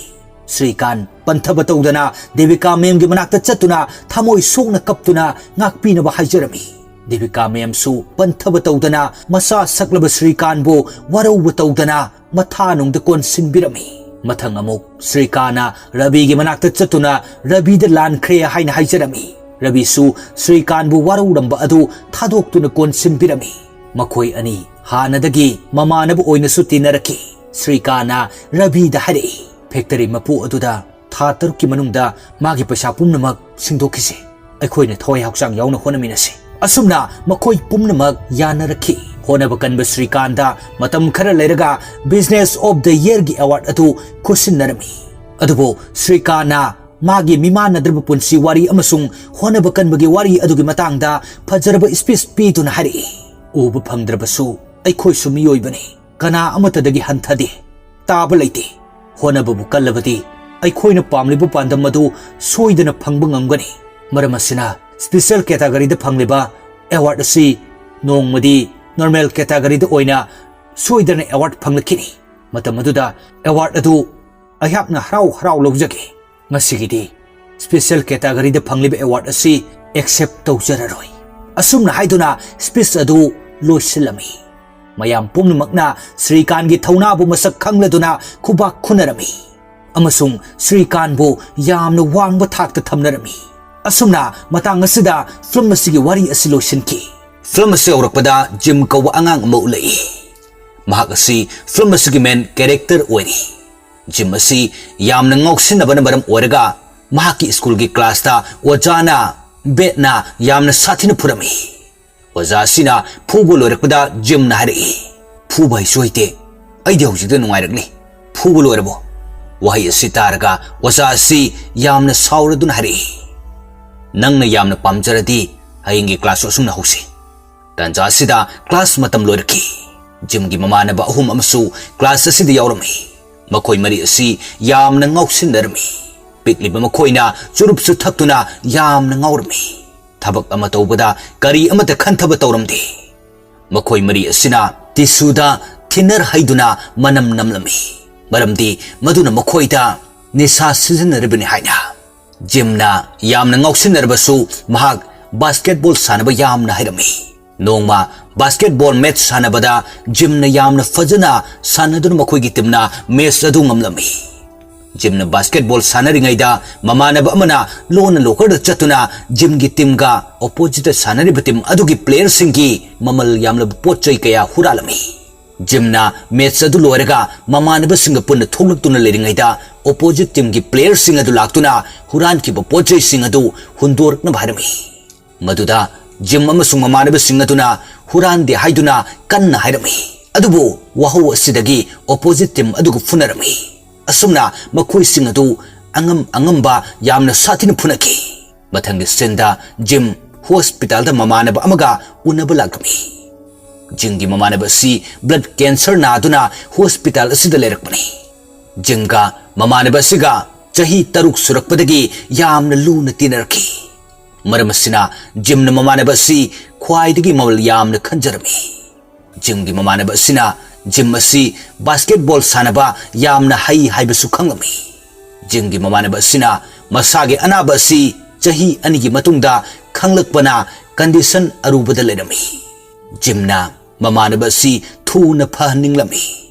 ꯁ꯭ꯔꯤꯀꯥꯟ ꯄꯟꯊꯕ ꯇꯧꯗꯅ ꯗꯦꯕꯤꯀꯥ ꯃꯦꯝꯒꯤ ꯃꯅꯥꯛꯇ ꯆꯠꯇꯨꯅ ꯊꯃꯣꯏ ꯁꯣꯛꯅ ꯀꯞꯇꯨꯅ ꯉꯥꯛꯄꯤꯅꯕ ꯍꯥꯏꯖꯔꯝꯃꯤ꯫ ꯗꯦꯕꯤꯀꯥ ꯃꯦꯝꯁꯨ ꯄꯟꯊꯕ ꯇꯧꯗꯅ ꯃꯁꯥ ꯁꯛꯂꯕ ꯁ꯭ꯔꯤꯀꯥꯟꯕꯨ ꯋꯥꯔꯧꯕ ꯇꯧꯗꯅ ꯃꯊꯥꯅꯨꯡꯗ ꯀꯣꯟꯁꯤꯟꯕꯤꯔꯝꯃꯤ꯫ ꯃꯊꯪ ꯑꯃꯨꯛ ꯁ꯭ꯔꯤꯀꯥꯟꯅ ꯔꯕꯤꯒꯤ ꯃꯅꯥꯛꯇ ꯆꯠꯇꯨꯅ ꯔꯕꯤꯗ ꯂꯥꯟꯈ꯭ꯔꯦ ꯍꯥꯏꯅ ꯍꯥꯏꯖꯔꯝꯃꯤ꯫ ꯔꯕꯤꯁꯨ ꯁ꯭ꯔꯤꯀꯥꯟꯕꯨ ꯋꯥꯔꯧꯔꯝꯕ ꯑꯗꯨ ꯊꯥꯗꯣꯛꯇꯨꯅ ꯀꯣꯟꯁꯤꯟꯕꯤꯔꯝꯃꯤ꯫ ꯃꯈꯣꯏ ꯑꯅꯤ ꯍꯥꯟꯅꯗꯒꯤ ꯃꯃꯥꯟꯅꯕ ꯑꯣꯏꯅꯁꯨ ꯇꯤꯟꯅꯔꯛꯈꯤ꯫ ꯁ꯭ꯔꯤꯀꯥꯟꯅ ꯔꯕꯤꯗ ꯍꯥꯏꯔꯛꯏ, "ꯐꯦꯛꯇꯔꯤ ꯃꯄꯨ ꯑꯗꯨꯗ ꯊꯥ ꯇꯔꯨꯛꯀꯤ ꯃꯅꯨꯡꯗ ꯃꯥꯒꯤ ꯄꯩꯁꯥ ꯄꯨꯝꯅꯃꯛ ꯁꯤꯡꯗꯣꯛꯈꯤꯁꯤ꯫ ꯑꯩꯈꯣꯏꯅ ꯊꯋꯥꯏ ꯍꯛꯆꯥꯡ ꯌꯥꯎꯅ ꯍꯣꯠꯅꯃꯤꯟꯅꯁꯤ꯫" ꯑꯁꯨꯝꯅ ꯃꯈꯣꯏ ꯄꯨꯝꯅꯃꯛ ꯌꯥꯅꯔꯛꯈꯤ꯫ ꯍꯣꯠꯅꯕ ꯀꯟꯕ ꯁ꯭ꯔꯤꯀꯥꯟꯗ ꯃꯇꯝ ꯈꯔ ꯂꯩꯔꯒ Business of the Yearꯒꯤ ꯑꯦꯋꯥꯔꯗ ꯑꯗꯨ ꯈꯨꯠꯁꯤꯟꯅꯔꯝꯃꯤ꯫ ꯑꯗꯨꯕꯨ ꯁ꯭ꯔꯤꯀꯥꯟꯅ ꯃꯥꯒꯤ ꯃꯤꯃꯥꯟꯅꯗ꯭ꯔꯕ ꯄꯨꯟꯁꯤ ꯋꯥꯔꯤ ꯑꯃꯁꯨꯡ ꯍꯣꯠꯅꯕ ꯀꯟꯕꯒꯤ ꯋꯥꯔꯤ ꯑꯗꯨꯒꯤ ꯃꯇꯥꯡꯗ ꯐꯖꯔꯕ ꯁ꯭ꯄꯤꯆ ꯄꯤꯗꯨꯅ ꯍꯥꯏꯔꯛꯏ, "ꯎꯕ ꯐꯪꯗ꯭ꯔꯕꯁꯨ ꯑꯩꯈꯣꯏꯁꯨ ꯃꯤꯑꯣꯏꯕꯅꯤ, ꯀꯅꯥ ꯑꯃꯠꯇꯗꯒꯤ ꯍꯟꯊꯗꯦ꯫ ꯇꯥꯕ ꯂꯩꯇꯦ꯫ ꯍꯣꯠꯅꯕꯕꯨ ꯀꯜꯂꯕꯗꯤ ꯑꯩꯈꯣꯏꯅ ꯄꯥꯝꯂꯤꯕ ꯄꯥꯟꯗꯝ ꯑꯗꯨ ꯁꯣꯏꯗꯅ ꯐꯪꯕ ꯉꯝꯒꯅꯤ꯫ ꯃꯔꯝ ꯑꯁꯤꯅ special categoryꯗ ꯐꯪꯂꯤꯕ award ꯑꯁꯤ ꯅꯣꯡꯃꯗꯤ normal categoryꯗ ꯑꯣꯏꯅ ꯁꯣꯏꯗꯅ award ꯐꯪꯂꯛꯈꯤꯅꯤ꯫ ꯃꯇꯝ ꯑꯗꯨꯗ award ꯑꯗꯨ ꯑꯩꯍꯥꯛꯅ ꯍꯔꯥꯎ ꯍꯔꯥꯎ ꯂꯧꯖꯒꯦ꯫ ꯉꯁꯤꯒꯤꯗꯤ special categoryꯗ ꯐꯪꯂꯤꯕ award ꯑꯁꯤ accept ꯇꯧꯖꯔꯔꯣꯏ꯫ ꯑꯁꯨꯝꯅ ꯍꯥꯏꯗꯨꯅ speech ꯑꯗꯨ ꯂꯣꯏꯁꯤꯜꯂꯝꯃꯤ꯫ ꯃꯌꯥꯝ ꯄꯨꯝꯅꯃꯛꯅ ꯁ꯭ꯔꯤꯀꯥꯟꯒꯤ ꯊꯧꯅꯥꯕꯨ ꯃꯁꯛ ꯈꯪꯂꯗꯨꯅ ꯈꯨꯕꯥꯛ ꯈꯨꯅꯔꯝꯃꯤ ꯑꯃꯁꯨꯡ ꯁ꯭ꯔꯤꯀꯥꯟꯕꯨ ꯌꯥꯝꯅ ꯋꯥꯡꯕ ꯊꯥꯛꯇ ꯊꯝꯅꯔꯝꯃꯤ꯫ ꯑꯁꯨꯝꯅ ꯃꯇꯥꯡ ꯑꯁꯤꯗ film ꯑꯁꯤꯒꯤ ꯋꯥꯔꯤ ꯑꯁꯤ ꯂꯣꯏꯁꯤꯟꯈꯤ꯫ Film ꯑꯁꯤ ꯍꯧꯔꯛꯄꯗ ꯖꯤꯝ ꯀꯧꯕ ꯑꯉꯥꯡ ꯑꯃ ꯎꯠꯂꯛꯏ꯫ ꯃꯍꯥꯛ ꯑꯁꯤ film ꯑꯁꯤꯒꯤ main character ꯑꯣꯏꯔꯤ꯫ ꯖꯤꯝ ꯑꯁꯤ ꯌꯥꯝꯅ ꯉꯥꯎꯁꯤꯟꯅꯕꯅ ꯃꯔꯝ ꯑꯣꯏꯔꯒ ꯃꯍꯥꯛꯀꯤ ꯁ꯭ꯀꯨꯜꯒꯤ classꯇ ꯑꯣꯖꯥꯅ ꯕꯦꯠꯅ ꯌꯥꯝꯅ ꯁꯥꯊꯤꯅ ꯐꯨꯔꯝꯃꯤ꯫ ꯑꯣꯖꯥ ꯑꯁꯤꯅ ꯐꯨꯕ ꯂꯣꯏꯔꯛꯄꯗ ꯖꯤꯝꯅ ꯍꯥꯏꯔꯛꯏ, "ꯐꯨꯕ ꯍꯩꯁꯨ ꯍꯩꯇꯦ, ꯑꯩꯗꯤ ꯍꯧꯖꯤꯛꯇ ꯅꯨꯡꯉꯥꯏꯔꯛꯂꯤ꯫ ꯐꯨꯕ ꯂꯣꯏꯔꯕꯣ?" ꯋꯥꯍꯩ ꯑꯁꯤ ꯇꯥꯔꯒ ꯑꯣꯖꯥ ꯑꯁꯤ ꯌꯥꯝꯅ ꯁꯥꯎꯔꯗꯨꯅ ꯍꯥꯏꯔꯛꯏ, "ꯅꯪꯅ ꯌꯥꯝꯅ ꯄꯥꯝꯖꯔꯗꯤ ꯍꯌꯦꯡꯒꯤ class ꯑꯁꯨꯝꯅ ꯍꯧꯁꯤ꯫" ꯇꯥꯟꯖꯥ ꯑꯁꯤꯗ class ꯃꯇꯝ ꯂꯣꯏꯔꯛꯈꯤ꯫ ꯖꯤꯝꯒꯤ ꯃꯃꯥꯟꯅꯕ ꯑꯍꯨꯝ ꯑꯃꯁꯨ class ꯑꯁꯤꯗ ꯌꯥꯎꯔꯝꯃꯤ꯫ ꯃꯈꯣꯏ ꯃꯔꯤ ꯑꯁꯤ ꯌꯥꯝꯅ ꯉꯥꯎꯁꯤꯟꯅꯔꯝꯃꯤ꯫ ꯄꯤꯛꯂꯤꯕ ꯃꯈꯣꯏꯅ ꯆꯨꯔꯨꯞꯁꯨ ꯊꯛꯇꯨꯅ ꯌꯥꯝꯅ ꯉꯥꯎꯔꯝꯃꯤ꯫ ꯊꯕꯛ ꯑꯃ ꯇꯧꯕꯗ ꯀꯔꯤ ꯑꯃꯠꯇ ꯈꯟꯊꯕ ꯇꯧꯔꯝꯗꯦ꯫ ꯃꯈꯣꯏ ꯃꯔꯤ ꯑꯁꯤꯅ tissueꯗ thinner ꯍꯩꯗꯨꯅ ꯃꯅꯝ ꯅꯝꯂꯝꯃꯤ, ꯃꯔꯝꯗꯤ ꯃꯗꯨꯅ ꯃꯈꯣꯏꯗ ꯅꯤꯁꯥ ꯁꯤꯖꯤꯟꯅꯔꯤꯕꯅꯤ ꯍꯥꯏꯅ꯫ ꯖꯤꯝꯅ ꯌꯥꯝꯅ ꯉꯥꯎꯁꯤꯟꯅꯔꯕꯁꯨ ꯃꯍꯥꯛ basketball ꯁꯥꯟꯅꯕ ꯌꯥꯝꯅ ꯍꯩꯔꯝꯃꯤ꯫ ꯅꯣꯡꯃ basketball match ꯁꯥꯟꯅꯕꯗ ꯖꯤꯝꯅ ꯌꯥꯝꯅ ꯐꯖꯅ ꯁꯥꯟꯅꯗꯨꯅ ꯃꯈꯣꯏꯒꯤ teamꯅ match ꯑꯗꯨ ꯉꯝꯂꯝꯃꯤ꯫ ꯖꯤꯝꯅ basketball ꯁꯥꯟꯅꯔꯤꯉꯩꯗ ꯃꯃꯥꯟꯅꯕ ꯑꯃꯅ ꯂꯣꯟꯅ lockerꯗ ꯆꯠꯇꯨꯅ ꯖꯤꯝꯒꯤ teamꯒ oppositeꯇ ꯁꯥꯟꯅꯔꯤꯕ team ꯑꯗꯨꯒꯤ playerꯁꯤꯡꯒꯤ ꯃꯃꯜ ꯌꯥꯝꯂꯕ ꯄꯣꯠ ꯆꯩ ꯀꯌꯥ ꯍꯨꯔꯥꯜꯂꯝꯃꯤ꯫ ꯖꯤꯝꯅ match ꯑꯗꯨ ꯂꯣꯏꯔꯒ ꯃꯃꯥꯟꯅꯕꯁꯤꯡꯒ ꯄꯨꯟꯅ ꯊꯣꯛꯂꯛꯇꯨꯅ ꯂꯩꯔꯤꯉꯩꯗ opposite teamꯒꯤ playerꯁꯤꯡ ꯑꯗꯨ ꯂꯥꯛꯇꯨꯅ ꯍꯨꯔꯥꯟꯈꯤꯕ ꯄꯣꯠ ꯆꯩꯁꯤꯡ ꯑꯗꯨ ꯍꯨꯟꯗꯣꯔꯛꯅꯕ ꯍꯥꯏꯔꯝꯃꯤ꯫ ꯃꯗꯨꯗ ꯖꯤꯝ ꯑꯃꯁꯨꯡ ꯃꯃꯥꯟꯅꯕꯁꯤꯡ ꯑꯗꯨꯅ ꯍꯨꯔꯥꯟꯗꯦ ꯍꯥꯏꯗꯨꯅ ꯀꯟꯅ ꯍꯥꯏꯔꯝꯃꯤ꯫ ꯑꯗꯨꯕꯨ ꯋꯥꯍꯧ ꯑꯁꯤꯗꯒꯤ opposite team ꯑꯗꯨꯒ ꯐꯨꯅꯔꯝꯃꯤ꯫ ꯑꯁꯨꯝꯅ ꯃꯈꯣꯏꯁꯤꯡ ꯑꯗꯨ ꯑꯉꯝ ꯑꯉꯝꯕ ꯌꯥꯝꯅ ꯁꯥꯊꯤꯅ ꯐꯨꯅꯈꯤ꯫ ꯃꯊꯪꯒꯤ sceneꯗ ꯖꯤꯝ hospitalꯗ ꯃꯃꯥꯟꯅꯕ ꯑꯃꯒ ꯎꯅꯕ ꯂꯥꯛꯂꯝꯃꯤ꯫ ꯖꯤꯝꯒꯤ ꯃꯃꯥꯟꯅꯕ ꯑꯁꯤ blood cancer ꯅꯥꯗꯨꯅ hospital ꯑꯁꯤꯗ ꯂꯩꯔꯛꯄꯅꯤ꯫ ꯖꯤꯝꯒ ꯃꯃꯥꯟꯅꯕ ꯑꯁꯤꯒ ꯆꯍꯤ ꯇꯔꯨꯛ ꯁꯨꯔꯛꯄꯗꯒꯤ ꯌꯥꯝꯅ ꯂꯨꯅ ꯇꯤꯟꯅꯔꯛꯈꯤ꯫ ꯃꯔꯝ ꯑꯁꯤꯅ ꯖꯤꯝꯅ ꯃꯃꯥꯟꯅꯕ ꯑꯁꯤ ꯈ꯭ꯋꯥꯏꯗꯒꯤ ꯃꯃꯜ ꯌꯥꯝꯅ ꯈꯟꯖꯔꯝꯃꯤ꯫ ꯖꯤꯝꯒꯤ ꯃꯃꯥꯟꯅꯕ ꯑꯁꯤꯅ ꯖꯤꯝ ꯑꯁꯤ basketball ꯁꯥꯟꯅꯕ ꯌꯥꯝꯅ ꯍꯩ ꯍꯥꯏꯕꯁꯨ ꯈꯪꯂꯝꯃꯤ꯫ ꯖꯤꯝꯒꯤ ꯃꯃꯥꯟꯅꯕ ꯑꯁꯤꯅ ꯃꯁꯥꯒꯤ ꯑꯅꯥꯕ ꯑꯁꯤ ꯆꯍꯤ ꯑꯅꯤꯒꯤ ꯃꯇꯨꯡꯗ ꯈꯪꯂꯛꯄꯅ condition ꯑꯔꯨꯕꯗ ꯂꯩꯔꯝꯃꯤ꯫ ꯖꯤꯝꯅ ꯃꯃꯥꯟꯅꯕ ꯑꯁꯤ ꯊꯨꯅ ꯐꯍꯟꯅꯤꯡꯂꯝꯃꯤ,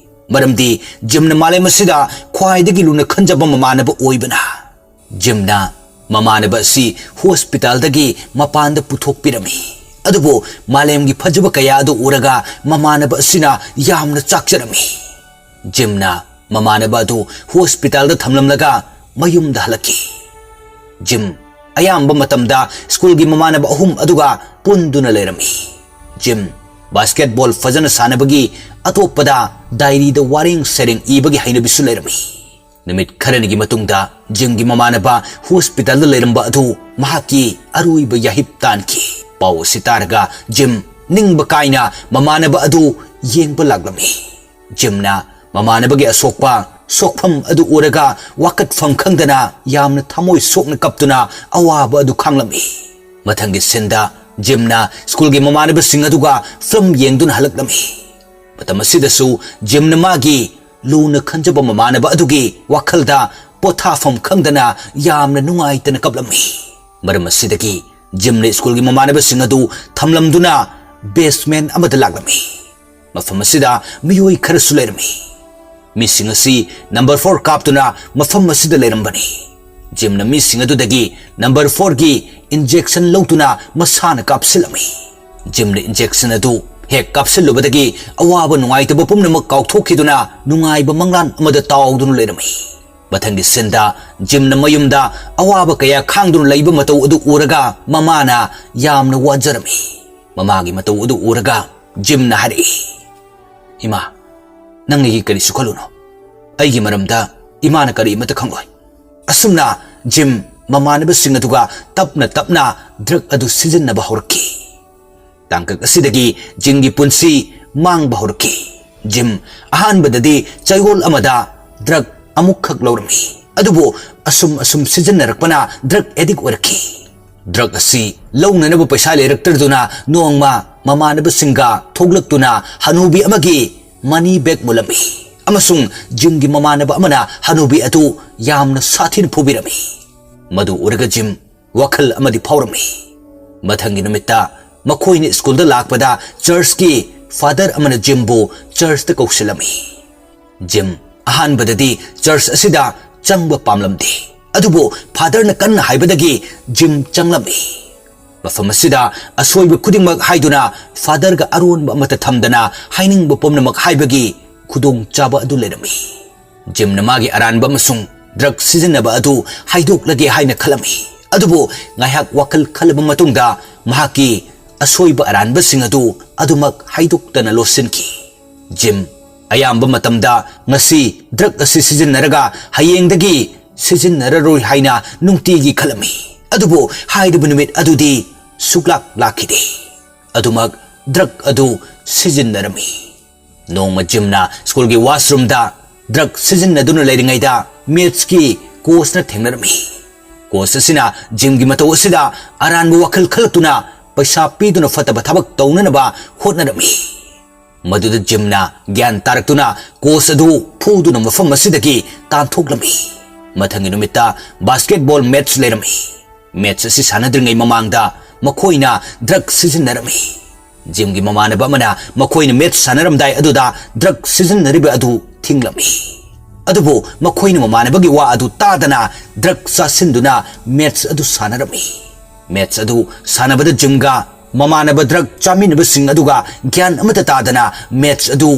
ꯃꯔꯝꯗꯤ ꯖꯤꯝꯅ ꯃꯥꯂꯦꯝ ꯑꯁꯤꯗ ꯈ꯭ꯋꯥꯏꯗꯒꯤ ꯂꯨꯅ ꯈꯟꯖꯕ ꯃꯃꯥꯟꯅꯕ ꯑꯣꯏꯕꯅ꯫ ꯖꯤꯝꯅ ꯃꯃꯥꯟꯅꯕ ꯑꯁꯤ hospitalꯗꯒꯤ ꯃꯄꯥꯟꯗ ꯄꯨꯊꯣꯛꯄꯤꯔꯝꯃꯤ꯫ ꯑꯗꯨꯕꯨ ꯃꯥꯂꯦꯝꯒꯤ ꯐꯖꯕ ꯀꯌꯥ ꯑꯗꯨ ꯎꯔꯒ ꯃꯃꯥꯟꯅꯕ ꯑꯁꯤꯅ ꯌꯥꯝꯅ ꯆꯥꯛꯆꯔꯝꯃꯤ꯫ ꯖꯤꯝꯅ ꯃꯃꯥꯟꯅꯕ ꯑꯗꯨ hospitalꯗ ꯊꯝꯂꯝꯂꯒ ꯃꯌꯨꯝꯗ ꯍꯜꯂꯛꯈꯤ꯫ ꯖꯤꯝ ꯑꯌꯥꯝꯕ ꯃꯇꯝꯗ ꯁ꯭ꯀꯨꯜꯒꯤ ꯃꯃꯥꯟꯅꯕ ꯑꯍꯨꯝ ꯑꯗꯨꯒ ꯄꯨꯟꯗꯨꯅ ꯂꯩꯔꯝꯃꯤ꯫ ꯖꯤꯝ basketball ꯐꯖꯅ ꯁꯥꯟꯅꯕꯒꯤ ꯑꯇꯣꯞꯄꯗ diaryꯗ ꯋꯥꯔꯦꯡ ꯁꯩꯔꯦꯡ ꯏꯕꯒꯤ ꯍꯩꯅꯕꯤꯁꯨ ꯂꯩꯔꯝꯃꯤ꯫ ꯅꯨꯃꯤꯠ ꯈꯔꯅꯤꯒꯤ ꯃꯇꯨꯡꯗ ꯖꯤꯝꯒꯤ ꯃꯃꯥꯟꯅꯕ hospitalꯗ ꯂꯩꯔꯝꯕ ꯑꯗꯨ ꯃꯍꯥꯛꯀꯤ ꯑꯔꯣꯏꯕ ꯌꯥꯍꯤꯞ ꯇꯥꯟꯈꯤ꯫ ꯄꯥꯎ ꯑꯁꯤ ꯇꯥꯔꯒ ꯖꯤꯝ ꯅꯤꯡꯕ ꯀꯥꯏꯅ ꯃꯃꯥꯟꯅꯕ ꯑꯗꯨ ꯌꯦꯡꯕ ꯂꯥꯛꯂꯝꯃꯤ꯫ ꯖꯤꯝꯅ ꯃꯃꯥꯟꯅꯕꯒꯤ ꯑꯁꯣꯛꯄ ꯁꯣꯛꯐꯝ ꯑꯗꯨ ꯎꯔꯒ ꯋꯥꯀꯠꯐꯝ ꯈꯪꯗꯅ ꯌꯥꯝꯅ ꯊꯃꯣꯏ ꯁꯣꯛꯅ ꯀꯞꯇꯨꯅ ꯑꯋꯥꯕ ꯑꯗꯨ ꯈꯥꯡꯂꯝꯃꯤ꯫ ꯃꯊꯪꯒꯤ sceneꯗ ꯖꯤꯝꯅ ꯁ꯭ꯀꯨꯜꯒꯤ ꯃꯃꯥꯟꯅꯕꯁꯤꯡ ꯑꯗꯨꯒ film ꯌꯦꯡꯗꯨꯅ ꯍꯜꯂꯛꯂꯝꯃꯤ꯫ ꯃꯇꯝ ꯑꯁꯤꯗꯁꯨ ꯖꯤꯝꯅ ꯃꯥꯒꯤ ꯂꯨꯅ ꯈꯟꯖꯕ ꯃꯃꯥꯟꯅꯕ ꯑꯗꯨꯒꯤ ꯋꯥꯈꯜꯗ ꯄꯣꯊꯥꯐꯝ ꯈꯪꯗꯅ ꯌꯥꯝꯅ ꯅꯨꯡꯉꯥꯏꯇꯅ ꯀꯞꯂꯝꯃꯤ꯫ ꯃꯔꯝ ꯑꯁꯤꯗꯒꯤ ꯖꯤꯝꯅ ꯁ꯭ꯀꯨꯜꯒꯤ ꯃꯃꯥꯟꯅꯕꯁꯤꯡ ꯑꯗꯨ ꯊꯝꯂꯝꯗꯨꯅ basement ꯑꯃꯗ ꯂꯥꯛꯂꯝꯃꯤ꯫ ꯃꯐꯝ ꯑꯁꯤꯗ ꯃꯤꯑꯣꯏ ꯈꯔꯁꯨ ꯂꯩꯔꯝꯃꯤ꯫ ꯃꯤꯁꯤꯡ ꯑꯁꯤ number four ꯀꯥꯞꯇꯨꯅ ꯃꯐꯝ ꯑꯁꯤꯗ ꯂꯩꯔꯝꯕꯅꯤ꯫ ꯖꯤꯝꯅ ꯃꯤꯁꯤꯡ ꯑꯗꯨꯗꯒꯤ number fourꯒꯤ injection ꯂꯧꯗꯨꯅ ꯃꯁꯥꯅ ꯀꯥꯞꯁꯤꯜꯂꯝꯃꯤ꯫ ꯖꯤꯝꯅ injection ꯑꯗꯨ ꯍꯦꯛ ꯀꯥꯞꯁꯤꯜꯂꯨꯕꯗꯒꯤ ꯑꯋꯥꯕ ꯅꯨꯡꯉꯥꯏꯇꯕ ꯄꯨꯝꯅꯃꯛ ꯀꯥꯎꯊꯣꯛꯈꯤꯗꯨꯅ ꯅꯨꯡꯉꯥꯏꯕ ꯃꯪꯂꯥꯟ ꯑꯃꯗ ꯇꯥꯎꯗꯨꯅ ꯂꯩꯔꯝꯃꯤ꯫ ꯃꯊꯪꯒꯤ sceneꯗ ꯖꯤꯝꯅ ꯃꯌꯨꯝꯗ ꯑꯋꯥꯕ ꯀꯌꯥ ꯈꯥꯡꯗꯨꯅ ꯂꯩꯕ ꯃꯇꯧ ꯑꯗꯨ ꯎꯔꯒ ꯃꯃꯥꯅ ꯌꯥꯝꯅ ꯋꯥꯖꯔꯝꯃꯤ꯫ ꯃꯃꯥꯒꯤ ꯃꯇꯧ ꯑꯗꯨ ꯎꯔꯒ ꯖꯤꯝꯅ ꯍꯥꯏꯔꯛꯏ, "ꯏꯃꯥ, ꯅꯪ ꯑꯩꯒꯤ ꯀꯔꯤꯁꯨ ꯈꯜꯂꯨꯅꯨ꯫ ꯑꯩꯒꯤ ꯃꯔꯝꯗ ꯏꯃꯥꯅ ꯀꯔꯤ ꯑꯃꯠꯇ ꯈꯪꯂꯣꯏ꯫" ꯑꯁꯨꯝꯅ ꯖꯤꯝ ꯃꯃꯥꯟꯅꯕꯁꯤꯡ ꯑꯗꯨꯒ ꯇꯞꯅ ꯇꯞꯅ drug ꯑꯗꯨ ꯁꯤꯖꯤꯟꯅꯕ ꯍꯧꯔꯛꯈꯤ꯫ ꯇꯥꯡꯀꯛ ꯑꯁꯤꯗꯒꯤ ꯖꯤꯝꯒꯤ ꯄꯨꯟꯁꯤ ꯃꯥꯡꯕ ꯍꯧꯔꯛꯈꯤ꯫ ꯖꯤꯝ ꯑꯍꯥꯟꯕꯗꯗꯤ ꯆꯌꯣꯜ ꯑꯃꯗ ꯗ꯭ꯔꯒ ꯑꯃꯨꯛꯈꯛ ꯂꯧꯔꯝꯃꯤ, ꯑꯗꯨꯕꯨ ꯑꯁꯨꯝ ꯑꯁꯨꯝ ꯁꯤꯖꯤꯟꯅꯔꯛꯄꯅ ꯗ꯭ꯔꯒ ꯑꯦꯗꯤꯛ ꯑꯣꯏꯔꯛꯈꯤ꯫ ꯗ꯭ꯔꯒ ꯑꯁꯤ ꯂꯧꯅꯅꯕ ꯄꯩꯁꯥ ꯂꯩꯔꯛꯇꯗꯨꯅ ꯅꯣꯡꯃ ꯃꯃꯥꯟꯅꯕꯁꯤꯡꯒ ꯊꯣꯛꯂꯛꯇꯨꯅ ꯍꯅꯨꯕꯤ ꯑꯃꯒꯤ ꯃꯅꯤ ꯕꯦꯒ ꯃꯨꯜꯂꯝꯃꯤ, ꯑꯃꯁꯨꯡ ꯖꯤꯝꯒꯤ ꯃꯃꯥꯟꯅꯕ ꯑꯃꯅ ꯍꯅꯨꯕꯤ ꯑꯗꯨ ꯌꯥꯝꯅ ꯁꯥꯊꯤꯅ ꯐꯨꯕꯤꯔꯝꯃꯤ꯫ ꯃꯗꯨ ꯎꯔꯒ ꯖꯤꯝ ꯋꯥꯈꯜ ꯑꯃꯗꯤ ꯐꯥꯎꯔꯝꯃꯤ꯫ ꯃꯊꯪꯒꯤ ꯅꯨꯃꯤꯠꯇ ꯃꯈꯣꯏꯅ ꯁ꯭ꯀꯨꯜꯗ ꯂꯥꯛꯄꯗ ꯆꯔꯆꯀꯤ ꯐꯥꯗꯔ ꯑꯃꯅ ꯖꯤꯝꯕꯨ ꯆꯔꯆꯇ ꯀꯧꯁꯤꯜꯂꯝꯃꯤ꯫ ꯖꯤꯝ ꯑꯍꯥꯟꯕꯗꯗꯤ ꯆꯔꯆ ꯑꯁꯤꯗ ꯆꯪꯕ ꯄꯥꯝꯂꯝꯗꯦ, ꯑꯗꯨꯕꯨ ꯐꯥꯗꯔꯅ ꯀꯟꯅ ꯍꯥꯏꯕꯗꯒꯤ ꯖꯤꯝ ꯆꯪꯂꯝꯃꯤ꯫ ꯃꯐꯝ ꯑꯁꯤꯗ ꯑꯁꯣꯏꯕ ꯈꯨꯗꯤꯡꯃꯛ ꯍꯥꯏꯗꯨꯅ ꯐꯥꯗꯔꯒ ꯑꯔꯣꯟꯕ ꯑꯃꯠꯇ ꯊꯝꯗꯅ ꯍꯥꯏꯅꯤꯡꯕ ꯄꯨꯝꯅꯃꯛ ꯍꯥꯏꯕꯒꯤ ꯈꯨꯗꯣꯡꯆꯥꯕ ꯑꯗꯨ ꯂꯩꯔꯝꯃꯤ꯫ ꯖꯤꯝꯅ ꯃꯥꯒꯤ ꯑꯔꯥꯟꯕ ꯑꯃꯁꯨꯡ ꯗ꯭ꯔꯒ ꯁꯤꯖꯤꯟꯅꯕ ꯑꯗꯨ ꯍꯥꯏꯗꯣꯛꯂꯒꯦ ꯍꯥꯏꯅ ꯈꯜꯂꯝꯃꯤ, ꯑꯗꯨꯕꯨ ꯉꯥꯏꯍꯥꯛ ꯋꯥꯈꯜ ꯈꯜꯂꯕ ꯃꯇꯨꯡꯗ ꯃꯍꯥꯛꯀꯤ ꯑꯁꯣꯏꯕ ꯑꯔꯥꯟꯕꯁꯤꯡ ꯑꯗꯨ ꯑꯗꯨꯃꯛ ꯍꯥꯏꯗꯣꯛꯇꯅ ꯂꯣꯠꯁꯤꯟꯈꯤ꯫ ꯖꯤꯝ ꯑꯌꯥꯝꯕ ꯃꯇꯝꯗ ꯉꯁꯤ ꯗ꯭ꯔꯒ ꯑꯁꯤ ꯁꯤꯖꯤꯟꯅꯔꯒ ꯍꯌꯦꯡꯗꯒꯤ ꯁꯤꯖꯤꯟꯅꯔꯔꯣꯏ ꯍꯥꯏꯅ ꯅꯨꯡꯇꯤꯒꯤ ꯈꯜꯂꯝꯃꯤ, ꯑꯗꯨꯕꯨ ꯍꯥꯏꯔꯤꯕ ꯅꯨꯃꯤꯠ ꯑꯗꯨꯗꯤ ꯁꯨꯛꯂꯥꯛ ꯂꯥꯛꯈꯤꯗꯦ꯫ ꯑꯗꯨꯃꯛ ꯗ꯭ꯔꯒ ꯑꯗꯨ ꯁꯤꯖꯤꯟꯅꯔꯝꯃꯤ꯫ ꯅꯣꯡꯃ ꯖꯤꯝꯅ ꯁ꯭ꯀꯨꯜꯒꯤ ꯋꯥꯁꯔꯨꯝꯗ ꯗ꯭ꯔꯒ ꯁꯤꯖꯤꯟꯅꯗꯨꯅ ꯂꯩꯔꯤꯉꯩꯗ ꯃꯦꯠꯁꯀꯤ ꯀꯣꯆꯅ ꯊꯦꯡꯅꯔꯝꯃꯤ꯫ ꯀꯣꯆ ꯑꯁꯤꯅ ꯖꯤꯝꯒꯤ ꯃꯇꯧ ꯑꯁꯤꯗ ꯑꯔꯥꯟꯕ ꯋꯥꯈꯜ ꯈꯜꯂꯛꯇꯨꯅ ꯄꯩꯁꯥ ꯄꯤꯗꯨꯅ ꯐꯠꯇꯕ ꯊꯕꯛ ꯇꯧꯅꯅꯕ ꯍꯣꯠꯅꯔꯝꯃꯤ꯫ ꯃꯗꯨꯗ ꯖꯤꯝꯅ ꯒ꯭ꯌꯥꯟ ꯇꯥꯔꯛꯇꯨꯅ ꯀꯣꯆ ꯑꯗꯨ ꯐꯨꯗꯨꯅ ꯃꯐꯝ ꯑꯁꯤꯗꯒꯤ ꯇꯥꯟꯊꯣꯛꯂꯝꯃꯤ꯫ ꯃꯊꯪꯒꯤ ꯅꯨꯃꯤꯠꯇ ꯕꯥꯁꯀꯦꯠꯕꯣꯜ ꯃꯦꯠꯁ ꯂꯩꯔꯝꯃꯤ꯫ ꯃꯦꯠꯁ ꯑꯁꯤ ꯁꯥꯟꯅꯗ꯭ꯔꯤꯉꯩ ꯃꯃꯥꯡꯗ ꯃꯈꯣꯏꯅ ꯗ꯭ꯔꯒ ꯁꯤꯖꯤꯟꯅꯔꯝꯃꯤ꯫ ꯖꯤꯝꯒꯤ ꯃꯃꯥꯟꯅꯕ ꯑꯃꯅ ꯃꯈꯣꯏꯅ ꯃꯦꯠꯁ ꯁꯥꯟꯅꯔꯝꯗꯥꯏ ꯑꯗꯨꯗ ꯗ꯭ꯔꯒ ꯁꯤꯖꯤꯟꯅꯔꯤꯕ ꯑꯗꯨ ꯊꯤꯡꯂꯝꯃꯤ꯫ ꯑꯗꯨꯕꯨ ꯃꯈꯣꯏꯅ ꯃꯃꯥꯟꯅꯕꯒꯤ ꯋꯥ ꯑꯗꯨ ꯇꯥꯗꯅ ꯗ꯭ꯔꯒ ꯆꯥꯁꯤꯟꯗꯨꯅ ꯃꯦꯠꯁ ꯑꯗꯨ ꯁꯥꯟꯅꯔꯝꯃꯤ꯫ ꯃꯦꯠꯁ ꯑꯗꯨ ꯁꯥꯟꯅꯕꯗ ꯖꯤꯝꯒ ꯃꯃꯥꯟꯅꯕ ꯗ꯭ꯔꯒ ꯆꯥꯃꯤꯟꯅꯕꯁꯤꯡ ꯑꯗꯨꯒ ꯒ꯭ꯌꯥꯟ ꯑꯃꯠꯇ ꯇꯥꯗꯅ ꯃꯦꯠꯁ ꯑꯗꯨ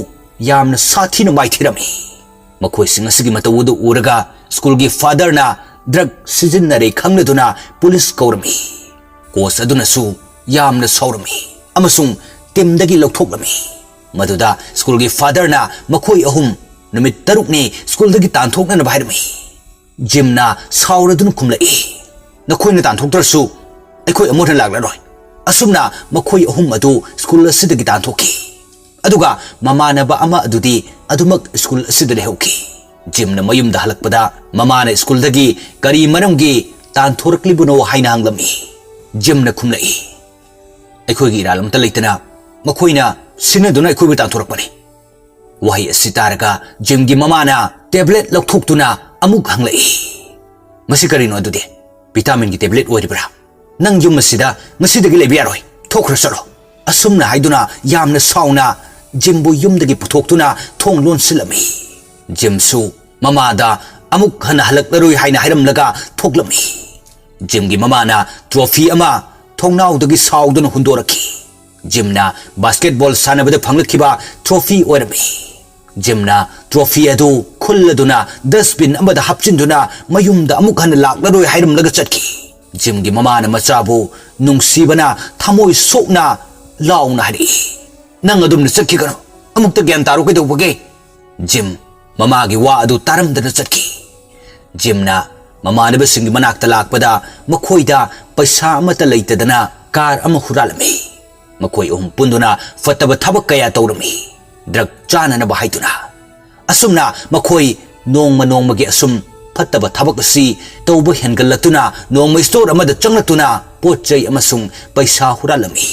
ꯌꯥꯝꯅ ꯁꯥꯊꯤꯅ ꯃꯥꯏꯊꯤꯔꯝꯃꯤ꯫ ꯃꯈꯣꯏꯁꯤꯡ ꯑꯁꯤꯒꯤ ꯃꯇꯧ ꯑꯗꯨ ꯎꯔꯒ ꯁ꯭ꯀꯨꯜꯒꯤ ꯐꯥꯗꯔꯅ ꯗ꯭ꯔꯒ ꯁꯤꯖꯤꯟꯅꯔꯦ ꯈꯪꯂꯗꯨꯅ ꯄꯨꯂꯤꯁ ꯀꯧꯔꯝꯃꯤ꯫ ꯀꯣꯆ ꯑꯗꯨꯅꯁꯨ ꯌꯥꯝꯅ ꯁꯥꯎꯔꯝꯃꯤ ꯑꯃꯁꯨꯡ ꯇꯤꯝꯗꯒꯤ ꯂꯧꯊꯣꯛꯂꯝꯃꯤ꯫ ꯃꯗꯨꯗ ꯁ꯭ꯀꯨꯜꯒꯤ ꯐꯥꯗꯔꯅ ꯃꯈꯣꯏ ꯑꯍꯨꯝ ꯅꯨꯃꯤꯠ ꯇꯔꯨꯛꯅꯤ ꯁ꯭ꯀꯨꯜꯗꯒꯤ ꯇꯥꯟꯊꯣꯛꯅꯅꯕ ꯍꯥꯏꯔꯝꯃꯤ꯫ ꯖꯤꯝꯅ ꯁꯥꯎꯔꯗꯨꯅ ꯈꯨꯝꯂꯛꯏ, "ꯅꯈꯣꯏꯅ ꯇꯥꯟꯊꯣꯛꯇ꯭ꯔꯁꯨ ꯑꯩꯈꯣꯏ ꯑꯃꯨꯛ ꯍꯟꯅ ꯂꯥꯛꯂꯔꯣꯏ꯫ ꯑꯁꯨꯝꯅ ꯃꯈꯣꯏ ꯑꯍꯨꯝ ꯑꯗꯨ ꯁ꯭ꯀꯨꯜ ꯑꯁꯤꯗꯒꯤ ꯇꯥꯟꯊꯣꯛꯈꯤ꯫ ꯑꯗꯨꯒ ꯃꯃꯥꯟꯅꯕ ꯑꯃ ꯑꯗꯨꯗꯤ ꯑꯗꯨꯃꯛ ꯁ꯭ꯀꯨꯜ ꯑꯁꯤꯗ ꯂꯩꯍꯧꯈꯤ꯫ ꯖꯤꯝꯅ ꯃꯌꯨꯝꯗ ꯍꯜꯂꯛꯄꯗ ꯃꯃꯥꯅ ꯁ꯭ꯀꯨꯜꯗꯒꯤ ꯀꯔꯤ ꯃꯔꯝꯒꯤ ꯇꯥꯟꯊꯣꯔꯛꯂꯤꯕꯅꯣ ꯍꯥꯏꯅ ꯍꯪꯂꯝꯃꯤ꯫ ꯖꯤꯝꯅ ꯈꯨꯝꯂꯛꯏ, "ꯑꯩꯈꯣꯏꯒꯤ ꯏꯔꯥꯜ ꯑꯃꯠꯇ ꯂꯩꯇꯅ ꯃꯈꯣꯏꯅ ꯁꯤꯟꯅꯗꯨꯅ ꯑꯩꯈꯣꯏꯕꯨ ꯇꯥꯟꯊꯣꯔꯛꯄꯅꯤ꯫" ꯋꯥꯍꯩ ꯑꯁꯤ ꯇꯥꯔꯒ ꯖꯤꯝꯒꯤ ꯃꯃꯥꯅ ꯇꯦꯕ꯭ꯂꯦꯠ ꯂꯧꯊꯣꯛꯇꯨꯅ ꯑꯃꯨꯛ ꯍꯪꯂꯛꯏ, "ꯃꯁꯤ ꯀꯔꯤꯅꯣ ꯑꯗꯨꯗꯤ? ꯚꯤꯇꯥꯃꯤꯟꯒꯤ ꯇꯦꯕ꯭ꯂꯦꯠ ꯑꯣꯏꯔꯤꯕ꯭ꯔꯥ? ꯅꯪ ꯌꯨꯝ ꯑꯁꯤꯗ ꯉꯁꯤꯗꯒꯤ ꯂꯩꯕ ꯌꯥꯔꯣꯏ꯫ ꯊꯣꯛꯈ꯭ꯔ ꯆꯠꯂꯣ꯫" ꯑꯁꯨꯝꯅ ꯍꯥꯏꯗꯨꯅ ꯌꯥꯝꯅ ꯁꯥꯎꯅ ꯖꯤꯝꯕꯨ ꯌꯨꯝꯗꯒꯤ ꯄꯨꯊꯣꯛꯇꯨꯅ ꯊꯣꯡ ꯂꯣꯟꯁꯤꯜꯂꯝꯃꯤ꯫ ꯖꯤꯝꯁꯨ ꯃꯃꯥꯗ ꯑꯃꯨꯛ ꯍꯟꯅ ꯍꯜꯂꯛꯂꯔꯣꯏ ꯍꯥꯏꯅ ꯍꯥꯏꯔꯝꯂꯒ ꯊꯣꯛꯂꯝꯃꯤ꯫ ꯖꯤꯝꯒꯤ ꯃꯃꯥꯅ ꯇ꯭ꯔꯣꯐꯤ ꯑꯃ ꯊꯣꯡꯅꯥꯎꯗꯒꯤ ꯁꯥꯎꯗꯨꯅ ꯍꯨꯟꯗꯣꯔꯛꯈꯤ꯫ ꯖꯤꯝꯅ ꯕꯥꯁꯀꯦꯠꯕꯣꯜ ꯁꯥꯟꯅꯕꯗ ꯐꯪꯂꯛꯈꯤꯕ ꯇ꯭ꯔꯣꯐꯤ ꯑꯣꯏꯔꯝꯃꯤ꯫ ꯖꯤꯝꯅ ꯇ꯭ꯔꯣꯐꯤ ꯑꯗꯨ ꯈꯨꯜꯂꯗꯨꯅ ꯗꯁꯕꯤꯟ ꯑꯃꯗ ꯍꯥꯞꯆꯤꯟꯗꯨꯅ ꯃꯌꯨꯝꯗ ꯑꯃꯨꯛ ꯍꯟꯅ ꯂꯥꯛꯂꯔꯣꯏ ꯍꯥꯏꯔꯝꯂꯒ ꯆꯠꯈꯤ꯫ ꯖꯤꯝꯒꯤ ꯃꯃꯥꯅ ꯃꯆꯥꯕꯨ ꯅꯨꯡꯁꯤꯕꯅ ꯊꯃꯣꯏ ꯁꯣꯛꯅ ꯂꯥꯎꯅ ꯍꯥꯏꯔꯛꯏ, "ꯅꯪ ꯑꯗꯨꯝꯅ ꯆꯠꯈꯤꯒꯅꯨ꯫ ꯑꯃꯨꯛꯇ ꯒ꯭ꯌꯥꯟ ꯇꯥꯔꯣ ꯀꯩꯗꯧꯕꯒꯦ?" ꯖꯤꯝ ꯃꯃꯥꯒꯤ ꯋꯥ ꯑꯗꯨ ꯇꯥꯔꯝꯗꯅ ꯆꯠꯈꯤ꯫ ꯖꯤꯝꯅ ꯃꯃꯥꯟꯅꯕꯁꯤꯡꯒꯤ ꯃꯅꯥꯛꯇ ꯂꯥꯛꯄꯗ ꯃꯈꯣꯏꯗ ꯄꯩꯁꯥ ꯑꯃꯠꯇ ꯂꯩꯇꯗꯅ ꯀꯥꯔ ꯑꯃ ꯍꯨꯔꯥꯜꯂꯝꯃꯤ꯫ ꯃꯈꯣꯏ ꯑꯍꯨꯝ ꯄꯨꯟꯗꯨꯅ ꯐꯠꯇꯕ ꯊꯕꯛ ꯀꯌꯥ ꯇꯧꯔꯝꯃꯤ꯫ ꯗ꯭ꯔꯒ ꯆꯥꯅꯅꯕ ꯍꯥꯏꯗꯨꯅ꯫ ꯑꯁꯨꯝꯅ ꯃꯈꯣꯏ ꯅꯣꯡꯃ ꯅꯣꯡꯃꯒꯤ ꯑꯁꯨꯝ ꯐꯠꯇꯕ ꯊꯕꯛ ꯑꯁꯤ ꯇꯧꯕ ꯍꯦꯟꯒꯠꯂꯛꯇꯨꯅ ꯅꯣꯡꯃ ꯁ꯭ꯇꯣꯔ ꯑꯃꯗ ꯆꯪꯂꯛꯇꯨꯅ ꯄꯣꯠ ꯆꯩ ꯑꯃꯁꯨꯡ ꯄꯩꯁꯥ ꯍꯨꯔꯥꯜꯂꯝꯃꯤ꯫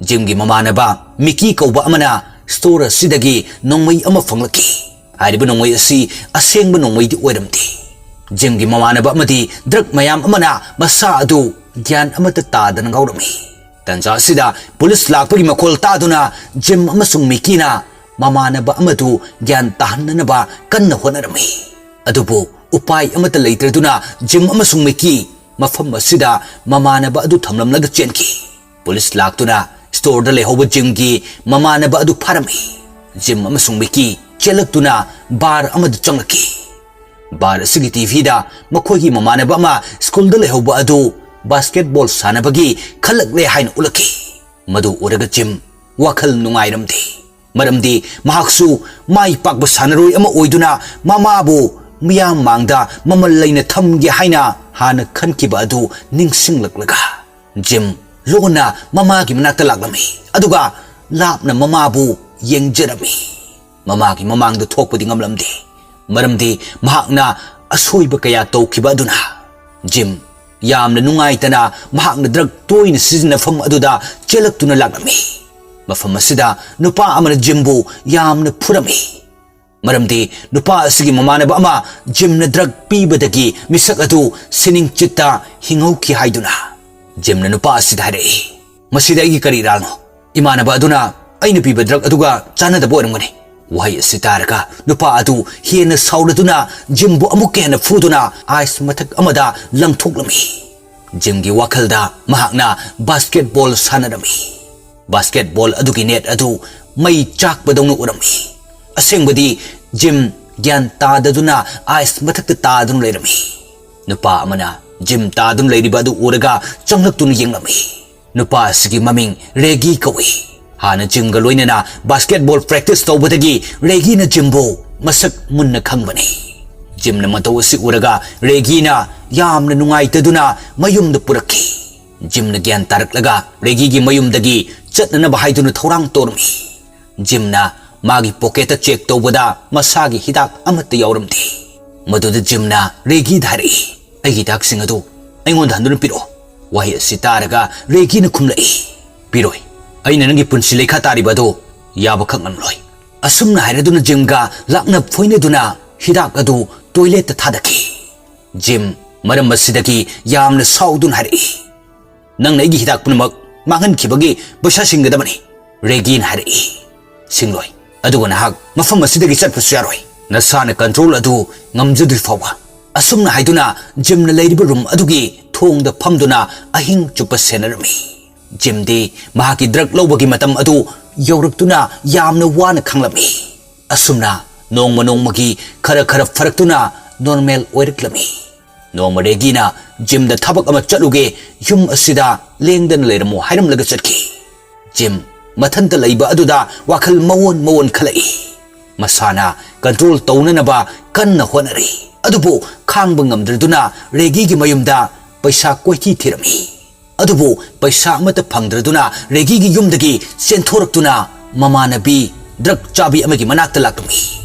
ꯖꯤꯝꯒꯤ ꯃꯃꯥꯟꯅꯕ ꯃꯤꯀꯤ ꯀꯧꯕ ꯑꯃꯅ ꯁ꯭ꯇꯣꯔ ꯑꯁꯤꯗꯒꯤ ꯅꯣꯡꯃꯩ ꯑꯃ ꯐꯪꯂꯛꯈꯤ꯫ ꯍꯥꯏꯔꯤꯕ ꯅꯣꯡꯃꯩ ꯑꯁꯤ ꯑꯁꯦꯡꯕ ꯅꯣꯡꯃꯩꯗꯤ ꯑꯣꯏꯔꯝꯗꯦ꯫ ꯖꯤꯝꯒꯤ ꯃꯃꯥꯟꯅꯕ ꯑꯃꯗꯤ ꯗ꯭ꯔꯒ ꯃꯌꯥꯝ ꯑꯃꯅ ꯃꯁꯥ ꯑꯗꯨ ꯒ꯭ꯌꯥꯟ ꯑꯃꯠꯇ ꯇꯥꯗꯅ ꯉꯥꯎꯔꯝꯃꯤ꯫ ꯇꯟꯖꯥ ꯑꯁꯤꯗ ꯄꯨꯂꯤꯁ ꯂꯥꯛꯄꯒꯤ ꯃꯈꯣꯜ ꯇꯥꯗꯨꯅ ꯖꯤꯝ ꯑꯃꯁꯨꯡ ꯃꯤꯀꯤꯅ ꯃꯃꯥꯟꯅꯕ ꯑꯃꯗꯨ ꯒ꯭ꯌꯥꯟ ꯇꯥꯍꯟꯅꯅꯕ ꯀꯟꯅ ꯍꯣꯠꯅꯔꯝꯃꯤ꯫ ꯑꯗꯨꯕꯨ ꯎꯄꯥꯏ ꯑꯃꯠꯇ ꯂꯩꯇ꯭ꯔꯗꯨꯅ ꯖꯤꯝ ꯑꯃꯁꯨꯡ ꯃꯤꯀꯤ ꯃꯐꯝ ꯑꯁꯤꯗ ꯃꯃꯥꯟꯅꯕ ꯑꯗꯨ ꯊꯝꯂꯝꯂꯒ ꯆꯦꯟꯈꯤ꯫ ꯄꯨꯂꯤꯁ ꯂꯥꯛꯇꯨꯅ ꯁ꯭ꯇꯣꯔꯗ ꯂꯩꯍꯧꯕ ꯖꯤꯝꯒꯤ ꯃꯃꯥꯟꯅꯕ ꯑꯗꯨ ꯐꯥꯔꯝꯃꯤ꯫ ꯖꯤꯝ ꯑꯃꯁꯨꯡ ꯃꯤꯀꯤ ꯆꯦꯜꯂꯛꯇꯨꯅ ꯕꯥꯔ ꯑꯃꯗ ꯆꯪꯂꯛꯈꯤ꯫ ꯕꯥꯔ ꯑꯁꯤꯒꯤ ꯇꯤꯚꯤꯗ ꯃꯈꯣꯏꯒꯤ ꯃꯃꯥꯟꯅꯕ ꯑꯃ ꯁ꯭ꯀꯨꯜꯗ ꯂꯩꯍꯧꯕ ꯑꯗꯨ ꯕꯥꯁꯀꯦꯠꯕꯣꯜ ꯁꯥꯟꯅꯕꯒꯤ ꯈꯜꯂꯛꯂꯦ ꯍꯥꯏꯅ ꯎꯠꯂꯛꯈꯤ꯫ ꯃꯗꯨ ꯎꯔꯒ ꯖꯤꯝ ꯋꯥꯈꯜ ꯅꯨꯡꯉꯥꯏꯔꯝꯗꯦ꯫ ꯃꯔꯝꯗꯤ ꯃꯍꯥꯛꯁꯨ ꯃꯥꯏ ꯄꯥꯛꯄ ꯁꯥꯟꯅꯔꯣꯏ ꯑꯃ ꯑꯣꯏꯗꯨꯅ ꯃꯃꯥꯕꯨ ꯃꯤꯌꯥꯝ ꯃꯥꯡꯗ ꯃꯃꯜ ꯂꯩꯅ ꯊꯝꯒꯦ ꯍꯥꯏꯅ ꯍꯥꯟꯅ ꯈꯟꯈꯤꯕ ꯑꯗꯨ ꯅꯤꯡꯁꯤꯡꯂꯛꯂꯒ ꯖꯤꯝ ꯂꯣꯟꯅ ꯃꯃꯥꯒꯤ ꯃꯅꯥꯛꯇ ꯂꯥꯛꯂꯝꯃꯤ, ꯑꯗꯨꯒ ꯂꯥꯞꯅ ꯃꯃꯥꯕꯨ ꯌꯦꯡꯖꯔꯝꯃꯤ꯫ ꯃꯃꯥꯒꯤ ꯃꯃꯥꯡꯗ ꯊꯣꯛꯄꯗꯤ ꯉꯝꯂꯝꯗꯦ, ꯃꯔꯝꯗꯤ ꯃꯍꯥꯛꯅ ꯑꯁꯣꯏꯕ ꯀꯌꯥ ꯇꯧꯈꯤꯕ ꯑꯗꯨꯅ꯫ ꯖꯤꯝ ꯌꯥꯝꯅ ꯅꯨꯡꯉꯥꯏꯇꯅ ꯃꯍꯥꯛꯅ ꯗ꯭ꯔꯒ ꯇꯣꯏꯅ ꯁꯤꯖꯤꯟꯅꯐꯝ ꯑꯗꯨꯗ ꯆꯦꯜꯂꯛꯇꯨꯅ ꯂꯥꯛꯂꯝꯃꯤ꯫ ꯃꯐꯝ ꯑꯁꯤꯗ ꯅꯨꯄꯥ ꯑꯃꯅ ꯖꯤꯝꯕꯨ ꯌꯥꯝꯅ ꯐꯨꯔꯝꯃꯤ, ꯃꯔꯝꯗꯤ ꯅꯨꯄꯥ ꯑꯁꯤꯒꯤ ꯃꯃꯥꯟꯅꯕ ꯑꯃ ꯖꯤꯝꯅ ꯗ꯭ꯔꯒ ꯄꯤꯕꯗꯒꯤ ꯃꯤꯁꯛ ꯑꯗꯨ ꯁꯤꯅꯤꯡ ꯆꯤꯠꯇ ꯍꯤꯡꯍꯧꯈꯤ ꯍꯥꯏꯗꯨꯅ꯫ ꯖꯤꯝꯅ ꯅꯨꯄꯥ ꯑꯁꯤꯗ ꯍꯥꯏꯔꯛꯏ, "ꯃꯁꯤꯗ ꯑꯩꯒꯤ ꯀꯔꯤ ꯏꯔꯥꯜꯅꯣ? ꯏꯃꯥꯟꯅꯕ ꯑꯗꯨꯅ ꯑꯩꯅ ꯄꯤꯕ ꯗ꯭ꯔꯒ ꯑꯗꯨꯒ ꯆꯥꯟꯅꯗꯕ ꯑꯣꯏꯔꯝꯒꯅꯤ꯫" ꯋꯥꯍꯩ ꯑꯁꯤ ꯇꯥꯔꯒ ꯅꯨꯄꯥ ꯑꯗꯨ ꯍꯦꯟꯅ ꯁꯥꯎꯔꯗꯨꯅ ꯖꯤꯝꯕꯨ ꯑꯃꯨꯛꯀ ꯍꯦꯟꯅ ꯐꯨꯗꯨꯅ ꯑꯥꯏꯁ ꯃꯊꯛ ꯑꯃꯗ ꯂꯪꯊꯣꯛꯂꯝꯃꯤ꯫ ꯖꯤꯝꯒꯤ ꯋꯥꯈꯜꯗ ꯃꯍꯥꯛꯅ ꯕꯥꯁꯀꯦꯠꯕꯣꯜ ꯁꯥꯟꯅꯔꯝꯃꯤ꯫ ꯕꯥꯁꯀꯦꯠꯕꯣꯜ ꯑꯗꯨꯒꯤ ꯅꯦꯠ ꯑꯗꯨ ꯃꯩ ꯆꯥꯛꯄꯗꯧꯅ ꯎꯔꯝꯃꯤ꯫ ꯑꯁꯦꯡꯕꯗꯤ ꯖꯤꯝ ꯒ꯭ꯌꯥꯟ ꯇꯥꯗꯗꯨꯅ ꯑꯥꯏꯁ ꯃꯊꯛꯇ ꯇꯥꯗꯨꯅ ꯂꯩꯔꯝꯃꯤ꯫ ꯅꯨꯄꯥ ꯑꯃꯅ ꯖꯤꯝ ꯇꯥꯗꯨꯅ ꯂꯩꯔꯤꯕ ꯑꯗꯨ ꯎꯔꯒ ꯆꯪꯂꯛꯇꯨꯅ ꯌꯦꯡꯂꯝꯃꯤ꯫ ꯅꯨꯄꯥ ꯑꯁꯤꯒꯤ ꯃꯃꯤꯡ ꯔꯦꯒꯤ ꯀꯧꯏ꯫ ꯍꯥꯟꯅ ꯖꯤꯝꯒ ꯂꯣꯏꯅꯅ ꯕꯥꯁꯀꯦꯠꯕꯣꯜ ꯄ꯭ꯔꯦꯛꯇꯤꯁ ꯇꯧꯕꯗꯒꯤ ꯔꯦꯒꯤꯅ ꯖꯤꯝꯕꯨ ꯃꯁꯛ ꯃꯨꯟꯅ ꯈꯪꯕꯅꯤ꯫ ꯖꯤꯝꯅ ꯃꯇꯧ ꯑꯁꯤ ꯎꯔꯒ ꯔꯦꯒꯤꯅ ꯌꯥꯝꯅ ꯅꯨꯡꯉꯥꯏꯇꯗꯨꯅ ꯃꯌꯨꯝꯗ ꯄꯨꯔꯛꯈꯤ꯫ ꯖꯤꯝꯅ ꯒ꯭ꯌꯥꯟ ꯇꯥꯔꯛꯂꯒ ꯔꯦꯒꯤꯒꯤ ꯃꯌꯨꯝꯗꯒꯤ ꯆꯠꯅꯅꯕ ꯍꯥꯏꯗꯨꯅ ꯊꯧꯔꯥꯡ ꯇꯧꯔꯝꯃꯤ꯫ ꯖꯤꯝꯅ ꯃꯥꯒꯤ ꯄꯣꯀꯦꯠꯇ ꯆꯦꯛ ꯇꯧꯕꯗ ꯃꯁꯥꯒꯤ ꯍꯤꯗꯥꯛ ꯑꯃꯠꯇ ꯌꯥꯎꯔꯝꯗꯦ꯫ ꯃꯗꯨꯗ ꯖꯤꯝꯅ ꯔꯦꯒꯤꯗ ꯍꯥꯏꯔꯛꯏ, "ꯑꯩꯒꯤ ꯍꯤꯗꯥꯛꯁꯤꯡ ꯑꯗꯨ ꯑꯩꯉꯣꯟꯗ ꯍꯟꯗꯨꯅ ꯄꯤꯔꯛꯑꯣ꯫" ꯋꯥꯍꯩ ꯑꯁꯤ ꯇꯥꯔꯒ ꯔꯦꯒꯤꯅ ꯈꯨꯝꯂꯛꯏ, "ꯄꯤꯔꯣꯏ꯫ ꯑꯩꯅ ꯅꯪꯒꯤ ꯄꯨꯟꯁꯤ ꯂꯩꯈꯥ ꯇꯥꯔꯤꯕ ꯑꯗꯨ ꯌꯥꯕꯈꯛ ꯉꯝꯂꯣꯏ꯫" ꯑꯁꯨꯝꯅ ꯍꯥꯏꯔꯗꯨꯅ ꯖꯤꯝꯒ ꯂꯥꯛꯅ ꯐꯣꯏꯅꯗꯨꯅ ꯍꯤꯗꯥꯛ ꯑꯗꯨ ꯇꯣꯏꯂꯦꯠꯇ ꯊꯥꯗꯈꯤ꯫ ꯖꯤꯝ ꯃꯔꯝ ꯑꯁꯤꯗꯒꯤ ꯌꯥꯝꯅ ꯁꯥꯎꯗꯨꯅ ꯍꯥꯏꯔꯛꯏ, "ꯅꯪꯅ ꯑꯩꯒꯤ ꯍꯤꯗꯥꯛ ꯄꯨꯝꯅꯃꯛ ꯃꯥꯡꯍꯟꯈꯤꯕꯒꯤ ꯄꯩꯁꯥ ꯁꯤꯡꯒꯗꯕꯅꯤ꯫" ꯔꯦꯒꯤꯅ ꯍꯥꯏꯔꯛꯏ, "ꯁꯤꯡꯂꯣꯏ꯫ ꯑꯗꯨꯒ ꯅꯍꯥꯛ ꯃꯐꯝ ꯑꯁꯤꯗꯒꯤ ꯆꯠꯄꯁꯨ ꯌꯥꯔꯣꯏ, ꯅꯁꯥꯅ ꯀꯟꯇ꯭ꯔꯣꯜ ꯑꯗꯨ ꯉꯝꯖꯗ꯭ꯔꯤ ꯐꯥꯎꯕ꯫" ꯑꯁꯨꯝꯅ ꯍꯥꯏꯗꯨꯅ ꯖꯤꯝꯅ ꯂꯩꯔꯤꯕ ꯔꯨꯝ ꯑꯗꯨꯒꯤ ꯊꯣꯡꯗ ꯐꯝꯗꯨꯅ ꯑꯍꯤꯡ ꯆꯨꯞꯄ ꯁꯦꯟꯅꯔꯝꯃꯤ꯫ ꯖꯤꯝꯗꯤ ꯃꯍꯥꯛꯀꯤ ꯗ꯭ꯔꯒ ꯂꯧꯕꯒꯤ ꯃꯇꯝ ꯑꯗꯨ ꯌꯧꯔꯛꯇꯨꯅ ꯌꯥꯝꯅ ꯋꯥꯅ ꯈꯥꯡꯂꯝꯃꯤ꯫ ꯑꯁꯨꯝꯅ ꯅꯣꯡꯃ ꯅꯣꯡꯃꯒꯤ ꯈꯔ ꯈꯔ ꯐꯔꯛꯇꯨꯅ ꯅꯣꯔꯃꯦꯜ ꯑꯣꯏꯔꯛꯂꯝꯃꯤ꯫ ꯅꯣꯡꯃ ꯔꯦꯒꯤꯅ ꯖꯤꯝꯗ ꯊꯕꯛ ꯑꯃ ꯆꯠꯂꯨꯒꯦ, ꯌꯨꯝ ꯑꯁꯤꯗ ꯂꯦꯡꯗꯅ ꯂꯩꯔꯝꯃꯨ ꯍꯥꯏꯔꯝꯂꯒ ꯆꯠꯈꯤ꯫ ꯖꯤꯝ ꯃꯊꯟꯇ ꯂꯩꯕ ꯑꯗꯨꯗ ꯋꯥꯈꯜ ꯃꯑꯣꯟ ꯃꯑꯣꯟ ꯈꯜꯂꯛꯏ꯫ ꯃꯁꯥꯅ ꯀꯟꯇ꯭ꯔꯣꯜ ꯇꯧꯅꯅꯕ ꯀꯟꯅ ꯍꯣꯠꯅꯔꯤ꯫ ꯑꯗꯨꯕꯨ ꯈꯥꯡꯕ ꯉꯝꯗ꯭ꯔꯗꯨꯅ ꯔꯦꯒꯤꯒꯤ ꯃꯌꯨꯝꯗ ꯄꯩꯁꯥ ꯀꯣꯏꯊꯤ ꯊꯤꯔꯝꯃꯤ꯫ ꯑꯗꯨꯕꯨ ꯄꯩꯁꯥ ꯑꯃꯠꯇ ꯐꯪꯗ꯭ꯔꯗꯨꯅ ꯔꯦꯒꯤꯒꯤ ꯌꯨꯝꯗꯒꯤ ꯆꯦꯟꯊꯣꯔꯛꯇꯨꯅ ꯃꯃꯥꯟꯅꯕꯤ ꯗ꯭ꯔꯒ ꯆꯥꯕꯤ ꯑꯃꯒꯤ ꯃꯅꯥꯛꯇ ꯂꯥꯛꯂꯝꯃꯤ꯫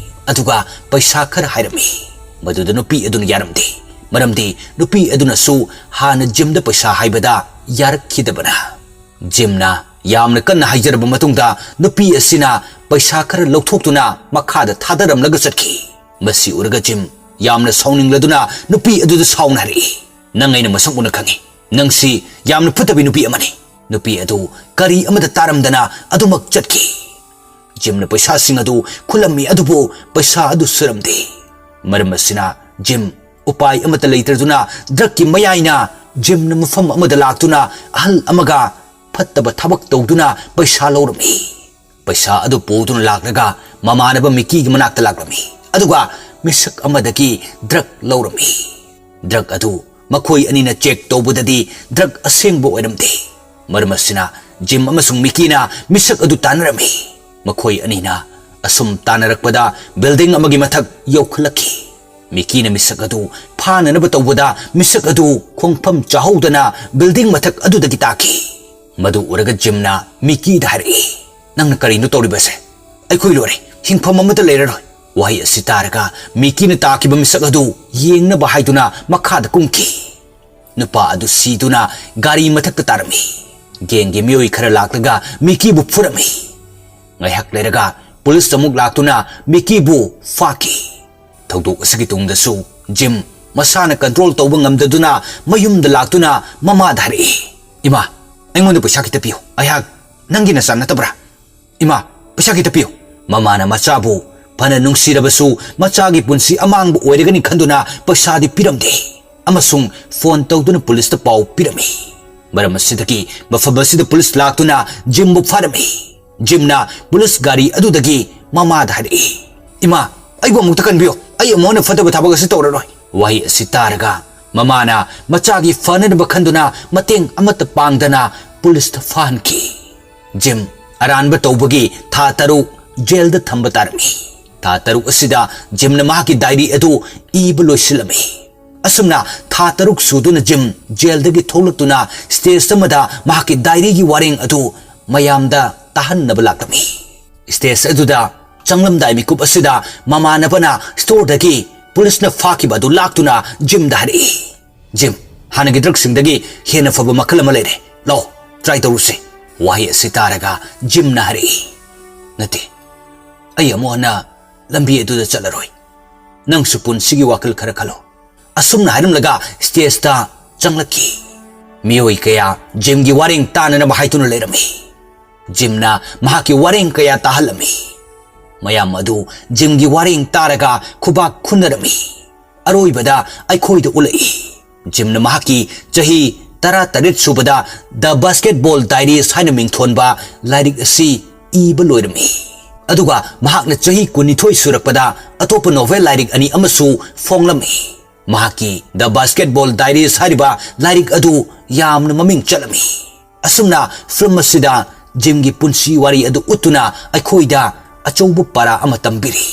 ꯑꯗꯨꯒ ꯄꯩꯁꯥ ꯈꯔ ꯍꯥꯏꯔꯝꯃꯤ꯫ ꯃꯗꯨꯗ ꯅꯨꯄꯤ ꯑꯗꯨꯅ ꯌꯥꯔꯝꯗꯦ꯫ ꯃꯔꯝꯗꯤ ꯅꯨꯄꯤ ꯑꯗꯨꯅꯁꯨ ꯍꯥꯟꯅ ꯖꯤꯝꯗ ꯄꯩꯁꯥ ꯍꯥꯏꯕꯗ ꯌꯥꯔꯛꯈꯤꯗꯕꯅ꯫ ꯖꯤꯝꯅ ꯌꯥꯝꯅ ꯀꯟꯅ ꯍꯥꯏꯖꯔꯕ ꯃꯇꯨꯡꯗ ꯅꯨꯄꯤ ꯑꯁꯤꯅ ꯄꯩꯁꯥ ꯈꯔ ꯂꯧꯊꯣꯛꯇꯨꯅ ꯃꯈꯥꯗ ꯊꯥꯗꯔꯝꯂꯒ ꯆꯠꯈꯤ꯫ ꯃꯁꯤ ꯎꯔꯒ ꯖꯤꯝ ꯌꯥꯝꯅ ꯁꯥꯎꯅꯤꯡꯂꯗꯨꯅ ꯅꯨꯄꯤ ꯑꯗꯨꯗ ꯁꯥꯎꯅ ꯍꯥꯏꯔꯛꯏ, "ꯅꯪ ꯑꯩꯅ ꯃꯁꯛ ꯃꯨꯟꯅ ꯈꯪꯏ꯫ ꯅꯪꯁꯤ ꯌꯥꯝꯅ ꯐꯠꯇꯕꯤ ꯅꯨꯄꯤ ꯑꯃꯅꯤ꯫" ꯅꯨꯄꯤ ꯑꯗꯨ ꯀꯔꯤ ꯑꯃꯠꯇ ꯇꯥꯔꯝꯗꯅ ꯑꯗꯨꯃꯛ ꯆꯠꯈꯤ꯫ ꯖꯤꯝꯅ ꯄꯩꯁꯥꯁꯤꯡ ꯑꯗꯨ ꯈꯨꯜꯂꯝꯃꯤ, ꯑꯗꯨꯕꯨ ꯄꯩꯁꯥ ꯑꯗꯨ ꯁꯨꯔꯝꯗꯦ꯫ ꯃꯔꯝ ꯑꯁꯤꯅ ꯖꯤꯝ ꯎꯄꯥꯏ ꯑꯃꯠꯇ ꯂꯩꯇ꯭ꯔꯗꯨꯅ ꯗ꯭ꯔꯒꯀꯤ ꯃꯌꯥꯏꯅ ꯖꯤꯝꯅ ꯃꯐꯝ ꯑꯃꯗ ꯂꯥꯛꯇꯨꯅ ꯑꯍꯜ ꯑꯃꯒ ꯐꯠꯇꯕ ꯊꯕꯛ ꯇꯧꯗꯨꯅ ꯄꯩꯁꯥ ꯂꯧꯔꯝꯃꯤ꯫ ꯄꯩꯁꯥ ꯑꯗꯨ ꯄꯨꯗꯨꯅ ꯂꯥꯛꯂꯒ ꯃꯃꯥꯟꯅꯕ ꯃꯤꯀꯤꯒꯤ ꯃꯅꯥꯛꯇ ꯂꯥꯛꯂꯝꯃꯤ, ꯑꯗꯨꯒ ꯃꯤꯁꯛ ꯑꯃꯗꯒꯤ ꯗ꯭ꯔꯒ ꯂꯧꯔꯝꯃꯤ꯫ ꯗ꯭ꯔꯒ ꯑꯗꯨ ꯃꯈꯣꯏ ꯑꯅꯤꯅ ꯆꯦꯛ ꯇꯧꯕꯗꯗꯤ ꯗ꯭ꯔꯒ ꯑꯁꯦꯡꯕ ꯑꯣꯏꯔꯝꯗꯦ꯫ ꯃꯔꯝ ꯑꯁꯤꯅ ꯖꯤꯝ ꯑꯃꯁꯨꯡ ꯃꯤꯀꯤꯅ ꯃꯤꯁꯛ ꯑꯗꯨ ꯇꯥꯟꯅꯔꯝꯃꯤ꯫ ꯃꯈꯣꯏ ꯑꯅꯤꯅ ꯑꯁꯨꯝ ꯇꯥꯟꯅꯔꯛꯄꯗ ꯕꯤꯜꯗꯤꯡ ꯑꯃꯒꯤ ꯃꯊꯛ ꯌꯧꯈꯠꯂꯛꯈꯤ꯫ ꯃꯤꯀꯤꯅ ꯃꯤꯁꯛ ꯑꯗꯨ ꯐꯥꯅꯅꯕ ꯇꯧꯕꯗ ꯃꯤꯁꯛ ꯑꯗꯨ ꯈꯣꯡꯐꯝ ꯆꯥꯍꯧꯗꯅ ꯕꯤꯜꯗꯤꯡ ꯃꯊꯛ ꯑꯗꯨꯗꯒꯤ ꯇꯥꯈꯤ꯫ ꯃꯗꯨ ꯎꯔꯒ ꯖꯤꯝꯅ ꯃꯤꯀꯤꯗ ꯍꯥꯏꯔꯛꯏ, "ꯅꯪꯅ ꯀꯔꯤꯅꯣ ꯇꯧꯔꯤꯕꯁꯦ? ꯑꯩꯈꯣꯏ ꯂꯣꯏꯔꯦ, ꯍꯤꯡꯐꯝ ꯑꯃꯠꯇ ꯂꯩꯔꯔꯣꯏ꯫" ꯋꯥꯍꯩ ꯑꯁꯤ ꯇꯥꯔꯒ ꯃꯤꯀꯤꯅ ꯇꯥꯈꯤꯕ ꯃꯤꯁꯛ ꯑꯗꯨ ꯌꯦꯡꯅꯕ ꯍꯥꯏꯗꯨꯅ ꯃꯈꯥꯗ ꯀꯨꯝꯈꯤ꯫ ꯅꯨꯄꯥ ꯑꯗꯨ ꯁꯤꯗꯨꯅ ꯒꯥꯔꯤ ꯃꯊꯛꯇ ꯇꯥꯔꯝꯃꯤ꯫ ꯒꯦꯡꯒꯤ ꯃꯤꯑꯣꯏ ꯈꯔ ꯂꯥꯛꯂꯒ ꯃꯤꯀꯤꯕꯨ ꯐꯨꯔꯝꯃꯤ꯫ ꯉꯥꯏꯍꯥꯛ ꯂꯩꯔꯒ ꯄꯨꯂꯤꯁ ꯑꯃꯨꯛ ꯂꯥꯛꯇꯨꯅ ꯃꯤꯀꯤꯕꯨ ꯐꯥꯈꯤ꯫ ꯊꯧꯗꯣꯛ ꯑꯁꯤꯒꯤ ꯇꯨꯡꯗꯁꯨ ꯖꯤꯝ ꯃꯁꯥꯅ ꯀꯟꯇ꯭ꯔꯣꯜ ꯇꯧꯕ ꯉꯝꯗꯗꯨꯅ ꯃꯌꯨꯝꯗ ꯂꯥꯛꯇꯨꯅ ꯃꯃꯥꯗ ꯍꯥꯏꯔꯛꯏ, "ꯏꯃꯥ, ꯑꯩꯉꯣꯟꯗ ꯄꯩꯁꯥ ꯈꯤꯇ ꯄꯤꯌꯨ, ꯑꯩꯍꯥꯛ ꯅꯪꯒꯤ ꯅꯆꯥ ꯅꯠꯇꯕ꯭ꯔꯥ? ꯏꯃꯥ, ꯄꯩꯁꯥ ꯈꯤꯇ ꯄꯤꯌꯨ꯫" ꯃꯃꯥꯅ ꯃꯆꯥꯕꯨ ꯐꯅ ꯅꯨꯡꯁꯤꯔꯕꯁꯨ ꯃꯆꯥꯒꯤ ꯄꯨꯟꯁꯤ ꯑꯃꯥꯡꯕ ꯑꯣꯏꯔꯒꯅꯤ ꯈꯟꯗꯨꯅ ꯄꯩꯁꯥꯗꯤ ꯄꯤꯔꯝꯗꯦ ꯑꯃꯁꯨꯡ ꯐꯣꯟ ꯇꯧꯗꯨꯅ ꯄꯨꯂꯤꯁꯇ ꯄꯥꯎ ꯄꯤꯔꯝꯃꯤ꯫ ꯃꯔꯝ ꯑꯁꯤꯗꯒꯤ ꯃꯐꯝ ꯑꯁꯤꯗ ꯄꯨꯂꯤꯁ ꯂꯥꯛꯇꯨꯅ ꯖꯤꯝꯕꯨ ꯐꯥꯔꯝꯃꯤ꯫ ꯖꯤꯝꯅ ꯄꯨꯂꯤꯁ ꯒꯥꯔꯤ ꯑꯗꯨꯗꯒꯤ ꯃꯃꯥꯗ ꯍꯥꯏꯔꯛꯏ, "ꯏꯃꯥ, ꯑꯩꯕꯨ ꯑꯃꯨꯛꯇ ꯀꯟꯕꯤꯌꯨ, ꯑꯩ ꯑꯃꯨꯛ ꯍꯟꯅ ꯐꯠꯇꯕ ꯊꯕꯛ ꯑꯁꯤ ꯇꯧꯔꯔꯣꯏ꯫" ꯋꯥꯍꯩ ꯑꯁꯤ ꯇꯥꯔꯒ ꯃꯃꯥꯅ ꯃꯆꯥꯒꯤ ꯐꯅꯅꯕ ꯈꯟꯗꯨꯅ ꯃꯇꯦꯡ ꯑꯃꯠꯇ ꯄꯥꯡꯗꯅ ꯄꯨꯂꯤꯁꯇ ꯐꯥꯍꯟꯈꯤ꯫ ꯖꯤꯝ ꯑꯔꯥꯟꯕ ꯇꯧꯕꯒꯤ ꯊꯥ ꯇꯔꯨꯛ ꯖꯦꯜꯗ ꯊꯝꯕ ꯇꯥꯔꯝꯃꯤ꯫ ꯊꯥ ꯇꯔꯨꯛ ꯑꯁꯤꯗ ꯖꯤꯝꯅ ꯃꯍꯥꯛꯀꯤ ꯗꯥꯏꯔꯤ ꯑꯗꯨ ꯏꯕ ꯂꯣꯏꯁꯤꯜꯂꯝꯃꯤ꯫ ꯑꯁꯨꯝꯅ ꯊꯥ ꯇꯔꯨꯛ ꯁꯨꯗꯨꯅ ꯖꯤꯝ ꯖꯦꯜꯗꯒꯤ ꯊꯣꯛꯂꯛꯇꯨꯅ ꯁ꯭ꯇꯦꯖ ꯑꯃꯗ ꯃꯍꯥꯛꯀꯤ ꯗꯥꯏꯔꯤꯒꯤ ꯋꯥꯔꯦꯡ ꯑꯗꯨ ꯃꯌꯥꯝꯗ ꯇꯥꯍꯟꯅꯕ ꯂꯥꯛꯂꯝꯃꯤ꯫ ꯁ꯭ꯇꯦꯖ ꯑꯗꯨꯗ ꯆꯪꯂꯝꯗꯥꯏ ꯃꯤꯀꯨꯞ ꯑꯁꯤꯗ ꯃꯃꯥꯟꯅꯕꯅ ꯁ꯭ꯇꯣꯔꯗꯒꯤ ꯄꯨꯂꯤꯁꯅ ꯐꯥꯈꯤꯕ ꯑꯗꯨ ꯂꯥꯛꯇꯨꯅ ꯖꯤꯝꯗ ꯍꯥꯏꯔꯛꯏ, "ꯖꯤꯝ, ꯍꯥꯟꯅꯒꯤ ꯗ꯭ꯔꯒꯁꯤꯡꯗꯒꯤ ꯍꯦꯟꯅ ꯐꯕ ꯃꯈꯜ ꯑꯃ ꯂꯩꯔꯦ꯫ ꯂꯥꯛꯑꯣ, ꯇ꯭ꯔꯥꯏ ꯇꯧꯔꯨꯁꯦ꯫" ꯋꯥꯍꯩ ꯑꯁꯤ ꯇꯥꯔꯒ ꯖꯤꯝꯅ ꯍꯥꯏꯔꯛꯏ, "ꯅꯠꯇꯦ, ꯑꯩ ꯑꯃꯨꯛ ꯍꯟꯅ ꯂꯝꯕꯤ ꯑꯗꯨꯗ ꯆꯠꯂꯔꯣꯏ꯫ ꯅꯪꯁꯨ ꯄꯨꯟꯁꯤꯒꯤ ꯋꯥꯈꯜ ꯈꯔ ꯈꯜꯂꯣ꯫" ꯑꯁꯨꯝꯅ ꯍꯥꯏꯔꯝꯂꯒ ꯁ꯭ꯇꯦꯖꯇ ꯆꯪꯂꯛꯈꯤ꯫ ꯃꯤꯑꯣꯏ ꯀꯌꯥ ꯖꯤꯝꯒꯤ ꯋꯥꯔꯦꯡ ꯇꯥꯅꯅꯕ ꯍꯥꯏꯗꯨꯅ ꯂꯩꯔꯝꯃꯤ꯫ ꯖꯤꯝꯅ ꯃꯍꯥꯛꯀꯤ ꯋꯥꯔꯦꯡ ꯀꯌꯥ ꯇꯥꯍꯜꯂꯝꯃꯤ꯫ ꯃꯌꯥꯝ ꯑꯗꯨ ꯖꯤꯝꯒꯤ ꯋꯥꯔꯦꯡ ꯇꯥꯔꯒ ꯈꯨꯕꯥꯛ ꯈꯨꯅꯔꯝꯃꯤ꯫ ꯑꯔꯣꯏꯕꯗ ꯑꯩꯈꯣꯏꯗ ꯎꯠꯂꯛꯏ꯫ ꯖꯤꯝꯅ ꯃꯍꯥꯛꯀꯤ ꯆꯍꯤ ꯇꯔꯥꯇꯔꯦꯠ ꯁꯨꯕꯗ The Basketball Diaries ꯍꯥꯏꯅ ꯃꯤꯡꯊꯣꯟꯕ ꯂꯥꯏꯔꯤꯛ ꯑꯁꯤ ꯏꯕ ꯂꯣꯏꯔꯝꯃꯤ꯫ ꯑꯗꯨꯒ ꯃꯍꯥꯛꯅ ꯆꯍꯤ ꯀꯨꯟꯅꯤꯊꯣꯏ ꯁꯨꯔꯛꯄꯗ ꯑꯇꯣꯞꯄ ꯅꯣꯚꯦꯜ ꯂꯥꯏꯔꯤꯛ ꯑꯅꯤ ꯑꯃꯁꯨ ꯐꯣꯡꯂꯝꯃꯤ꯫ ꯃꯍꯥꯛꯀꯤ The Basketball Diaries ꯍꯥꯏꯔꯤꯕ ꯂꯥꯏꯔꯤꯛ ꯑꯗꯨ ꯌꯥꯝꯅ ꯃꯃꯤꯡ ꯆꯠꯂꯝꯃꯤ꯫ ꯑꯁꯨꯝꯅ ꯐꯤꯂꯝ ꯑꯁꯤꯗ ꯖꯤꯝꯒꯤ ꯄꯨꯟꯁꯤ ꯋꯥꯔꯤ ꯑꯗꯨ ꯎꯠꯇꯨꯅ ꯑꯩꯈꯣꯏꯗ ꯑꯆꯧꯕ ꯄꯥꯔꯥ ꯑꯃ ꯇꯝꯕꯤꯔꯤ꯫